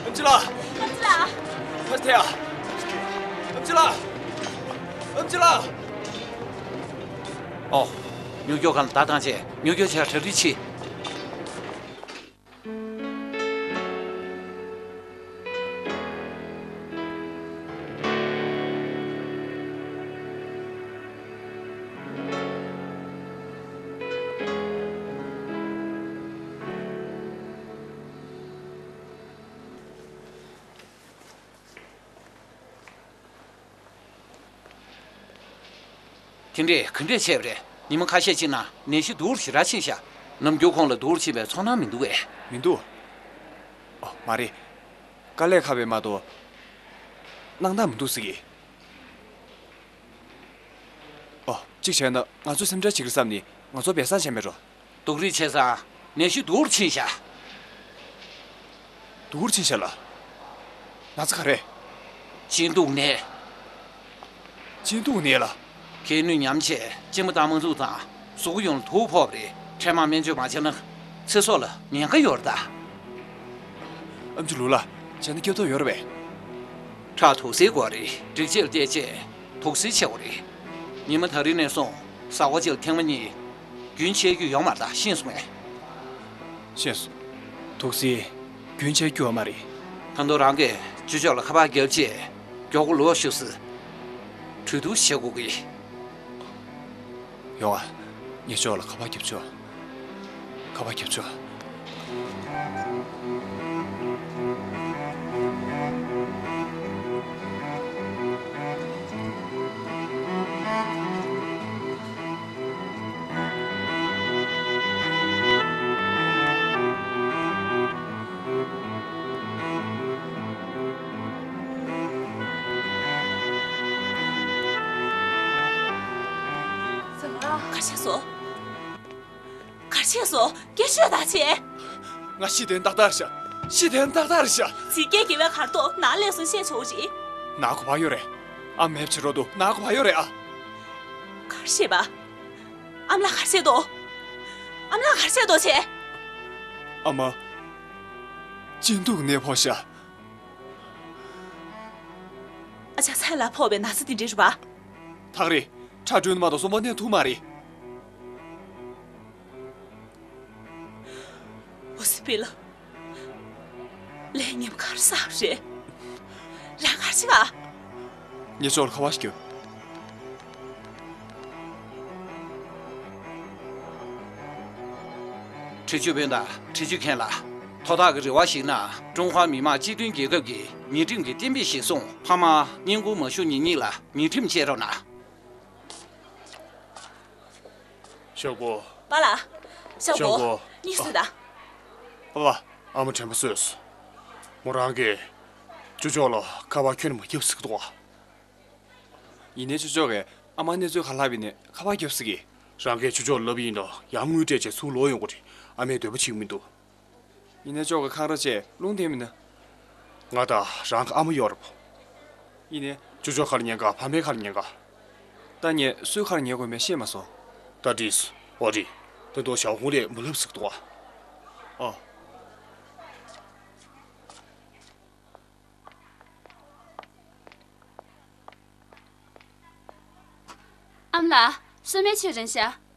ཨམ་ཆི་ལགས། ཨམ་ཆི་ལགས། ཕར་ཐལ་ཨ། ཨམ་ཆི་ལགས། ཨམ་ཆི་ལགས། ཨོ། ཉོ་སྐྱོ་ཁང་ལ་བརྡ་བཏང་བྱས་ཉོ་སྐྱོ་བྱས་གྲ་སྒྲིག་བྱེད། དེ་འདྲས་ག་འདྲས་བྱས་པ་རེད། ཉི་མ་ཁ་ཤས་ཅིག་ནང་ནད་གཞི་སྡུག་རུ་ཞེ་དྲག་ཕྱིན་ཤག་ནམ་རྒྱུན་ཁོང་ལ་སྡུག་རུ་ཕྱིན་པའི་ཚོར་སྣང་མི་འདུག་གས། མི་འདུག་ཨོ་མ་རེད། དཀའ་ལས་ཁག་པའི་མ་གཏོགས་སྣང་དག་མི་འདུག་ཟེར་གི། ཨོ་གཅིག་བྱས་ན་ང་ཚོ་སེམས་ཁྲལ་བྱེད་ཀྱི་བསམ་ནས་ང་ཚོ་སྦས་གསང་བྱས་མེད་འགྲོ། སྡུག་རུས་བྱས་ཙང་ནད་གཞི་སྡུག་རུ་ཕྱིན་ཤག་སྡུག་རུ་ཕྱིན་ཤག་ལ། ན་ཚ་ག་རེ། གཅིན་སྡུག་ནད། གཅིན་སྡུག་ནད་ལ། ཁའི་ནུས་ཉམས་བྱས་གཅིན་པ་བཏང་མ་ཚུགས་ཙང་གཟུགས་པོ་ཡོངས་ལ་དུག་ཕོག་པ་རེད། འཕྲལ་མར་སྨན་བཅོས་མ་བྱས་ན་ཚེ་སྲོག་ལ་ཉེན་ཁ་ཡོད་རེད་ད། ཨམ་ཆི་ལུ་ལ། བྱས་ན་སྐྱོབ་ཐབས་ཡོད་རེད་པས། ཁྲག་དུག་སེལ་དགོས་རེད། སྒྲིག་ཆས་ལ་བལྟས་བྱས་དུག་སེལ་བྱེད་དགོས་རེད། ཉི་མ་ད་རིང་ནས་བཟུང་གཟའ་འཁོར་གཅིག་ལ་ཐེངས་མ་གཉིས། རྒྱུན་ཆད་རྒྱུ་ཡོད་མ་རེད་ད། ཤེས་སོང་ངས། ཤེས་སོང་། དུག་སེལ་རྒྱུན་ཆད་རྒྱུ་ཡོད་མ་རེད། ཁ་མདོ་རང་གིས་ཅུ་ཅོག་ལ་ཁ་པར་བརྒྱབ་རྗེས་མགྱོགས་པོ་ལོག་ཤོག་ཟེར། གྲོས་བསྡུར་བྱེད་དགོས་ཀྱི། ཡོང་ཨ། ངས་ཅོག་ལ་ཁ་པར་བརྒྱབ་ཆོག་ཁ་པར་བརྒྱབ་ཆོག་ག་རེ་བྱས་སོང་། ག་རེ་བྱས་སོང་། སྐད་ཤོད་ད་བྱས། ང་ཤི་དོན་ཏག་ཏག་རེད་ཤག་ཤི་དོན་ཏག་ཏག་རེད་ཤག་ཚིག་སྐད་རྒྱབ་པའི་ཁར་ཐོག་ནང་སླེབས་སོང་བཤད་ཆོག་རེད། ནང་ག་པར་ཡོད་རེད། ཨ་མེད་བྱེད་རོགས་འདུག་ནང་ག་པར་ཡོད་རེད་ཨ། ག་རེ་བྱས་པ། ཨ་མ་ལགས་ག་རེ་བྱས་འདུག་ཨ་མ་ལགས་ག་རེ་བྱས་འདུག་བྱས། ཨ་མ། གཅིན་སྡུག་ནད་ཕོག་ཤག་ཨ་ཅག་ཚ་ལ་ཕོག་པའི་ན་ཚ་དེ་འདྲ་རེད་པ། ཐག་རེད། ཁྲག་དྲོན་མ་གཏོགས་གསོན་པོ་གནས་ཐུབ་མ་རེད། འོ་སི་པི་ལ། ལས་ངན་ག་རེ་བསགས་རེད། རང་ག་རེ་བྱེད་ག་ངས་ཅོག་ལ་ཁ་པར་ཞིག་བརྒྱབ། འཕྲུལ་ཆས་དཔོན་དང་འཕྲུལ་ཆས་མཁན་ལགས། ཐོག་ཐག་གི་རེ་བ་ཞིག་ན། ཀྲུང་ཧྭ་མི་དམངས་སྤྱི་མཐུན་རྒྱལ་ཁབ་ཀྱི་ཉེས་ཁྲིམས་ཀྱི་གཏན་འབེབས་གཞིར་བཟུང་། ཕ་མ་གཉེན་སྐུར་མ་ཞུ་མཁན་གཉིས་ལ་ཉེས་ཁྲིམས་བཅད་རོགས་གནང་། ཤོག་གོ། པཱ་ལགས། ཤོག་གོ། ཤོག་གོ། གཉིད་སད་དང་། པཱ་ལགས། ཨ་མ་དྲན་པ་གསོས་སོང་། མོ་རང་གིས་ཅོ་ཅོ་ལ་ཁ་པར་ཁྱོན་ནས་མ་བརྒྱབ་ཟེར་གི་འདུག་ཨ། ཡིན་ནའི་ཅོ་ཅོ་གིས་ཨ་མ་གནས་ཚུལ་ག་ལབ་ཡིན་ནའི་ཁ་པར་བརྒྱབ་ཟེར་གི། རང་གིས་ཅོ་ཅོ་ལ་ལབ་ཡིན་ན་ཡར་དངུལ་སྤྲད་བྱས་ཚུར་ལོག་ཡོང་གི་རེད། ཨ་མས་འདོད་པ་བྱེད་ཀྱི་མི་འདུག་ཡིན་ནའི་ཅོ་ཅོ་གིས་ཁག་ར་བྱས་རླུང་བསྟན་མིན་ན། ང་དང་རང་གི་ཨ་མ་ཡོད་རེད་པ། ཡིན་ནའི། ཅོ་ཅོ་ག་ལ་ཉན་ག་ཕ་མའི་ག་ལ་ཉན་ག། ད་ངས་སུའི་ག་ལ་ཉན་དགོས་མེད་ཤེས་མ་སོང་། ད་འགྲིག་སོང་། འོ་རེད། ད་དུང་ཞའོ་ཧུང་ལས་མི་ལབ་ཟེར་གི་འདུག་ཨ། ཨོ། ཨ་མ་ལགས། སོས་མལ་མཆོད་རན་ཤག་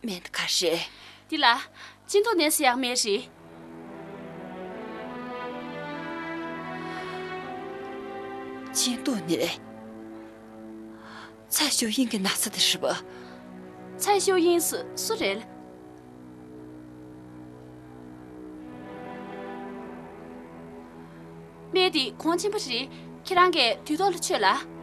སྨན་ག་རེ་རེད། འདི་ལ། གཅིན་སྡུག་ནད་སེལ་ཡག་སྨན་རེད། གཅིན་སྡུག་ནད། ཚའེ་ཞའོ་ཡིན་གྱི་ན་ཚ་དེ་རེད་པ། ཚའེ་ཞའོ་ཡིན་སུ་སུ་རེད། སྨན་འདི་གོང་ཆེན་པོ་རེད། ཁྱེད་རང་གིས་དུས་ཐོག་ལ་མཆོད་ལ།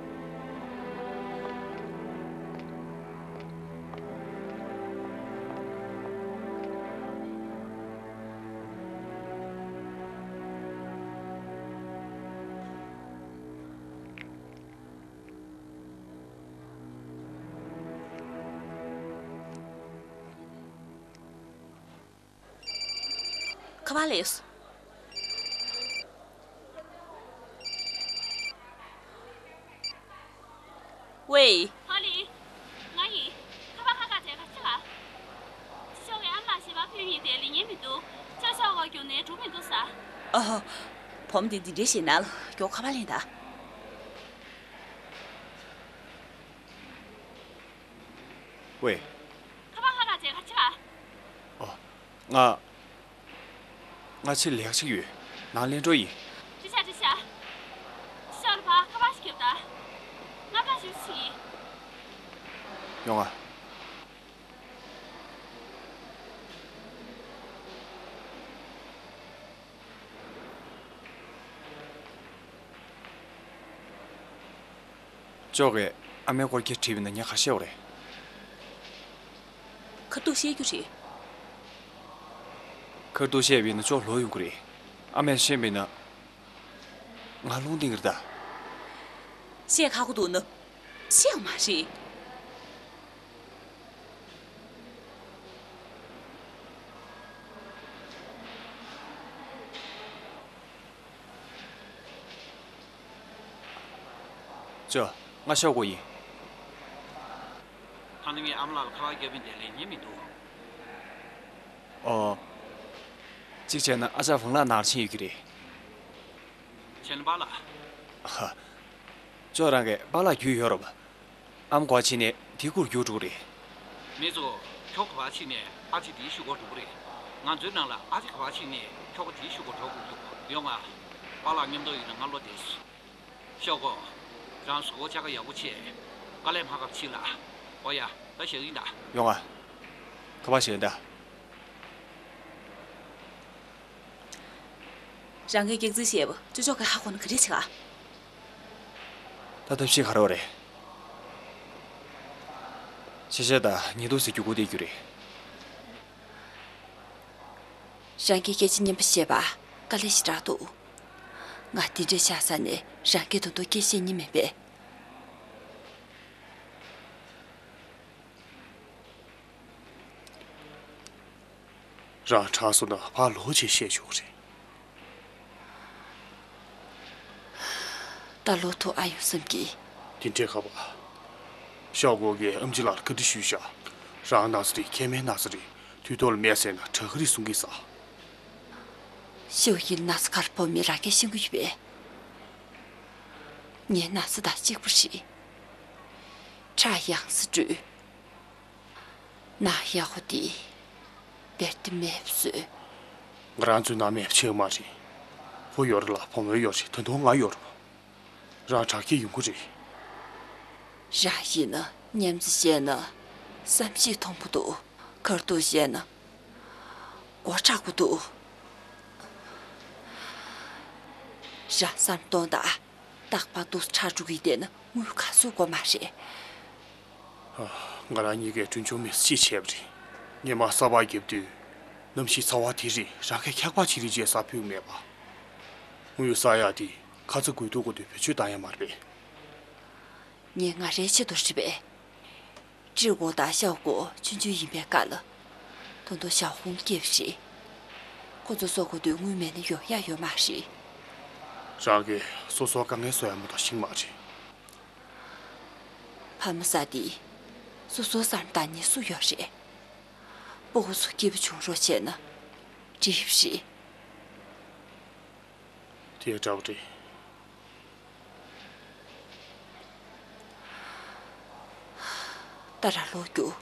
ཁ་པར་སླེབས་སོང་། ཝེ། ཧ་ལི། ང་ཡིན། ཁ་པར་ཧ་ག་དེ་ག་ཅི་ལ། ཅོ་ཅོ་གིས་ཨ་མ་ལགས་ཞལ་པར་ཕུལ་མཁན་དེ་ལེན་མཁན་མི་འདུག་ཅོ་ཅོ་གིས་རྒྱུགས་ནས་འགྲོ་མི་འདུག་ཟེར། ཨ་ཧོ། བུ་མོ་དེ་འདི་འདྲའི་ཞིག་ན་ལ་མགྱོགས་ཁ་པར་ལེན་དང་། ཝེ། ཁ་པར་ཧ་ག་དེ་ག་ཅི་ལ། ཨོ། ང་། ང་ཕྱིར་ལས་ཀ་བྱེད་ཀྱི་ཡོད། ནང་ལེན་འགྲོ་ཡིན། འགྲིག་ཤག་འགྲིག་ཤག་ཤོག་ལ་ཕར་ཁ་པར་ཞིག་རྒྱོབ་དང་། ང་ཕར་ཞིག་ཕྱིན་ཡིན། ཡོང་ང་། ཅོ་ཅོ་གིས་ཨ་མའི་སྐོར་སྐད་དྲིས་པ་ཡིན་ན་ངས་ག་རེ་བཤད་དགོས་རེད། ཁ་ཐུག་བཤད་རྒྱུ་རེད། ཁ་ཐུག་བཤད་པ་ཡིན་ན་ཅོ་ལོག་ཡོང་གི་རེད། ཨ་མས་ཤེས་པ་ཡིན་ན། ང་རླུང་བསྟན་གྱི་རེད་ད། བཤད་ཁག་པོ་འདུག་ན། བཤད་ཡོང་མ་རེད། ཅོ། ང་ཤོག་གོ་ཡིན། ད་ནི་ངས་ཨ་མ་ལགས་ལ་ཁ་པར་བརྒྱབ་པ་ཡིན། དེ་ལེན་མཁན་མི་འདུག་ཨོ། གཅིག་བྱས་ན་ཨ་ཅག་ཧྥང་ལགས་ནང་ཕྱིན་ཡོད་ཀྱི་རེད། བྱས་ན་པཱ་ལགས། ཧ། ཅོ་རང་གི་པཱ་ལགས་རྒྱུས་ཡོད་རེད་པ། ཨ་མ་ག་པར་ཕྱིན་ནའི་དེའི་སྐོར་རྒྱུགས་འགྲོ་གི་རེད། མི་ཚོ། ཁྱོ་ག་པར་ཕྱིན་ནའི་ཨ་ཅེ་དེའི་གཞུག་གུ་འགྲོ་གི་རེད། ང་ཚོའི་ནང་ལ་ཨ་ཅེ་ག་པར་ཕྱིན་ནའི་ཁྱོ་ག་དེའི་གཞུག་གུ་འགྲོ་དགོས་ཀྱི་འདུག་ཡོང་ང་། པཱ་ལགས་མཉམ་དུ་ཡིན་ན་ང་བློ་བདེ་སོང་། ཤོག་གོ། རང་གཟུགས་པོ་བཅའ་ཁ་ཡག་པོ་བྱས། དཀའ་ལས་མ་ཁག་པོ་བྱེད་ལ། འོ་ཡ། ད་བཞག་ཡིན་ད། ཡོང་ང་། ཁ་པར་བཞག་ཡིན་ད། རང་གིས་སྐྱག་རྫུན་བཤད་པ་ཅོ་ཅོ་གིས་ཧ་གོ་ན་ག་རེ་བྱེད་ག་ད་ཐབས་ཤེས་ག་རེ་ཡོད་རེད། ཆེ་ཆེ་ད་ཉེས་རྡུང་ཟེར་རྒྱུ་དགོས་བསྡད་རྒྱུ་རེད། རང་གིས་སྐད་ཆ་སྙན་པོ་བཤད་པ་དཀའ་ལས་ཞེ་དྲག་འདུག་ང་འདི་འདྲའི་ཤ་ཚ་ནས་རང་གིས་ད་དུང་སྐད་བཤད་མཁན་མིན་པས། རང་དྲག་སོང་ན་ཕར་ལོག་བྱས་བཤད་ཆོག་གི་རེད། ད་ལོག་ཐུབ་ཨ་ཡོང་བསམ་གི། དེ་འདྲའི་ཁ་པར། ཤོག་གོ་གིས་ཨེམ་ཆི་ལགས་ལ་བཀའ་འདྲི་ཞུས་ཤག་རང་ན་ཚ་རེད། མཁལ་མའི་ན་ཚ་རེད། དུས་ཐོག་ལ་སྨན་བཟས་ན་དྲག་གི་རེད་གསུང་གི་ཟེར། ཤའོ་ཡིན་ན་ཚ་ག་རེ་ཕོག་མིན་རང་གིས་ཤེས་ཀྱི་ཡོད་པས། ངའི་ན་ཚ་དང་གཅིག་པ་རེད། ཁྲག་ཡང་སེ་དྲོས། ནང་ཡག་པོ་དེ་བེར་ཏི་མེད་པ་བཟོས། ང་རང་ཚོའི་ནང་མེད་པ་བྱེད་མ་རེད། བུ་ཡོད་རེད་ལ་བུ་མོ་ཡོད་རེད། ད་དུང་ང་ཡོད་རེད། རང་དྲག་སྐྱེད་ཡོང་གི་རེད། རང་ཡིན་ན་ མཉམ་དུ་བཤད་ན་བསམ་ཤེས་མཐོན་པོ་འདུག་ཁ་ཐུག་བཤད་ན་མགོ་མཁྲེགས་པོ་འདུག་རང་བསམ་གཏོང་དང་། རྟག་པར་དུ་ཁྲག་དཀྲུག་གི་བསྡད་ན་དངུལ་ག་ཚོད་དགོས་མ་རེད། ང་རང་གཉིས་ཀས་གྲོན་ཆུང་མི་སུ་ཅིག་བྱས་པ་རེད། ཉི་མ་གསར་པ་བརྒྱབ་དུས་གནམ་གཤིས་ཚ་བ་དེ་རིགས་རང་གིས་འཁྱག་པ་བྱེད་རིན་ཆེན་ཟ་ཕོད་མེད་པ། དངུལ་ཟ་ཡག་དེ་ཁ་ཚ་དགོས་གཏུག་དགོས་དུས་བེད་སྤྱོད་བཏང་ཡག་མ་རེད་པས། ངས་ང་རའི་ཆེད་དུ་བྲིས་པས། ཀྲི་གོ་དང་ཤའོ་གོ་ཆུང་ཆུང་ཡིན་པའི་སྐབས་ལ། ད་དུང་ཞའོ་ཧུང་སྐྱེས་པ་རེད། ཁོ་ཚོ་གསོ་དགོས་དུས་དངུལ་མེད་ན་ཡོང་ཡག་ཡོད་མ་རེད། རང་གིས་སོ་སོར་དཀའ་ངལ་བཟོ་ཡག་མ་གཏོགས་ཤེས་མ་རེད། ཕ་མ་ཟེར་དེ། སོ་སོའི་བསམ་དང་ནི་སུ་ཡོད་རེད། སྤུ་གུ་ཚོ་སྐྱིད་པོ་བྱུང་རོགས་བྱས་ན་འགྲིག་པ་རེད། དེ་འདྲ་པོ་རེད། ད་རང་ལོག་རྒྱུགས།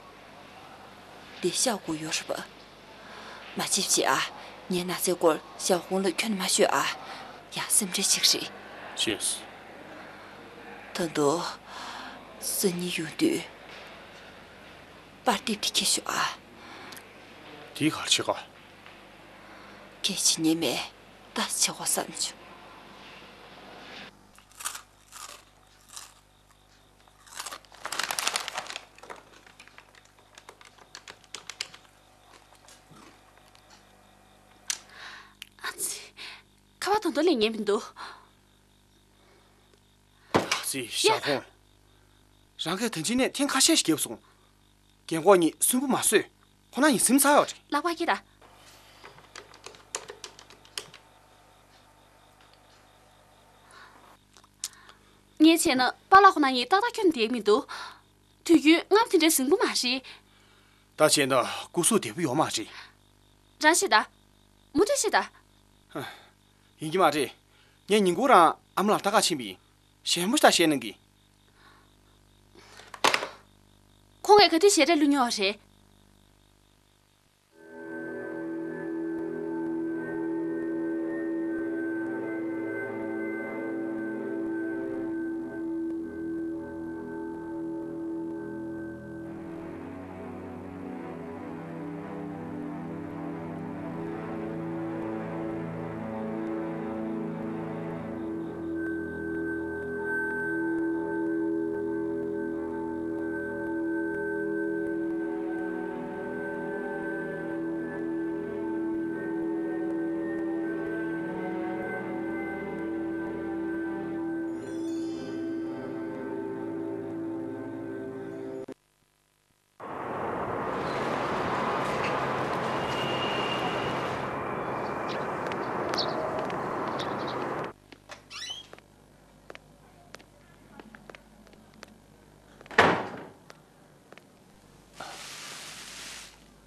འདི་ཤའོ་གོ་ཡོད་རེད་པ། མ་བྱེད་བྱེད་ཨ། ངའི་ན་ཚའི་སྐོར་ཞའོ་ཧུང་ལ་ཁྱོན་ནས་མ་ཤོད་ཨ། ཡང་སེམས་ཁྲལ་ཅིག་རེད། ཤེས། ད་དུང་། སང་ཉིན་ཡོང་དུས། པར་ཊིབ་དེ་འཁྱེར་ཤོག་ཨ། དེ་ག་རེ་བྱེད་ག་གལ་ཆེ་ནི་མེད། ད་བྱེད་དགོས་བསམ་བྱུང་། ཨ་ཙི། ཁ་པར་ད་དུང་ལེན་མཁན་མི་འདུག་ཨ་ཙི། ཡ། ཞའོ་ཧུང་། རང་གིས་ད་ཅི་ནས་ཐེངས་ཁ་ཤས་ཤིག་བརྒྱབ་སོང་། རྒན་གོག་གཉིས་སུན་པོ་མ་བཟོས། ཁོ་ན་ཡིན་སེམས་ཚ་ཡོད་རེད། ལག་པ་ཁྱེར་ད། ངས་བྱས་ན་པཱ་ལགས་ཁོ་ན་ཡིན་ཏག་ཏག་ཁྱོན་བསྡད་མི་འདུག་དུས་རྒྱུན་སྔར་དེ་འདྲའི་ཟིང་པོ་མ་རེད། ད་བྱས་ན་སྐུ་གཟུགས་བདེ་པོ་ཡོད་མ་རེད། རང་ཤེས་ད། མུ་མཐུད་ཤེས་ད། ཡིན་གྱི་མ་རེད། ངས་ཉིན་གུང་རང་ཨ་མ་ལགས་ལྟ་ག་ཕྱིན་པ་ཡིན། ཞལ་མོ་ཞིག་ད་བཤད་གནང་གི་ཁོང་གིས་ག་དུས་ཞལ་རས་བླུགས་མྱོང་བ་རེད།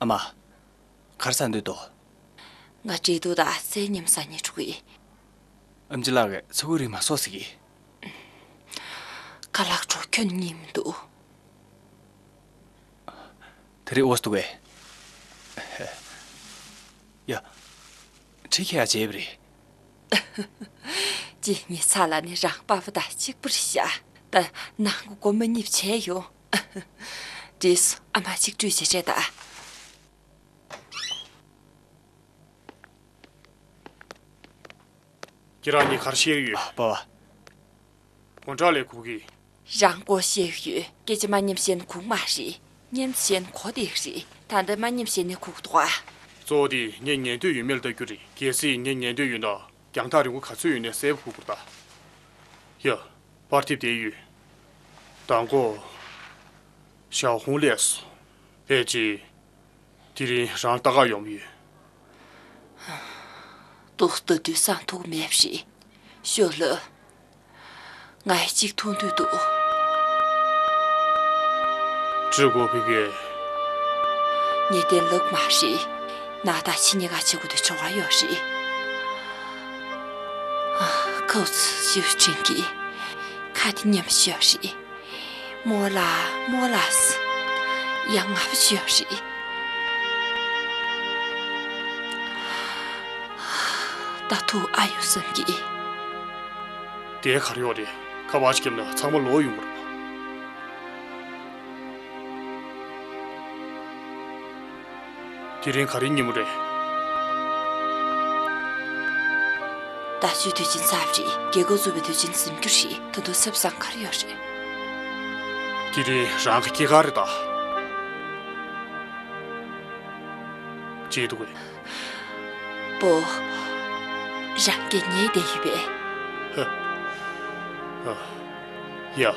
ཨ་མ། ག་རེ་ཟ་འདོད་འདུག་ང་འབྲས་ཐུག་དང་ཟས་མཉམ་ཟ་སྙིང་བྲོ་གི་ཨམ་ཆི་ལགས་ཀྱིས་ཚ་ཁུ་རིགས་མ་བཟོ་ཟེར་གི་ཁ་ལག་གྲོགས་ཁྱོན་ནས་མི་འདུག་དེ་རིང་འོ་སྟུ་བས། ཡ། ཁྲི་ཁ་ཡ་བྱས་པ་རེད། ཅི་ཉི་ཚ་ལ་ནི་རང་པ་ཕ་དང་གཅིག་པུ་རེད་ཤག་ད་ནང་གི་སྒོ་མ་གཉིས་བྱས་ཡོང་། བྲིས་སོ་ཨ་མ་གཅིག་སྤྲོད་བྱེད་བྱས་ད། ཁྱེད་རང་གཉིས་ག་རེ་བཤད་ཡོད། ཨ་པ་བ། དགོང་དྲག་ལས་སྒུག་གི་རང་སྐོར་བཤད་ཡོད། སྐད་ཆ་མ་མཉམ་བཤད་ན་སྒུག་མ་རེད། མཉམ་བཤད་ན་གོ་བདེ་གི་རེད། ད་ལྟ་མ་མཉམ་བཤད་ན་སྒུག་འདུག་ཨ། གཙོ་བོ་དེ་ངས་ཉན་འདོད་ཡོད་མེད་ལ་ལྟ་རྒྱུ་རེད། གལ་སྲིད་ངས་ཉན་འདོད་ཡོད་ན་རྒྱང་ཐག་རིང་པོ་ག་ཚོད་ཡོད་ནའི་གསལ་པོ་སྒུག་དགོས་རེད་ད། ཡ། པར་ཊིབ་བསྡད་ཡོད། མདང་དགོང་ཞའོ་ཧུང་སླེབས་སོང་། ཕལ་ཆེར། དེ་རིང་རང་ལྟ་ག་ཡོང་གི་ཡོད། ཏོག་ལྟ་དུས་སང་ཐུག་མེད་པ་རེད། ཤོག་ལབ། ང་ཡི་གཅིག་མཐོང་འདོད་འདུག་ཀྲི་གོ་ཕི་གེ་ངས་བསྟན་ལབ་མ་རེད། ན་ད་ཕྱི་ཉིན་ག་བྱེད་དགོས་དུས་བྱ་བ་ཡོད་རེད། ཁོ་ཚོ་ཞིབ་དྲན་གྱིས་ཁ་དེ་མཉམ་ཞིག་རེད། མོ་ལ་མོ་ལ་ཡང་ང་བ་ཞུ་ཡག་རེད། ད་ཐུག་ཨ་ཡོང་བསམ་གྱིས། དེ་ག་རེ་ཡོད་རེད། ཁ་པར་ཞིག་བརྒྱབ་ན་ཚང་མ་ལོག་ཡོང་གི་རེད། དེ་རིང་ག་རེའི་ཉིན་མོ་རེད། ཟླ་བཅུའི་དུས་ཆེན་ཚར་བ་རེད། རྒྱལ་ཁབ་བཙུགས་པའི་དུས་ཆེན་ཟིན་རྒྱུ་རེད། ད་དུང་སེམས་བཟང་ག་རེ་ཡོད་རེད། དེ་རིང་རང་གི་སྐྱེས་སྐར་རེད་ད། ཅི་འདུག་གས། པོ། རང་གིས་ཉལ་བསྡད་ཡོད་པས། ཧ། ཨ། ཡ།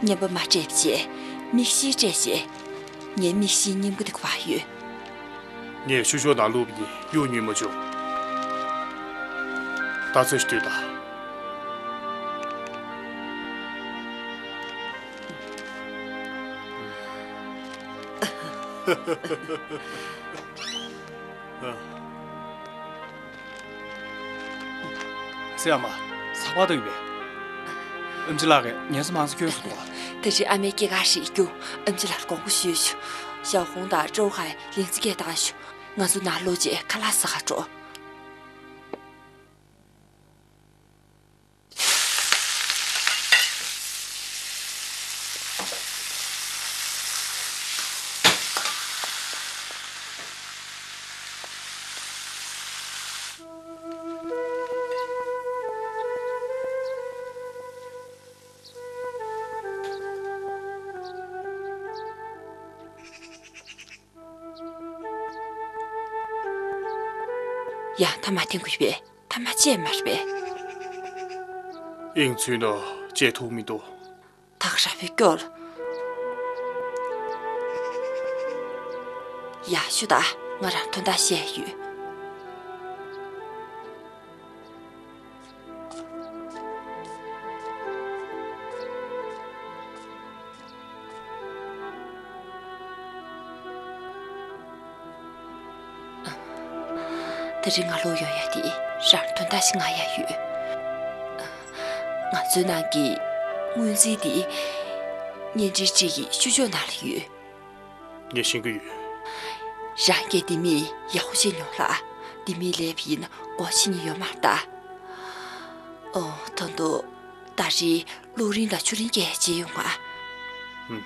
ཉན་པ་མ་སྤྲད་བྱས། མིག་ཤེལ་སྤྲད་བྱས། ངའི་མིག་ཤེལ་སྙིང་པོ་དེ་ག་པར་ཡོད། ངས་ཤུ་ཤོ་ནང་བླུགས་པ་ཡིན། གཡུག་ཉན་མ་བྱུང་། ད་ཚོད་ཞིག་སྡོད་དང་། སྲས་ཨ་མ། ཚགས་པར་ལྟ་གི་མེད། ཨེམ་ཆི་ལགས་ཀྱིས་ཉལ་ས་མང་ཙམ་བསྐྱོན་སོང་འདུག་ག། ད་རེས་ཨ་མའི་སྐྱེས་སྐར་ཞིག་རྒྱུགས། ཨེམ་ཆི་ལགས་ལ་དགོངས་པ་ཞུས་ཤོག། ཞའོ་ཧུང་དང་ཀྲོའུ་ཧའེ་ལིང་ཙི་སྐད་བཏང་ཤོག། ང་ཚོ་ནང་ལོགས་བྱས་ཁ་ལག་ཟ་གར་འགྲོ། ཡ། ཐ་མག་འཐེན་དགོས་པས། ཐ་མག་བཅད་མ་རེད་པས། དབྱིངས་ཚུད་ན་བཅད་ཐུབ་མི་འདུག། ཐག་ར་བའི་སྐྱོར། ཡ། ཤོད་དང་། ང་རང་དོན་དག་བཤད་ཡོད། ད་རེས་ང་ལོག་ཡོང་ཡ་དེ་རང་དོན་དག་ཞིག་ང་ཡ་ཡོད། ང་ཚོའི་ནང་གི་སྔོན་རྩིས་དེ་བརྙན་འཕྲིན་སྤྲིན་གྱི་ཤུ་ཤོ་ནང་ལ་ཡོད། ངས་ཤེས་ཀྱི་ཡོད། རང་གིས་ལྡེ་མིག་ཡག་པོ་བྱས་མྱོང་ལ། ལྡེ་མིག་ལས་པ་ཡིན་ན་སྒོ་ཕྱེ་མཁན་ཡོད་མ་རེད་ད། ཨོ། ད་དུང་ད་རེས་གློག་རིན་དང་ཆུ་རིན་སྐྱེལ་བྱས་ཡོང་ང་། ཨུམ།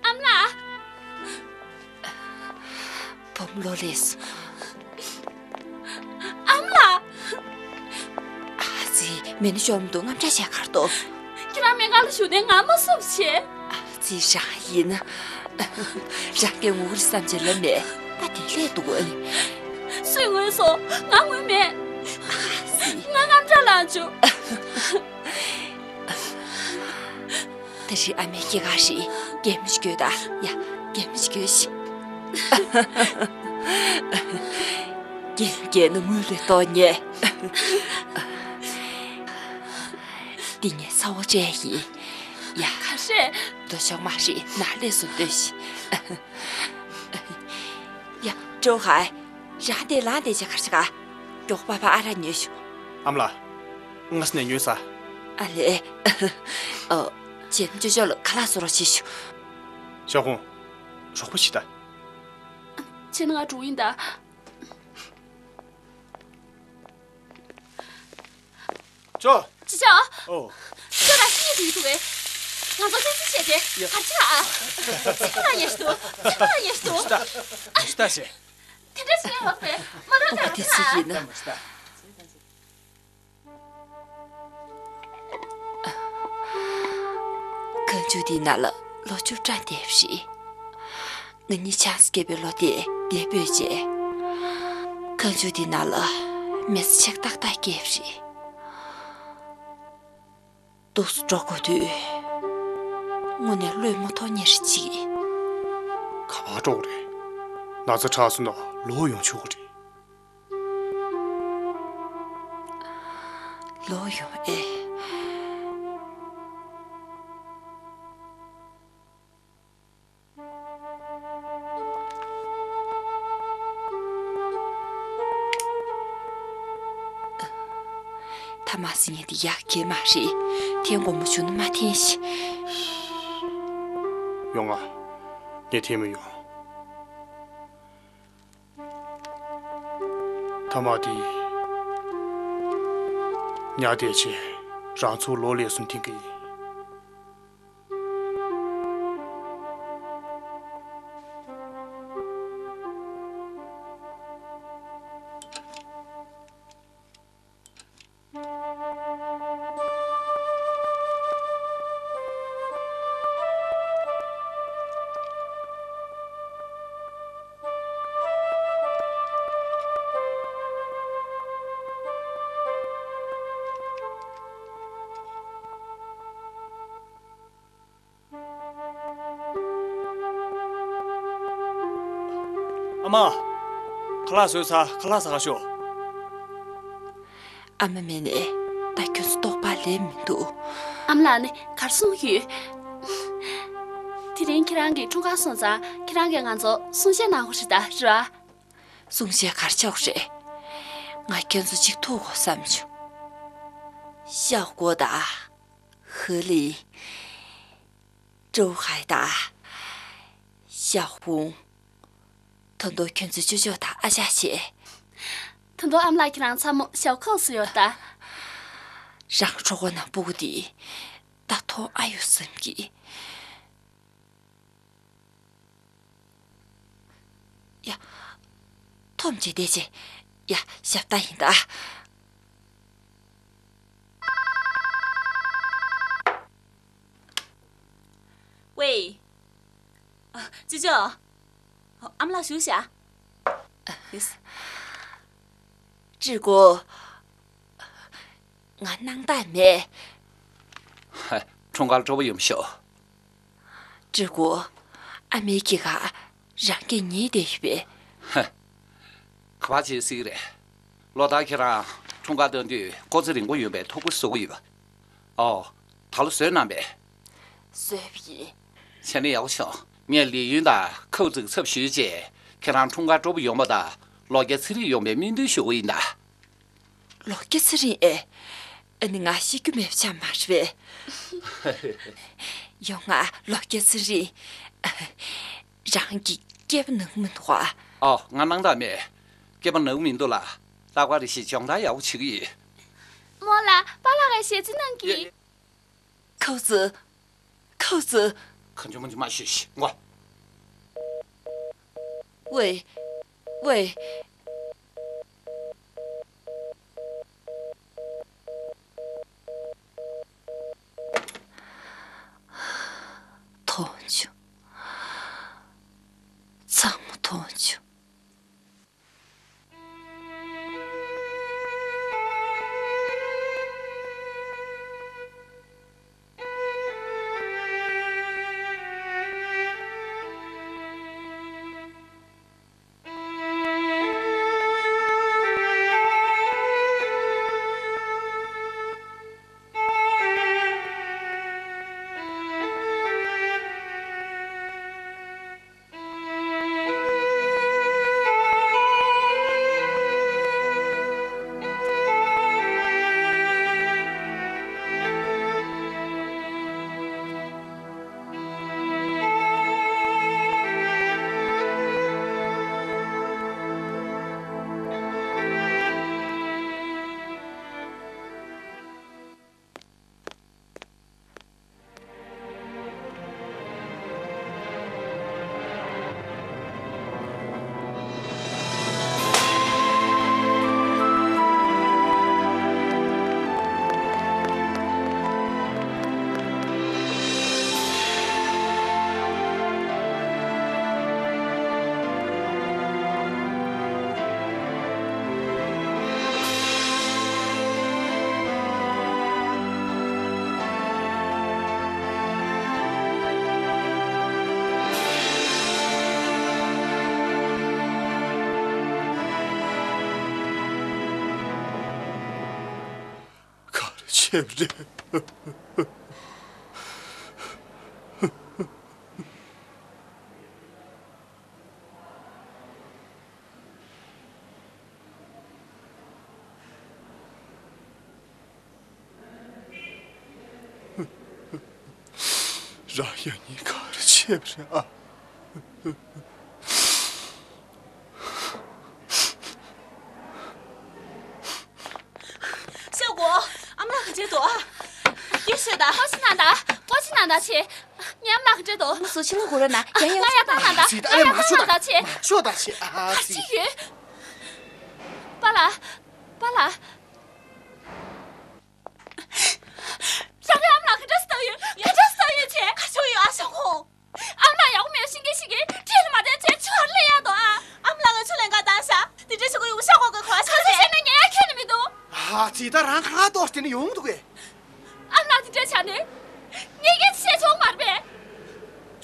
ཨ་མ་ལགས། བུ་མོ་ལོ་ལེགས་སོང་། ཨ་མ་ལགས། ཨ་ཙི། མེད་ན་ཤོར་མི་འདུག། དངངས་སྐྲག་བྱས་གར་འདུག། ཁྱེད་རང་སྨན་ཁང་ལ་བཞུགས་ནས་ང་མ་བསུབ་བྱས། ཨ་ཙི། རང་ཡིན་ན། རང་གིས་ངུ་གི་རེད་བསམ་བྱས་ལབ་མེད། ད་དེ་ལས་འདུག་ཨ་ནི། སུས་ངུས་སོང་། ང་ངུས་མེད། ཨ་ཙི། ང་དངངས་སྐྲག་ལངས་བྱུང་། ད་རེས་ཨ་མའི་སྐྱེས་སྐར་རེད། གད་མོ་ཞིག་དགོད་དང་། ཡ། གད་མོ་ཞིག་དགོད་ཤིག། གད་མོ་བགད་ན་ངུ་ལས་ལྡོག་ཉེ། འདི་ངས་ཚ་བོ་སྤྲད་ཡིན། ཡ། ག་རེ། ལྡོག་ཆོག་མ་རེད། ནང་སླེབས་སོང་། ལྟོས་ཤིག། ཡ། ཀྲོའུ་ཧའེ། རང་དེ་ལངས་བསྡད་བྱས་ག་རེ་བྱེད་ག། མགྱོགས་པ་ཕར་ཨ་རག་ཉོས་ཤོག། ཨ་མ་ལགས། སྔ་ས་ནས་ཉོས་ས། ཨ་ལས། ཨོ། རྗེས་མ་ཅོ་ཅོ་ལ་ཁ་ལག་བཟོ་རོགས་བྱེད་ཤོག། ཞའོ་ཧུང་། རོགས་པ་བྱེད་དང་། ཕྱིན་ང་འགྲོ་ཡིན་ད། ཅོ། ཅི་ཅོ། ཨོ། ཅོ་ལ་ཤི་ཡི་འདུག་པས། ང་ཚོ་ལྷན་རྒྱས་བྱས་ཏེ་གར་ཅི་ལ་ཨ། ཚིག་པ་ལ་ཉེ་ཞིག་འདུག། ཚིག་པ་ལ་ཉེ་ཞིག་འདུག། ཨ། ཞི་ཏ་ཞེ། དེ་འདྲ་བྱས་ཡོད་པས་མ་རོགས་ད་ཨ་དེ་ཚིག་ཡིན་ན། ཁ་མཆུ་དེའི་ནང་ལ་ལོ་བཅུ་ཕྲག་འདས་པ་རེད། ང་གཉིས་ཆང་ས་བརྒྱབ་པའི་ལོ་དེ་འདས་པོས་བྱས། ཁ་མཆུ་དེའི་ནང་ལ་མི་ཚེ་ཆགས་ཏག་ཏག་སྐྱེལ་བ་རེད། འདུག་སེ་འགྲོ་དགོས་དུས། དངོས་གནས་བློས་མ་ཐོངས་ཉེ་རེ་གཅིག། ག་པར་འགྲོ་དགོས་རེད། ན་ཚ་དྲག་སོང་ན་ལོག་ཡོང་ཆོག་གི་རེད། ལོག་ཡོང་ཨེ། ཐ་མག་ཟེར་མཁན་དེ་ཡག་གི་མ་རེད། འཐེན་དགོས་མོ་བྱུང་ན་མ་འཐེན་ཞིག། ཡོང་ང་། ངས་འཐེན་མི་ཡོང་། ཐ་མག་དེ་ ཉལ་བསྡད་བྱས། རང་ཚུར་ལོག་སླེབས་སོང་། ཐེངས་ཀྱི། ཨ་མ། ཁ་ལག་བཟོས་ཚར། ཁ་ལག་ཟ་ག་ཤོག་ཨ་མ་མེད་ནས་ད་ཁྱོད་ཚོ་ལྟོགས་པ་ལས་མི་འདུག་ཨ་མ་ལགས་ནི་གར་སོང་ཡོད། དེ་རིང་ཁྱེད་རང་གིས་འཁྲུངས་སྐར་སོང་ཙང་ཁྱེད་རང་གིས་ང་ཚོ་གསུང་བཤད་གནང་དགོས་རེད་ད། རེད་བ། གསུང་བཤད་ག་རེ་བྱ་དགོས་རེད། ང་ཁྱོད་ཚོ་གཅིག་ཐུག་དགོས་བསམ་བྱུང་། ཤ་སྒོ་ད། ཧི་ལི། ཀྲོའུ་ཧའེ་དང་། ཞའོ་ཧུང་། ད་དུང་ཁྱོད་ཚོའི་ཅོ་ཅོ་དང་ཨ་ཅག་བྱས། ད་དུང་ཨ་མ་ལགས་ཁྱེད་རང་ཚ་མོ་ཞའོ་ཁའོ་སུ་ཡོད་ད། རང་གྲོགས་པོ་ནང་སྤུ་གུ་དེ་ད་མཐོང་ཨ་ཡོད་བསམ་གི། ཡ། ཐོམ་བྱས་བསྡད་བྱས། ཡ། ཞབས་ཏ་ཡིན་ད། ཝེ། ཨ། ཅོ་ཅོ། ཨ་མ་ལགས་བཞུགས་ཤག་ཡེས། ཀྲི་གོ། ང་སྣང་དག་མེད། ཧ། འཁྲུངས་སྐར་སྤྲོ་པོ་ཡོང་ཤོག་ཀྲི་གོ། ཨ་མའི་སྐྱེས་སྐར་རང་གིས་ཉལ་བསྡད་ཡོད་པས། ཧ། ག་པར་བྱེད་སྲིད་རེད། ལོ་ལྟར་ཁྱེད་རང་འཁྲུངས་སྐར་སྟོན་དུས་སྐོར་ཚེ་རིང་པོ་ཡོང་བའི་ཐུགས་ཁུར་བཟོ་གི་ཡོད་པ། ཨོ། ད་ལོ་བཟོས་གནང་པས། བཟོས་པ་ཡིན། བྱས་ན་ཡག་པོ་བྱུང་། ངས་ལི་ཡུན་དང་ཁའུ་ཙི་ཚབ་ཞུས་རྗེས་ཁྱེད་རང་འཁྲུངས་སྐར་སྤྲོ་པོ་ཡོང་བ་དང་ལོ་བརྒྱ་ཚེ་རིང་ཡོང་བའི་སྨོན་འདུན་ཞུ་གི་ཡིན་ད། ལོ་བརྒྱ་ཚེ་རིང་ཨེ། ཨ་ནི་ང་ཤི་རྒྱུ་མེད་པ་ཆགས་མ་རེད་པས། ཡོང་ང་ལོ་བརྒྱ་ཚེ་རིང་། རང་གི་སྐེད་པ་ན་གི་མི་འདུག་ག་ཨོ། ང་སྣང་དག་མེད། སྐེད་པ་ན་གི་མི་འདུག་ལ། ལྟ་བ་རེ་ཞིག་སྦྱོང་བརྡར་ཡག་པོ་བྱེད་ཀྱི་ཡོད། རྨོ་ལགས། པཱ་ལགས་ཀྱིས་ཞལ་རྩིས་གནང་གི། ཡ། ཡ། ཁའུ་ཙི། ཁའུ་ཙི། གང་བྱུང་མང་བྱུང་མ་ཤོད་ཤིག་ངོ་། ཝེ། ཝེ། མཐོང་བྱུང་། ཚང་མ་མཐོང་བྱུང་། ག་རེ་བྱས་པ་རེད། རང་ཡང་སྙིང་ག་རེ་བྱས་པ་རེད་ཨ། ཤའོ་གོ། ན་ཆེ། ཉམས་ལག་འདྲེ་དོ། ང་སུ་ཕྱི་ལ་གོ་ར་ན་ཡང་ཡང་ང་ཡ་ཏང་ན་ད། ཚིག་ད་ཨ་ལས་མ་ཤོད་ད། ད་ཆེ། མ་ཤོད་ད་ཆེ། ཨ་ཨ་ཨ་ཚིག་ཅི་ཡོད། པ་ལ། པ་ལ། རང་གི་ཨམ་ལགས་ག་འདྲ་སྟག་ཡོད། ག་འདྲ་སྟག་ཡོད་ཆེ། ག་ཆོ་ཡོད་ཨ་ཞང་ཁོང་། ཨམ་ལགས་ཡག་པོ་མེད་ཤིང་གི་ཤིང་གི་ཁྲིད་ལ་མ་བསྡད་ཆེ་ཆུ་ལེན་ཡ་དོ་ཨ། ཨམ་ལགས་ཀྱི་ཆུ་ལེན་ག་བཏང་ཤག་དེ་འདྲ་ཞིག་གི་ཡོང་ཤག་གོ་གི་གོ་ཤག་ཆེ། ཁ་ཚ་བྱས་ན་ཉན་ཡ་ཁྱོན་ནས་མི་འདུག་ཨ་ཙི་ད་རང་ཁ་ཏོག་དེ་ནི་ཡོང་འདུག་གས། ཨམ་ལགས་དེ་འདྲ་བྱས་ནས་ངས་སྐད་ཆ་བཤད་ཆོག་མ་རེད་པས།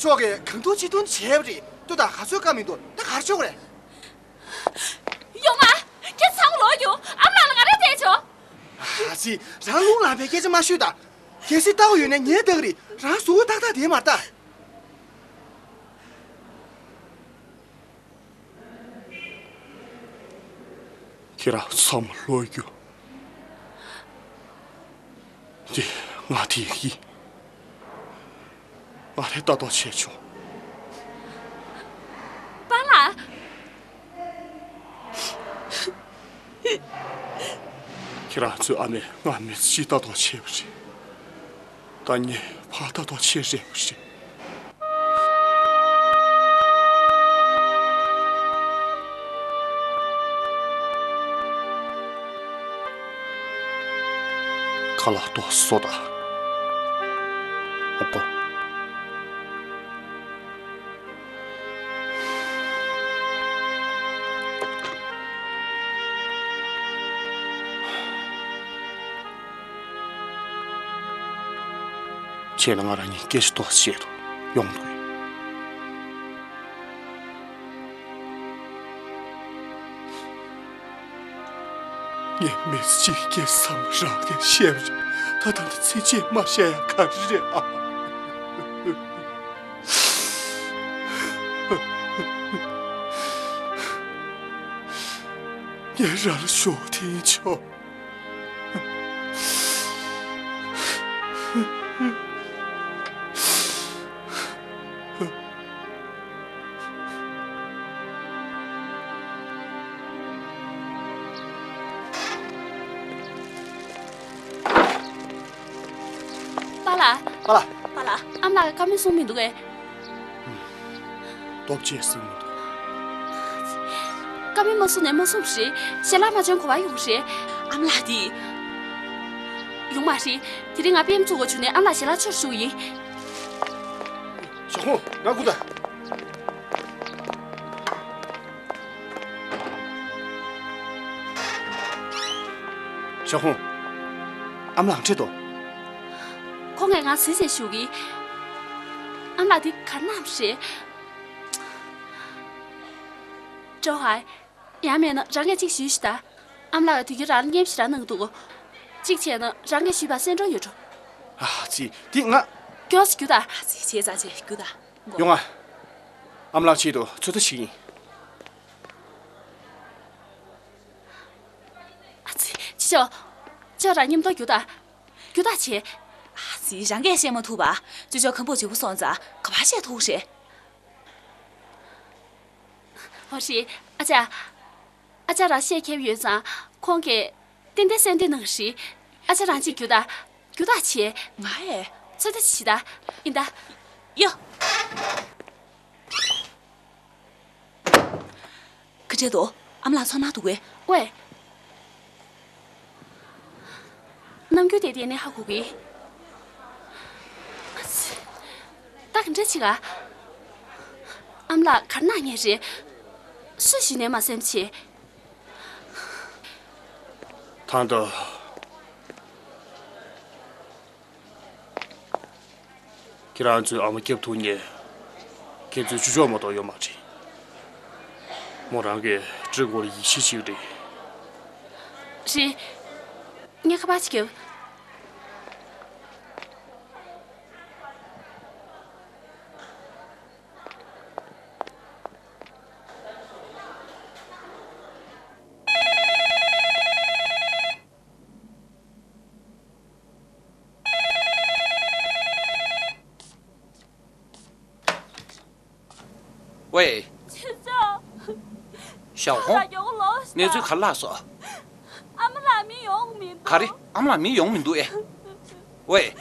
ཆོག་གས། གང་ཐུག་ཅི་ཐུག་བྱས་པ་རེད། ལྟོས་དང་ག་ཚོད་བཀའ་མི་འདུག་ད་གར་ཆོག་རེད། ཡོང་ང་། ཁྱེད་ཚང་ལོག་ཡོང་། ཨམ་ལགས་ལ་ང་རང་བསྡད་ཆོག་ཨ་ཙི། རང་རླུང་ལངས་པའི་སྐད་ཆ་མ་ཤོད་ད། གལ་སྲིད་ལྟ་བ་ཡོད་ན་ངས་ལྟ་གི་རེད། རང་གཟུགས་པོ་ཏག་ཏག་བསྡད་མ་ལྟ། ཁྱེད་རང་ཚང་མ་ལོག་ཡོང་། འདི་ང་དེ་ཡིན། ང་རེ་ལྟ་རྟོག་བྱས་ཆོག་པཱ་ལགས། ཁྱེད་རང་ཚོའི་ཨ་མས་ང་མི་ཚེ་གཅིག་ལྟ་རྟོག་བྱས་པ་རེད། ད་ངས་ཕར་ལྟ་རྟོག་བྱེད་རན་པ་རེད། ཁ་ལག་ཏོག་བཟོ་དང་། ཨོ་ཀོ། བྱས་ན་ང་རང་གཉིས་སྐད་ཆ་ཏོག་བཤད་དུ་ཡོང་འདུག་ངས་མི་ཚེ་གཅིག་གི་བསམ་བློ་རང་གིས་བཤད་པ་རེད། ད་ལྟ་འདི་ཚེ་གཅིག་མ་བཤད་ཡ་ག་རེ་རེད་ཨ། ངས་རང་ལ་ཞོགས་ཐེངས་ཆོག་པཱ་ལགས། པཱ་ལགས། པཱ་ལགས། ཨ་མ་ལགས་བཀའ་མོལ་གསུང་མི་འདུག་གས། སྟོབས་ཆེ་ཟིན་མི་འདུག་བཀའ་མོལ་མ་གསུང་ནས་མ་གསུང་རེད། ཞལ་ལག་མ་བྱོན་གོ་བ་ཡོང་རེད། ཨ་མ་ལགས་དེ། ཡོང་མ་རེད། དེ་རིང་ང་པེམ་ཚུགས་གོ་བྱུང་ནས་ཨ་མ་ལགས་ཞལ་ལག་ཆོར་ཞུ་ཡིན། ཞའོ་ཧུང་། ང་སྒུག་ད། ཞའོ་ཧུང་། ཨ་མ་ལགས་ཁྲིད་དོ། ཁོང་ངས་ང་གཟིགས་བྱས་ཞུ་གི། ཨ་མ་ལགས་དེ་ག་རེ་གནང་རེད། ཀྲོ་ཧའི། ཡང་མེད་ན་རང་གིས་གཅིག་ཞུས་ཤིག་ད། ཨ་མ་ལགས་དུས་རྒྱུན་རང་ལ་སྙན་ཞིག་རང་གནང་གི་འདུག་གཅིག་བྱས་ན་རང་གིས་ཞུས་པ་གསན་འགྲོ་ཡོད་འགྲོ། ཨ་ཙི། འདི་ང་། མགྱོགས་སུ་རྒྱུགས་ད། ཨ་ཙི། བྱས་ཙང་བྱས། རྒྱུགས་ད། ཡོང་ང་། ཨ་མ་ལགས་ཆེད་དུ་ཚོད་ལྟ་ཞིག་ཡིན། ཨ་ཙི། ཅི་ཆོག་ཅོག་རང་མཉམ་དུ་རྒྱུགས་ད། རྒྱུགས་ད་བྱས། ཨ་ཙི། རང་གིས་བཤད་མ་ཐུབ་པ། ཅོ་ཅོ་ཁམ་བུ་བྱེད་པོ་སོང་ཙང་ག་པར་བཤད་ཐུབ་རེད། ཨོ་ཧྲི། ཨ་ཅག་ཨ་ཅག་རང་ཤེད་ཁེབས་ཡོད་ཙང་ཁོང་གིས་ཏན་ཏན་གསན་འདོད་གནང་ཧྲི། ཨ་ཅག་རང་གཅིག་རྒྱུགས་ད། རྒྱུགས་ད་བྱས། ང་ཨེ། ཚོད་ལྟ་བྱེད་ད། ཡིན་ད། ཡོ། ག་འདྲས་འདུག་ཨ་མ་ལགས་ཚོར་སྣང་འདུག་གས། ཝེ། རྣམ་འགྱུར་དེ་བལྟས་ནས་ཧ་གོ་གི། ད་ག་འདྲ་བྱེད་ག་ཨ་མ་ལགས་ག་རེ་གནང་མཁན་རེད། སུ་ཞིག་ནས་མ་སེམས་ཆེ། ཐང་ད། ཁྱེད་རང་ཚོའི་ཨ་མ་སྐྱབས་ཐུག་ཉེ། ཁྱེད་ཚོའི་ཅུ་ཅོག་མ་གཏོགས་ཡོད་མ་རེད། མོ་རང་གི་སྤྲུལ་སྐུ་ལ་ཡིད་ཆེས་ཅིག་རེད། རེད། ངས་ཁ་པར་ཅིག་བརྒྱབ། ཝེ། ཅི་ཙང་། ཞའོ་ཧོང་། ང་ལ་མགྱོགས་ལོག་ཤོག་གནས་ཚུལ་ག་རེ་ལྷག་སོང་། ཨ་མ་ལགས་མི་ཡོང་མི་འདུག་ག་རེ། ཨ་མ་ལགས་མི་ཡོང་མི་འདུག་ཨེ། ཝེ།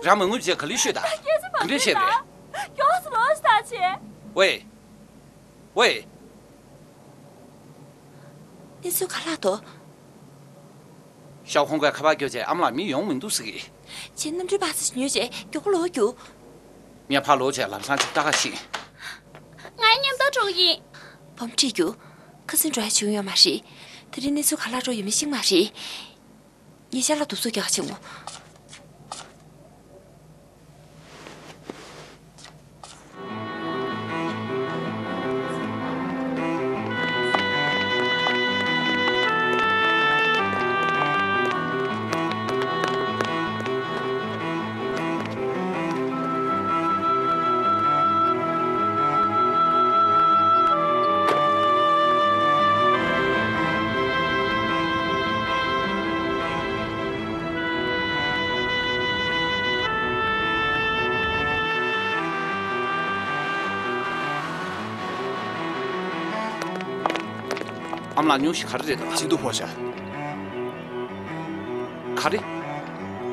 རང་མ་དངུལ་བྱས་ག་ལེར་ཤོད་ད། ག་ཚོད་མ་ག་འདྲས་བྱས་རེད། མགྱོགས་སུ་ལོག་ཤོག་ད་ཆེ། ཝེ། ཝེ། གནས་ཚུལ་ག་ལ་འདུག་ཤོག་ཁོང་གིས་ཁ་པར་བརྒྱབ་བྱས་ཨ་མ་ལགས་མི་ཡོང་མི་འདུག་ཟེར་གི། ཁྱེད་གནམ་གྲུའི་པ་སེ་ཉོས་བྱས་མགྱོགས་པོ་ལོག་རྒྱུགས། ངས་ཕར་ལོག་བྱས་ལམ་སང་ཅིག་ལྟ་ག་ཕྱིན། ང་མཉམ་དུ་འགྲོ་གི་ཡིན། བུམ་ཁྲིད་རྒྱུགས། ཁ་སང་འགྲོ་ཡ་བྱུང་ཡོད་མ་རེད། དེ་རིང་གནས་ཚུལ་ག་ལ་འགྲོ་ཡོད་མེད་ཤེས་མ་རེད། ཉེ་ཆར་ལ་དུབ་སུ་རྒྱག་ཆེན་མོ། ཨ་མ་ལགས། སྙུང་གཞི་ག་རེ་རེད་དམ། གཅིན་ཏོ་ཕོག་ཤག་ག་རེ།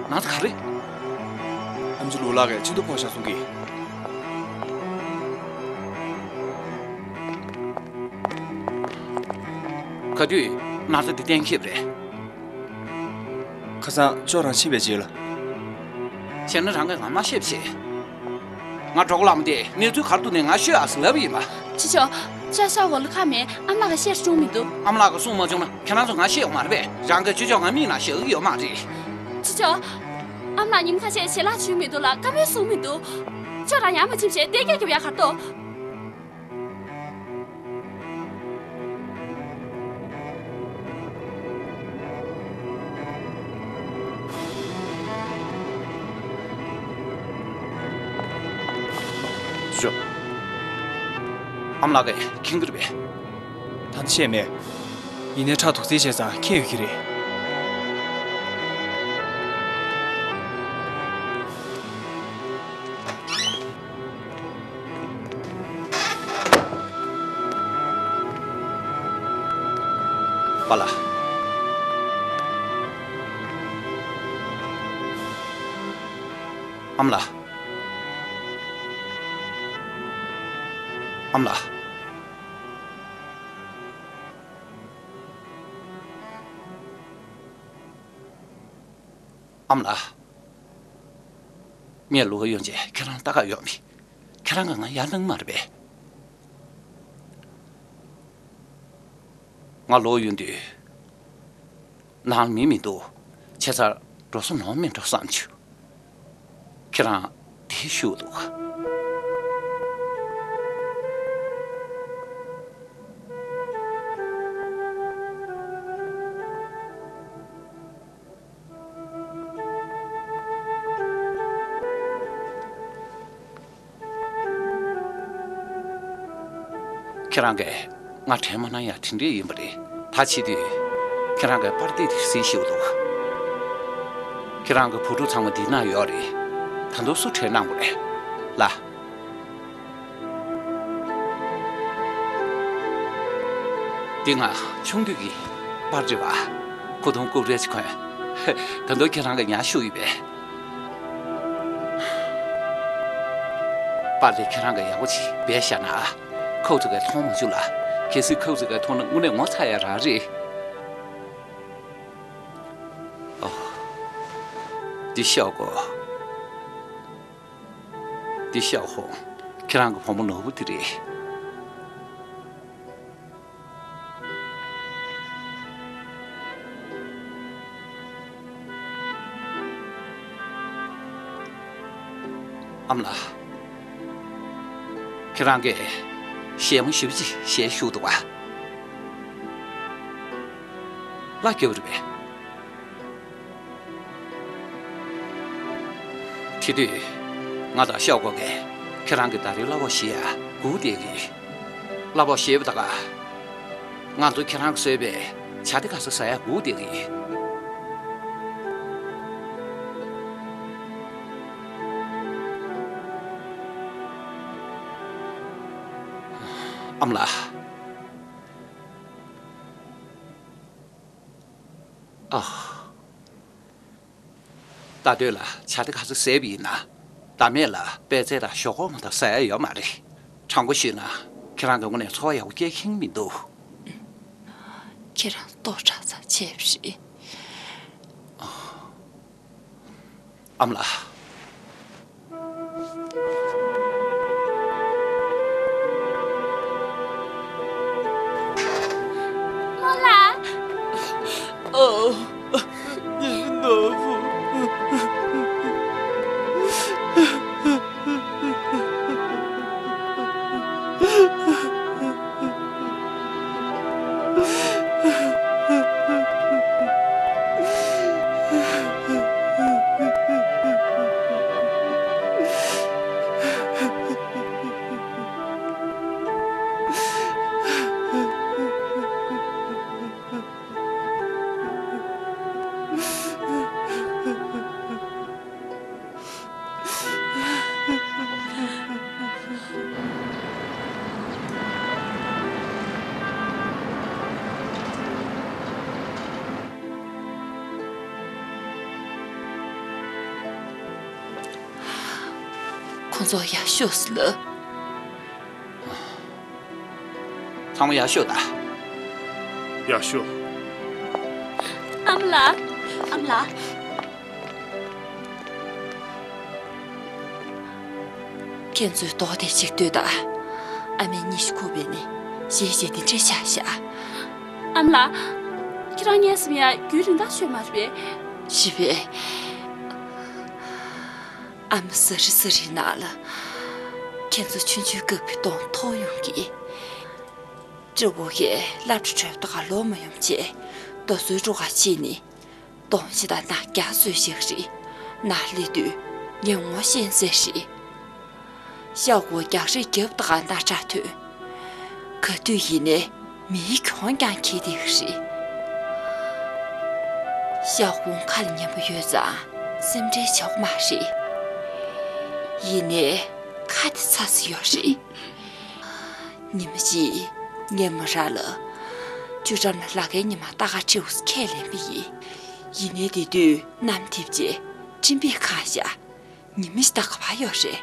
ན་ཚ་ག་རེ། ཨེམ་ཆི་ལུའུ་ལགས་ཀྱིས་གཅིན་ཏོ་ཕོག་ཤག་གསུང་གི། ག་དུས་ན་ཚ་འདི་གཏན་འཁེལ་བ་རེད། ཁ་སང་ཁྱོད་རང་ཕྱིན་པའི་རྗེས་ལ། བྱས་ན་རང་གིས་ང་མ་བཤད་པ་བྱས། ང་གྲོགས་ལམ་དེ་གནས་ཚུལ་ག་རེ་འདུག་ནས་ང་ཤོད་ཨ་ཟེར་ལབ་ཡིན་པ། ཅི་ཆོག་ཅ་ཤ་འོ་ལ་ཁ་མེད། ཨ་མ་ལགས་ཀྱིས་བཤད་བྱུང་མི་འདུག་ཨ་མ་ལགས་ཀྱིས་གསུངས་མ་བྱུང་ན་ཁྱེད་རང་ཚོ་ང་ཤེས་ཡོང་མ་རེད་པས། རང་གིས་ཅི་ཆོག་ང་མིག་ནང་བཞག་གི་ཡོད་མ་རེད། ཅི་ཆོག་ཨ་མ་ལགས་ཉིན་ཁ་ཤས་ཞལ་ལག་བྱུང་མི་འདུག་ལ་བཀའ་མོལ་གསུངས་མི་འདུག་ཁྱོད་རང་ཡར་མ་ཕྱིན་བྱས་བསྡད་རྒྱག་རྒྱབ་ཡ་ག་རེ་འདུག་ཞོ། ཨ་མ་ལགས་ཀྱིས་མཁྱེན་གྱི་རེད་པས། ད་ཆད་མེད། ཡིན་ནའི་ཕྲག་དོག་རྩིས་བྱས་ཙང་ཁྱད་ཡོད་ཀྱི་རེད། པཱ་ལགས། ཨ་མ་ལགས། ཨ་མ་ལགས། ཨ་མ་ལགས། ངས་ལོག་ཡོང་རྗེས་ཁྱེད་རང་ལྟ་ག་ཡོང་མི། ཁྱེད་རང་གིས་ང་ཡར་གནང་མ་རེད་པས། ང་ལོག་ཡོང་དུས་ནང་མི་མི་འདུག་བྱས་ཙང་འགྲོ་ས་ནོར་མེད་འགྲོ་བསམ་བྱུང་། ཁྱེད་རང་དེ་ཞུ་འདུག་ཁྱེད་རང་གིས་ང་དྲན་མ་གནང་ཡ་དེ་འདྲས་ཡིན་པ་རེད། ད་བྱེད་དུས་ཁྱེད་རང་གིས་པར་དེ་རེ་ཟིན་ཞུ་འདུག་ཁྱེད་རང་གི་བུ་ཕྲུག་ཚང་མ་འདི་ན་ཡོད་རེད། ད་དུང་སུ་དྲན་གནང་དགོས་རེད་ལ། འདི་ང་ཆུང་དུས་ཀྱི་པར་རེད་པ། ཁུ་ཐུང་ཀུ་རེ་ཅིག་གོན། ད་དུང་ཁྱེད་རང་གིས་ཉར་བཞག་ཡོད་པས། པར་དེ་ཁྱེད་རང་གིས་ཡག་པོ་ཅིག་སྦས་བཞག་ན། ཁོ་ཚོ་གིས་མཐོང་མ་བཅུག་ལ། གལ་སྲིད་ཁོ་ཚོ་གིས་མཐོང་ན་དངོས་གནས་ངོ་ཚ་ཡ་རང་རེད། ཨོ། འདི་ཤོག་གོ། འདི་ཤོག་ཧོ། ཁྱེད་རང་གི་བུ་མོ་ནོར་བུ་དེ་རེད། ཨ་མ་ལགས། ཁྱེད་རང་གིས་ཞལ་མོ་ཞེ་པོ་ཅིག་ཞལ་བཞུགས་འདུག་པ། ལ་རྒྱབ་རེད་པས། དེ་དུས་ང་དང་ཤོག་གོ་གིས་ཁྱེད་རང་གི་ཟླ་རེའི་གླ་ཕོགས་བཞེས་ཡ་སྒུག་བསྡད་ཀྱི་ཡོད། གླ་ཕོགས་བཞེས་པ་དང་། ང་ཚོ་ཁྱེད་རང་གིས་བཟོས་པའི་ཇ་དེ་ག་ས་ཟ་ཡ་སྒུག་བསྡད་ཀྱི་ཡོད། ཨ་མ་ལགས། ཨ། ལྟ་འདོད་ལ་ཇ་དེ་ག་ཚོད་ཟས་པ་ཡིན་ན། ཟླ་མེད་ལ་པད་ཚལ་དང་ཞོག་ཁོག་མ་གཏོགས་ཟ་ཡ་ཡོད་མ་རེད། དྲང་པོ་ཞུས་ན་ཁྱེད་རང་གི་ངོས་ནས་ཚོར་བ་ཡག་པོ་སྐྱེ་གི་མི་འདུག་ཁྱེད་རང་ལྟོགས་དྲགས་ཙམ་བྱས་པ་རེད། ཨ་མ་ལགས། རྨོ་ལགས། ཨོ། ནོར་བུ། ཁོང་ཚོ་ཡར་ཤོག་ཟེར་ལབ། ཚང་མ་ཡར་ཤོག་དང་། ཡར་ཤོག། ཨ་མ་ལགས། ཨ་མ་ལགས། ཁྱེད་ཚོས་རྡོག་དེ་གཅིག་ལྟོས་དང་། ཨ་མས་གཉིད་ཤིག་ཁུག་པས་ནི་གཞས་བྱས་འདི་འདྲས་བཞག་བཞག། ཨ་མ་ལགས། ཁྱེད་རང་ངའི་སེམས་ཡ་རྒྱུན་རིང་ཐག་ཆོད་མ་རེད་པས། ཤི་བས། ཨ་མ་ཟ་རི་ཟ་རི་ནང་ལ། ཁྱེད་ཚོ་ཆུང་ཆུང་སྐབས་ཀྱི་གདོང་མཐོ་ཡོང་གི། སྤྲེའུ་གིས་སློབ་གྲྭ་གྲོལ་ཏོ་ག་ལོག་མ་ཡོང་བྱས། རྡོ་སོལ་འགྲོ་ག་ཕྱིན་ནི། གདོང་ཞིག་དང་ནག་རྐྱང་བཟོས་ཤིག་རེད། ནག་ལི་དུས་ངས་ངོ་ཤེས་ཟེར་རེད། ཤ་འགོ་རྒྱག་རེས་རྒྱབ་ཏོ་ག་ནག་ཁྲག་ཐོན། ག་དུས་ཡིན་ནའི་མིའི་གྱོང་རྐྱང་ཁྱེར་བསྡད་ཀྱི་རེད། ཤ་འགོང་ཁ་ལ་ཉན་པོ་ཡོད་ཙང་སེམས་ཁྲལ་བྱེད་དགོས་མ་རེད། ཡིན་ནའི་ཁ་དེ་ཚ་ས་ཡོད་རེད། ཉི་མ་གཅིག་ངས་མོ་རང་ལ་ཆུ་འགྲམ་ལ་ལ་ཁའི་ཉི་མ་རྟ་ཁ་ཁྲིའུ་ཁས་ལེན་པ་ཡིན། ཡིན་ནའི་དེ་དུས་གནམ་རྡིབ་རྗེས་སྤྲིན་པས་གང་བཞག། ཉི་མ་ཞིག་ལྟ་ག་པར་ཡོད་རེད།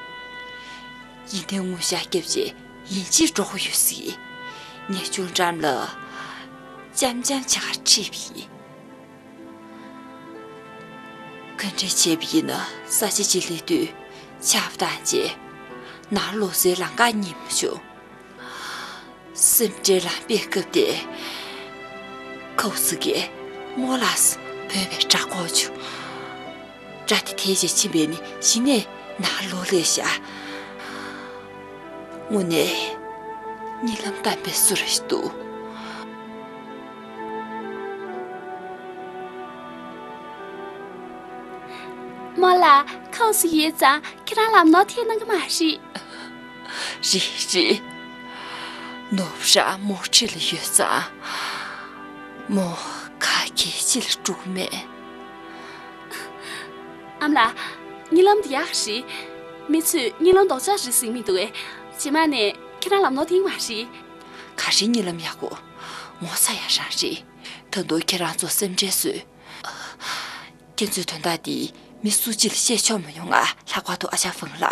ཡིན་ནའི་ངུ་ཤ་རྒྱབ་རྗེས་ཡིན་གཅིག་འགྲོ་གི་ཡོད་སྲིད། ངས་ཆུ་འགྲམ་ལ་འཇམ་འཇམ་བྱ་གར་ཁྲིད་པ་ཡིན། ག་འདྲ་བྱས་པ་ཡིན་ན་ས་ཆ་གཅིག་སླེབས་དུས་ཆར་པ་བཏང་རྗེས་ནང་ལོག་སའི་ལམ་ཁ་རྙེད་མ་བྱུང་། སེམས་ཁྲལ་ལངས་པའི་སྐབས་དེ། ཁའུ་སི་གིས་རྨོ་ལགས་སུ་བོས་པའི་སྒྲ་གོ་བྱུང་། སྒྲ་དེ་དེད་བྱས་ཕྱིན་པས་ནི་གཞི་ནས་ནང་ལོག་སླེབས་ཤག། དངོས་གནས་གཉིད་ལམ་དམ་པའི་བཟོ་འདྲ་ཞིག་འདུག། རྨོ་ལགས། ཁའུ་སི་ཡོད་ཙང་ཁྱེད་རང་ལམ་ནོར་ཐེབས་གནང་གི་མ་རེད། རེད་རེད། ནོར་བུ་རང་རྨོ་ཁྲིད་ལ་ཡོད་ཙང་། རྨོ་ག་གེ་ཅི་ལ་འགྲོ་གི་མེད། ཨ་མ་ལགས། གཉིད་ལམ་དེ་ཡག་རེད། མི་ཚོས་གཉིད་ལམ་རྡོག་རྩ་རེད་ཟེར་མི་འདུག་གས། རྗེས་མ་ནས་ཁྱེད་རང་ལམ་ནོར་ཐེབས་མ་རེད། ག་རེ་གཉིད་ལམ་ཡག་པོ། ངོ་ཚ་ཡ་རང་རེད། ད་དུང་ཁྱེད་རང་ཚོ་སེམས་ཁྲལ་བཟོས། ཁྱེད་ཚོའི་དོན་དག་འདི་མི་སུ་གཅིག་ལ་བཤད་ཆོག་མ་ཡོང་ང་། ལྷག་པར་དུ་ཨ་ཅག་ཧྥང་ལགས།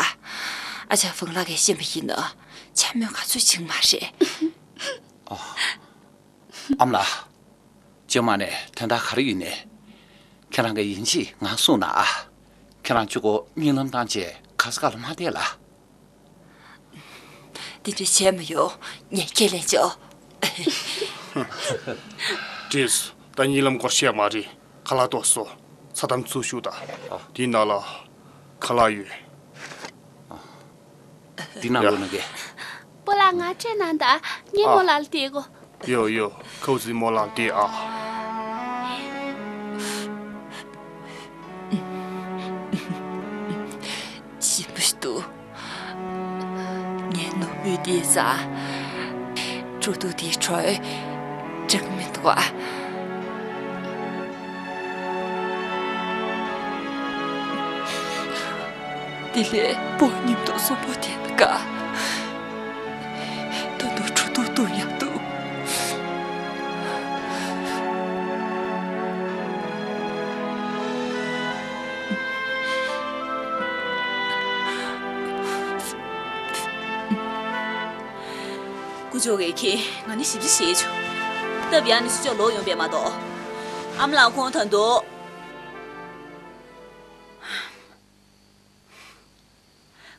ཨ་ཅག་ཧྥང་ལགས་ཀྱིས་ཤེས་པ་ཡིན་ན་འཕྱ་སྨོད་ག་ཚོད་བྱེད་ཀྱི་མ་རེད། ཨ་མ་ལགས། རྗེས་མ་ནས་དོན་དག་ག་རེ་ཡིན་ནའི། ཁྱེད་རང་གིས་ཡིན་གཅིག་ངར་གསུངས་གནང་ཨ། ཁྱེད་རང་གཅིག་པོ་གཉིད་ལམ་བཏང་བྱས་ག་ས་ག་ལ་མ་བསྡད་ལ། འདི་འདྲ་བྱས་མ་ཡོང་། ངས་ཁས་ལེན་ཆོག། བྲིས། ད་གཉིད་ལམ་སྐོར་བཤད་མ་རེད། ཁ་ལག་ཏོག་ཙམ་ཟོ། ཚ་དམ་ཚུར་བཞུགས་དང་། དེའི་ནང་ལ་ཁ་ལག་ཡོད། འདི་ནང་ཡ། ལོ་ན་གེ། སྤོ་ལགས། ང་སྤྲད་གནང་དང་། ངས་ཨ། རྨོ་ལགས་ལ་བལྟས་གོ། ཡོ་ཡོ། ཁའུ་སིས་རྨོ་ལགས་ལ་བལྟས་ཨ། ཞིམ་པོ་ཞིག་འདུག། ངས་ནོར་བུས་བལྟས་ཙང་། དྲོ་ཐུག་དེའི་དྲོད་འགྲང་མི་འདུག་ཨ། དེ་ལས་སྤོ་མཉམ་དུ་གསོན་པོ་བསྡད་ན་དགའ། ད་དུང་དྲོ་ཐུག་འཐུང་ཡག་འདུག། ཇོ་གེ་ཁྱེད་ང་ནི་ཞིབ་ཅིག་བཤད་ཆོག་སྟབས་ཡག་ནི་སུ་ཅོག་ལོག་ཡོང་པས་མ་གཏོགས། ཨ་མ་ལགས་ཁོང་ད་དུང་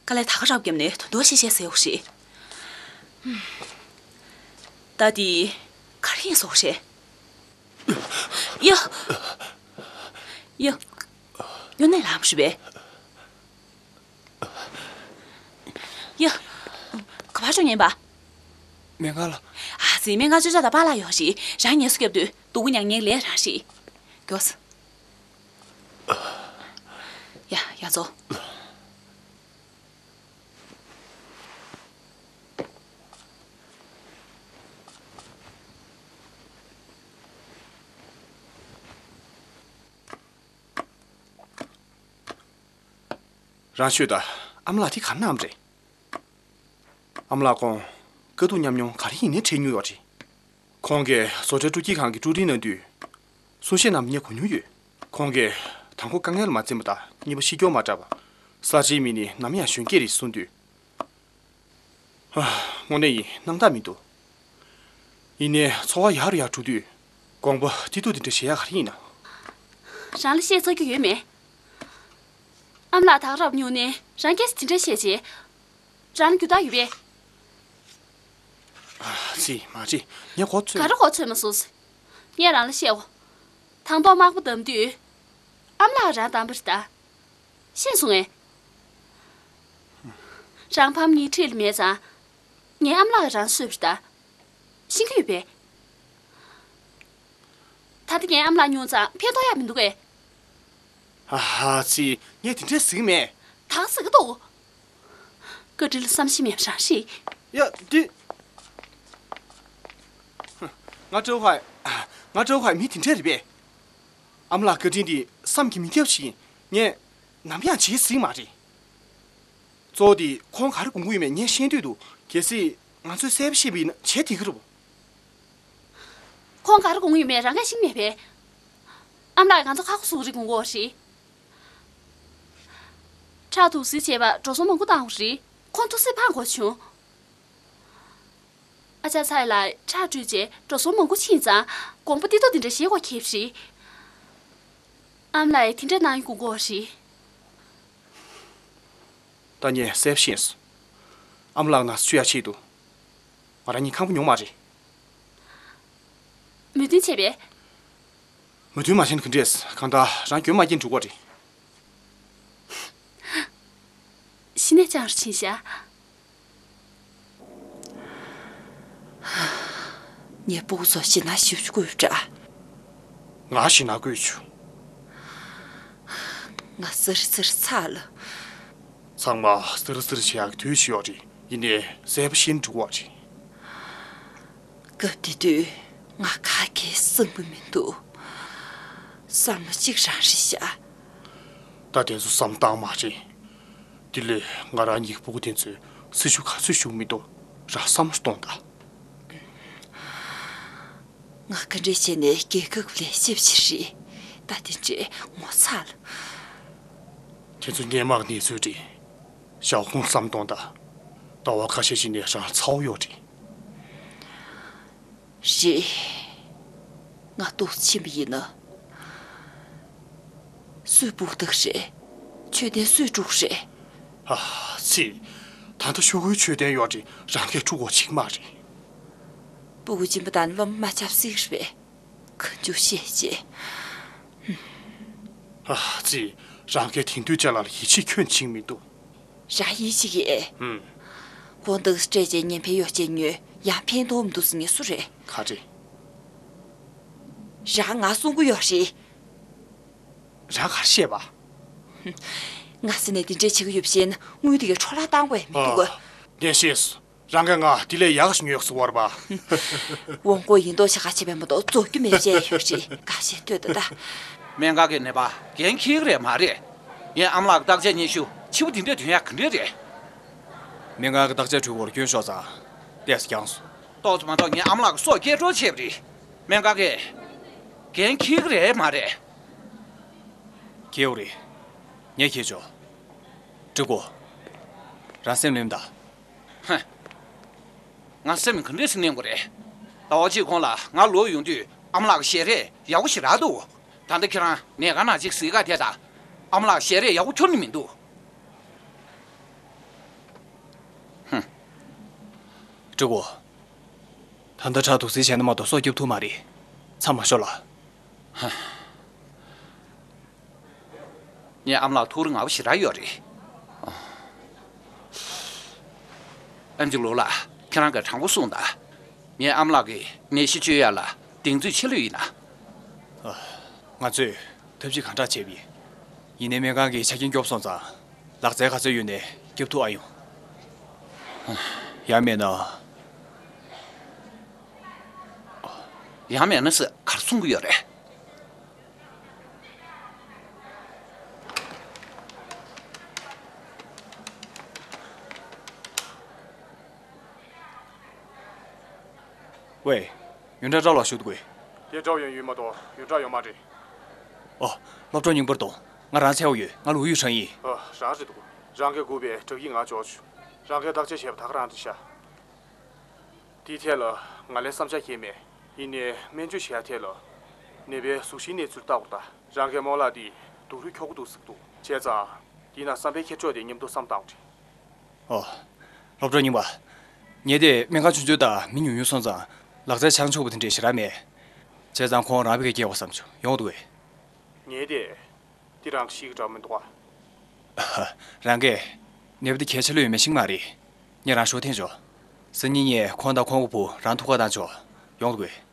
དཀའ་ལས་ད་ག་རབ་བརྒྱབ་ནས་ད་དུང་བཤད་བཤད་ཟེར་ཡོད་རེད། ད་དེ་ག་རེ་ཡིན་ཟེར་རེད། ཡ། ཡ། ཡོང་ནས་ལམ་ཞུ་བས། ཡ། ག་པར་ཅོག་ཉན་པ། སྨན་ཁང་ལ། ཨ་ཙི་སྨན་ཁང་ཅོ་ཅོག་དང་པཱ་ལགས་ཡོད་རེད། རང་ངལ་གསོ་བརྒྱབ་དུས་སྡུག་གུ་མྱང་མྱང་ལས་རང་རེད། མགྱོགས། ཡ་ཡ་ཚོ། རང་ཤོད་ད། ཨ་མ་ལགས་དེ་ག་ནམ་རེད། ཨ་མ་ལགས་ཁོང་། དཀའ་སྡུག་མཉམ་མྱོང་ག་རེ་ཡིན་ནའི་འཕྲད་མྱོང་ཡོད་རེད། ཁོང་གིས་བཟོ་གྲྭའི་སྤྲོ་སྐྱིད་ཁང་གི་ཀྲུའུ་རིན་གནང་དུས། གསུང་བཤད་གནང་བ་ངས་གོ་མྱོང་ཡོད། ཁོང་གིས་དང་པོ་དཀའ་ངལ་ལ་མ་འཛེམས་པ་དང་གཉིས་པ་ཤི་སྐྱོ་མ་དྲགས་པ། གསར་བརྗེའི་མི་ནི་ནམ་ཡང་གཞོན་སྐྱེས་རེད་གསུངས་དུས། ཧ། དངོས་གནས་ཡིན་སྣང་དག་མི་འདུག་ཡིན་ནའི་འཚོ་བ་ཡག་རུ་ཡག་འགྲོ་དུས། དགོངས་པ་ཏིག་ཏོ་དེ་འདྲ་བཞེས་ཡག་ག་རེ་ཡིན་ན། རང་ལ་བཤད་ཚར་རྒྱུ་ཡོད་མེད། ཨ་མ་ལགས་ད་ག་རབ་སྨྱོ་ནས་རང་སྐད་ཆ་དེ་འདྲ་བཤད་བྱས། རང་ལ་རྒྱུ་དག་ཡོད་པས། ཨ་ཙི་མ་རེད། ངས་གོ་ཚོད། ག་རེ་གོ་ཚོད་མ་སོང་། ངས་རང་ལ་བཤད་འོ། དང་ཐོག་དམག་པ་བདམས་དུས། ཨ་མ་ལགས་རང་བདམས་པ་རེད་ད། ཤེས་སོང་ངས། རང་ཕམ་གཉིས་འཁྲིས་ལ་མེད་ཙང་། ངའི་ཨ་མ་ལགས་རང་གསོས་པ་རེད་ད། ཤེས་ཀྱི་ཡོད་པས། ད་ལྟ་ངའི་ཨ་མ་ལགས་སྨྱོ་ཙང་ཕན་ཐོགས་ཡག་མི་འདུག་གས། ཨ་ཧ་ཙི། ངས་དེ་འདྲས་ཟེར་གྱི་མེད། ད་ཟེར་གྱི་འདུག་བཀའ་དྲིན་ལ་བསམ་ཤེས་མེད་པ་རང་རེད། ཡ་འདི། ང་ཀྲོའུ་ཧའེ། ང་ཀྲོའུ་ཧའེ་མི་དེ་འདྲས་རེད་པས། ཨ་མ་ལགས་བཀའ་དྲིན་འདི་བསམ་གྱིས་མི་ཁྱབ་ཞིག་ཡིན། ངས་ནམ་ཡང་བརྗེད་སྲིད་མ་རེད། གཙོ་བོ་དེ་ཁོང་ག་རེ་དགོངས་ཀྱི་ཡོད་མེད་ངས་ཤེས་འདོད་འདུག་གལ་སྲིད་ང་ཚོས་གསལ་པོ་ཤེས་པ་ཡིན་ན་བྱེད་བདེ་གི་རེད་པ། ཁོང་ག་རེ་དགོངས་ཀྱི་ཡོད་མེད་རང་གིས་ཤེས་ཀྱི་མེད་པས། ཨ་མ་ལགས་ང་ཚོ་ཁ་ཁོ་ཟུག་རེ་དགོངས་ཀྱི་ཡོད་རེད། ཁྲག་འཐུང་ཟིག་བྱས་པ་འགྲོ་སོང་མང་པོ་བཏང་བ་རེད། ཁོང་ཐུགས་སྲས་ཕངས་དགོས་བྱུང་། ཨ་ཅག་ཚ་ཡི་ལགས་ཁྲག་སྤྲོད་རྗེས་འགྲོ་སོང་མང་པོ་ཕྱིན་ཙང་དགོངས་པ་ཏིག་ཏོ་དེ་འདྲ་བཞེས་དགོས་ཁེལ་བ་རེད། ཨ་མ་ལགས་ཡིས་དེ་འདྲ་གནང་ཡོང་དགོས་རེད། ད་ངས་གསལ་པོ་ཤེས་སོང་། ཨ་མ་ལགས་ན་ཚ་བཅོས་ཡག་ཆེད་དུ། ང་རང་གཉིས་ཁམས་པོ་ཉོ་མ་རེད། མོས་མཐུན་བྱས་པས། མོས་མཐུན་མ་བྱས་ན་ག་འདྲས། གང་ལྟར་རང་གྱོན་མ་སྐྱེན་འགྲོ་གི་རེད། གཞི་ནས་ཅང་རུ་ཕྱིན་ཤག་ངའི་སྤུ་གུ་ཚོ་ཞེད་སྣང་ཞེ་པོ་ཅིག་སྐུལ་འདྲ། ང་ཞེད་སྣང་སྐུལ་བྱུང་། ང་ཙིར་ཙིར་ཚ་ལ། ཚང་མ་ཙིར་ཙིར་བྱེད་ཡག་དུས་ཤིག་ཡོད་རེད། ཡིན་ནའི་གསལ་པོ་ཤེས་འགྲོ་གི་རེད། སྐབས་དེ་དུས་ང་ག་གེ་བསམ་གི་མི་འདུག་བསམ་བློ་གཅིག་རང་རེད་ཤག་ད་དེ་ཚོ་བསམ་སྟངས་མ་རེད། དེ་ལས་ང་རང་གཉིས་ཀྱི་སྤུ་གུ་དེ་ཚོས་སྲི་ཞུ་ག་ཚོད་ཞུ་གི་མི་འདུག་རང་བསམ་བློ་གཏོང་དང་། ང་ག་འདྲས་བྱས་ནས་རྒྱལ་ཁབ་ཀྱི་ལས་བྱེད་པ་ཞིག་རེད། ད་དེ་འདྲས་ངོ་ཚ་ལ། དེ་ཚོ་སྔོན་མ་གི་གནས་ཚུལ་རེད། ཞའོ་ཧུང་བསམ་གཏོང་དང་། ཟླ་བ་ཁ་ཤས་ཤིག་ནས་རང་ཚ་བོ་ཡོད་རེད། རེད། ང་ཏོག་ཙམ་ཕྱིན་པ་ཡིན་ན། སུས་སྤུ་གུ་བདག་རེད། མཆོད་རྟེན་སུས་དཀྲུག་རེད། ཨ་ཙི། ད་ལྟ་ཤོག་གུའི་མཆོད་རྟེན་ཡོད་རེད། རང་གིས་དཀྲུག་དགོས་བྱེད་ཀྱི་མ་རེད། སྤུ་གུ་སྦྱིན་པ་དང་སློབ་མ་མ་ཆགས་སྲིད་རེད་པས། གང་བྱུང་བཤད་བྱས། ཨ་ཙི། རང་གིས་དེང་དུས་ཅ་ལག་ལ་ཡིད་ཆེས་ཁྱོན་ཕྱིན་མི་འདུག་རང་ཡིད་ཆེས་ཀྱི། ཨུམ། གོང་དག་སྤྲད་བྱས་ཉན་ཕན་ཡོད་ཅེས་ཉོས་ཡང་ཕན་ཐོགས་མི་འདུག་ཟེར་མཁན་སུ་རེད། ག་རེ། རང་ང་གསུང་གི་ཡོད་རེད། རང་གར་བཤད་པ། ང་ཟེར་ནས་འདི་འདྲས་བྱེད་ཀྱི་ཡོད་པ་ཤེས་ན་དངུལ་དེ་གའི་འཕྲོ་བརླག་བཏང་དགོས་མི་འདུག་ག་ངས་ཤེས་སོང་། རང་གིས་ང་དེ་ལས་ཡག་ཞིག་ཉོས་སུ་བར་པ། དབང་གོ་ཡིན་མདོག་བྱ་ཁ་བྱེད་པའི་མ་གཏོགས་རྫོགས་རྒྱུ་མེད་ཅེས་ཡོད་རེད་ག་ཞེས་ལྟོས་ད་ད། སྨན་ཁང་གི་ནད་པ་འགན་འཁྱེར་གི་རེད་མ་རེད། ངའི་ཨ་མ་ལགས་ཀྱི་བརྟག་དཔྱད་སྙན་ཞུ་ཕྱི་པོ་དེ་འདྲས་ཐོན་ཡག་ག་འདྲས་རེད། སྨན་ཁང་གི་བརྟག་དཔྱད་འཕྲུལ་འཁོར་སྐྱོན་ཤོར་ཙང་ཏོག་ཙམ་འགྱངས་སོང་། ཏོག་ཙམ་མ་གཏོགས་ངའི་ཨ་མ་ལགས་ཀྱི་སྲོག་སྐྱེལ་འགྲོ་བྱས་པ་རེད། སྨན་ཁང་གིས་འགན་འཁྱེར་གི་རེད་མ་རེད། འཁྱེར་ཡོད་རེད། ངས་འཁྱེར་ཆོག་སྤྲུལ་སྐུ། རང་སེམས་ནུས་དང་། ཧ། ང་སེམས་ག་འདྲས་སེ་གནོན་དགོས་རེད། ཟླ་བ་གཅིག་གོང་ལ་ང་ལོག་ཡོང་དུས་ཨ་མ་ལགས་ཀྱི་ཞལ་རས་ཡག་པོ་ཞེ་དྲག་འདུག་ད་ལྟ་ཁྱེད་རང་ནས་ག་ན་ཅིག་གཟིགས་ག་དེ་དང་། ཨ་མ་ལགས་ཞལ་རས་ཡག་པོ་འཁྱོར་ནི་མི་འདུག་ཧུམ། སྤྲུལ་སྐུ། ད་ལྟ་ཁྲག་དུག་སེལ་བྱས་ན་མ་གཏོགས་སྲོག་སྐྱོབ་ཐུབ་མ་རེད། མཚམས་མ་ཞོག་ལ། ངའི་ཨ་མ་ལགས་ཐུགས་རེ་ངར་པོ་ཞེ་དྲག་ཡོད་རེད། ཨེམ་ཆི་ལོ་ལགས། ཁྱེད་རང་གིས་དྲང་པོ་གསུངས་དང་། ངའི་ཨ་མ་ལགས་ཀྱི་ནད་གཞི་བཅོས་ཡ་ལ་གདེང་ཚོད་ཆེ་ལོས་ཡིན་ན། ང་ཚོས་ཐབས་ཤེས་གང་དྲག་བྱས་པ་ཡིན། ཡིན་ནའི་སྨན་ཁང་གི་ཆ་རྐྱེན་སྐྱོ་པོ་སོང་ཙང་། ལག་རྩལ་ག་ཚོད་ཡོད་ནའི་སྐྱོབ་ཐུབ་ཨ་ཡོང་། ཡང་མེད་ན། ཡང་མེད་ན་ཟེར་ག་རེ་གསུང་གི་ཡོད་རེད། ཝེ། ཡོན་ཀྲང་ཀྲའོ་ལགས་ཞུ་འདུག་གས། དེ་ཀྲའོ་ཡོན་ཡོད་མ་གཏོགས་ཡོན་ཀྲང་ཡོད་མ་རེད། ཨོ། སློབ་གྲོགས་རྙིང་པ་རྡོ། ང་རང་འཚོལ་བ་ཡོད། ང་ལ་ཝུའུ་ཡུས་ཁྲང་ཡིན། ཨོ། རང་རེད་འདུག་རང་གིས་སྒུག་པའི་བསྒྲགས་ཡིག་ང་འབྱོར་བྱུང་། རང་གིས་བརྟག་དཔྱད་བྱས་པ་ད་ག་རང་རེད་ཤག་དེའི་ཐད་ལ་ང་ལ་བསམ་འཆར་གང་ཡང་མེད། ཡིན་ནའི་སྨན་བཅོས་བྱེད་ཡ་ཐད་ལ་ནད་པའི་གཟུགས་གཞིའི་གནས་ཚུལ་ལྟ་བར་ད་རང་གི་རྨོ་ལགས་འདི་སྡུག་རུས་ཁྱོག་པོ་འདུག་ཟེར་གྱི་འདུག་བྱས་ཙང་འདི་ན་བསམ་པའི་འཁྱེར་ཕྱོགས་དེ་མཉམ་དུ་བསམ་བཏང་བ་རེད། ཨོ། སློབ་གྲོགས་རྙིང་པ། ངས་དེ་སྨན་ཁང་ཆུང་ཆུང་དང་མི་ཉུང་ཉུང་སོང་ཙང་ལག་རྩལ་སྦྱང་ཆོག་པ་དེ་འདྲས་ཞེ་དྲག་མེད། བྱས་ཙང་ཁོང་རང་ཕ་གིར་སྐྱེལ་དགོས་བསམ་བྱུང་། ཡོང་འདུག་གས། ངས་དེ། འདི་རང་གིས་ཤེས་ཀྱི་འདྲ་མི་འདུག་ཨ། རང་གིས་ནད་པ་འདི་གལ་ཆེ་ལོས་ཡོད་མེད་ཤེས་ཀྱི་མ་རེད། ངས་རང་ཞོགས་ཐེངས་ཆོག་སང་ཉིན་ངས་ཁོང་དང་ཁོང་གི་བུ་རང་ཐུག་ག་བཏང་ཆོག་ཡོང་འདུག་གས།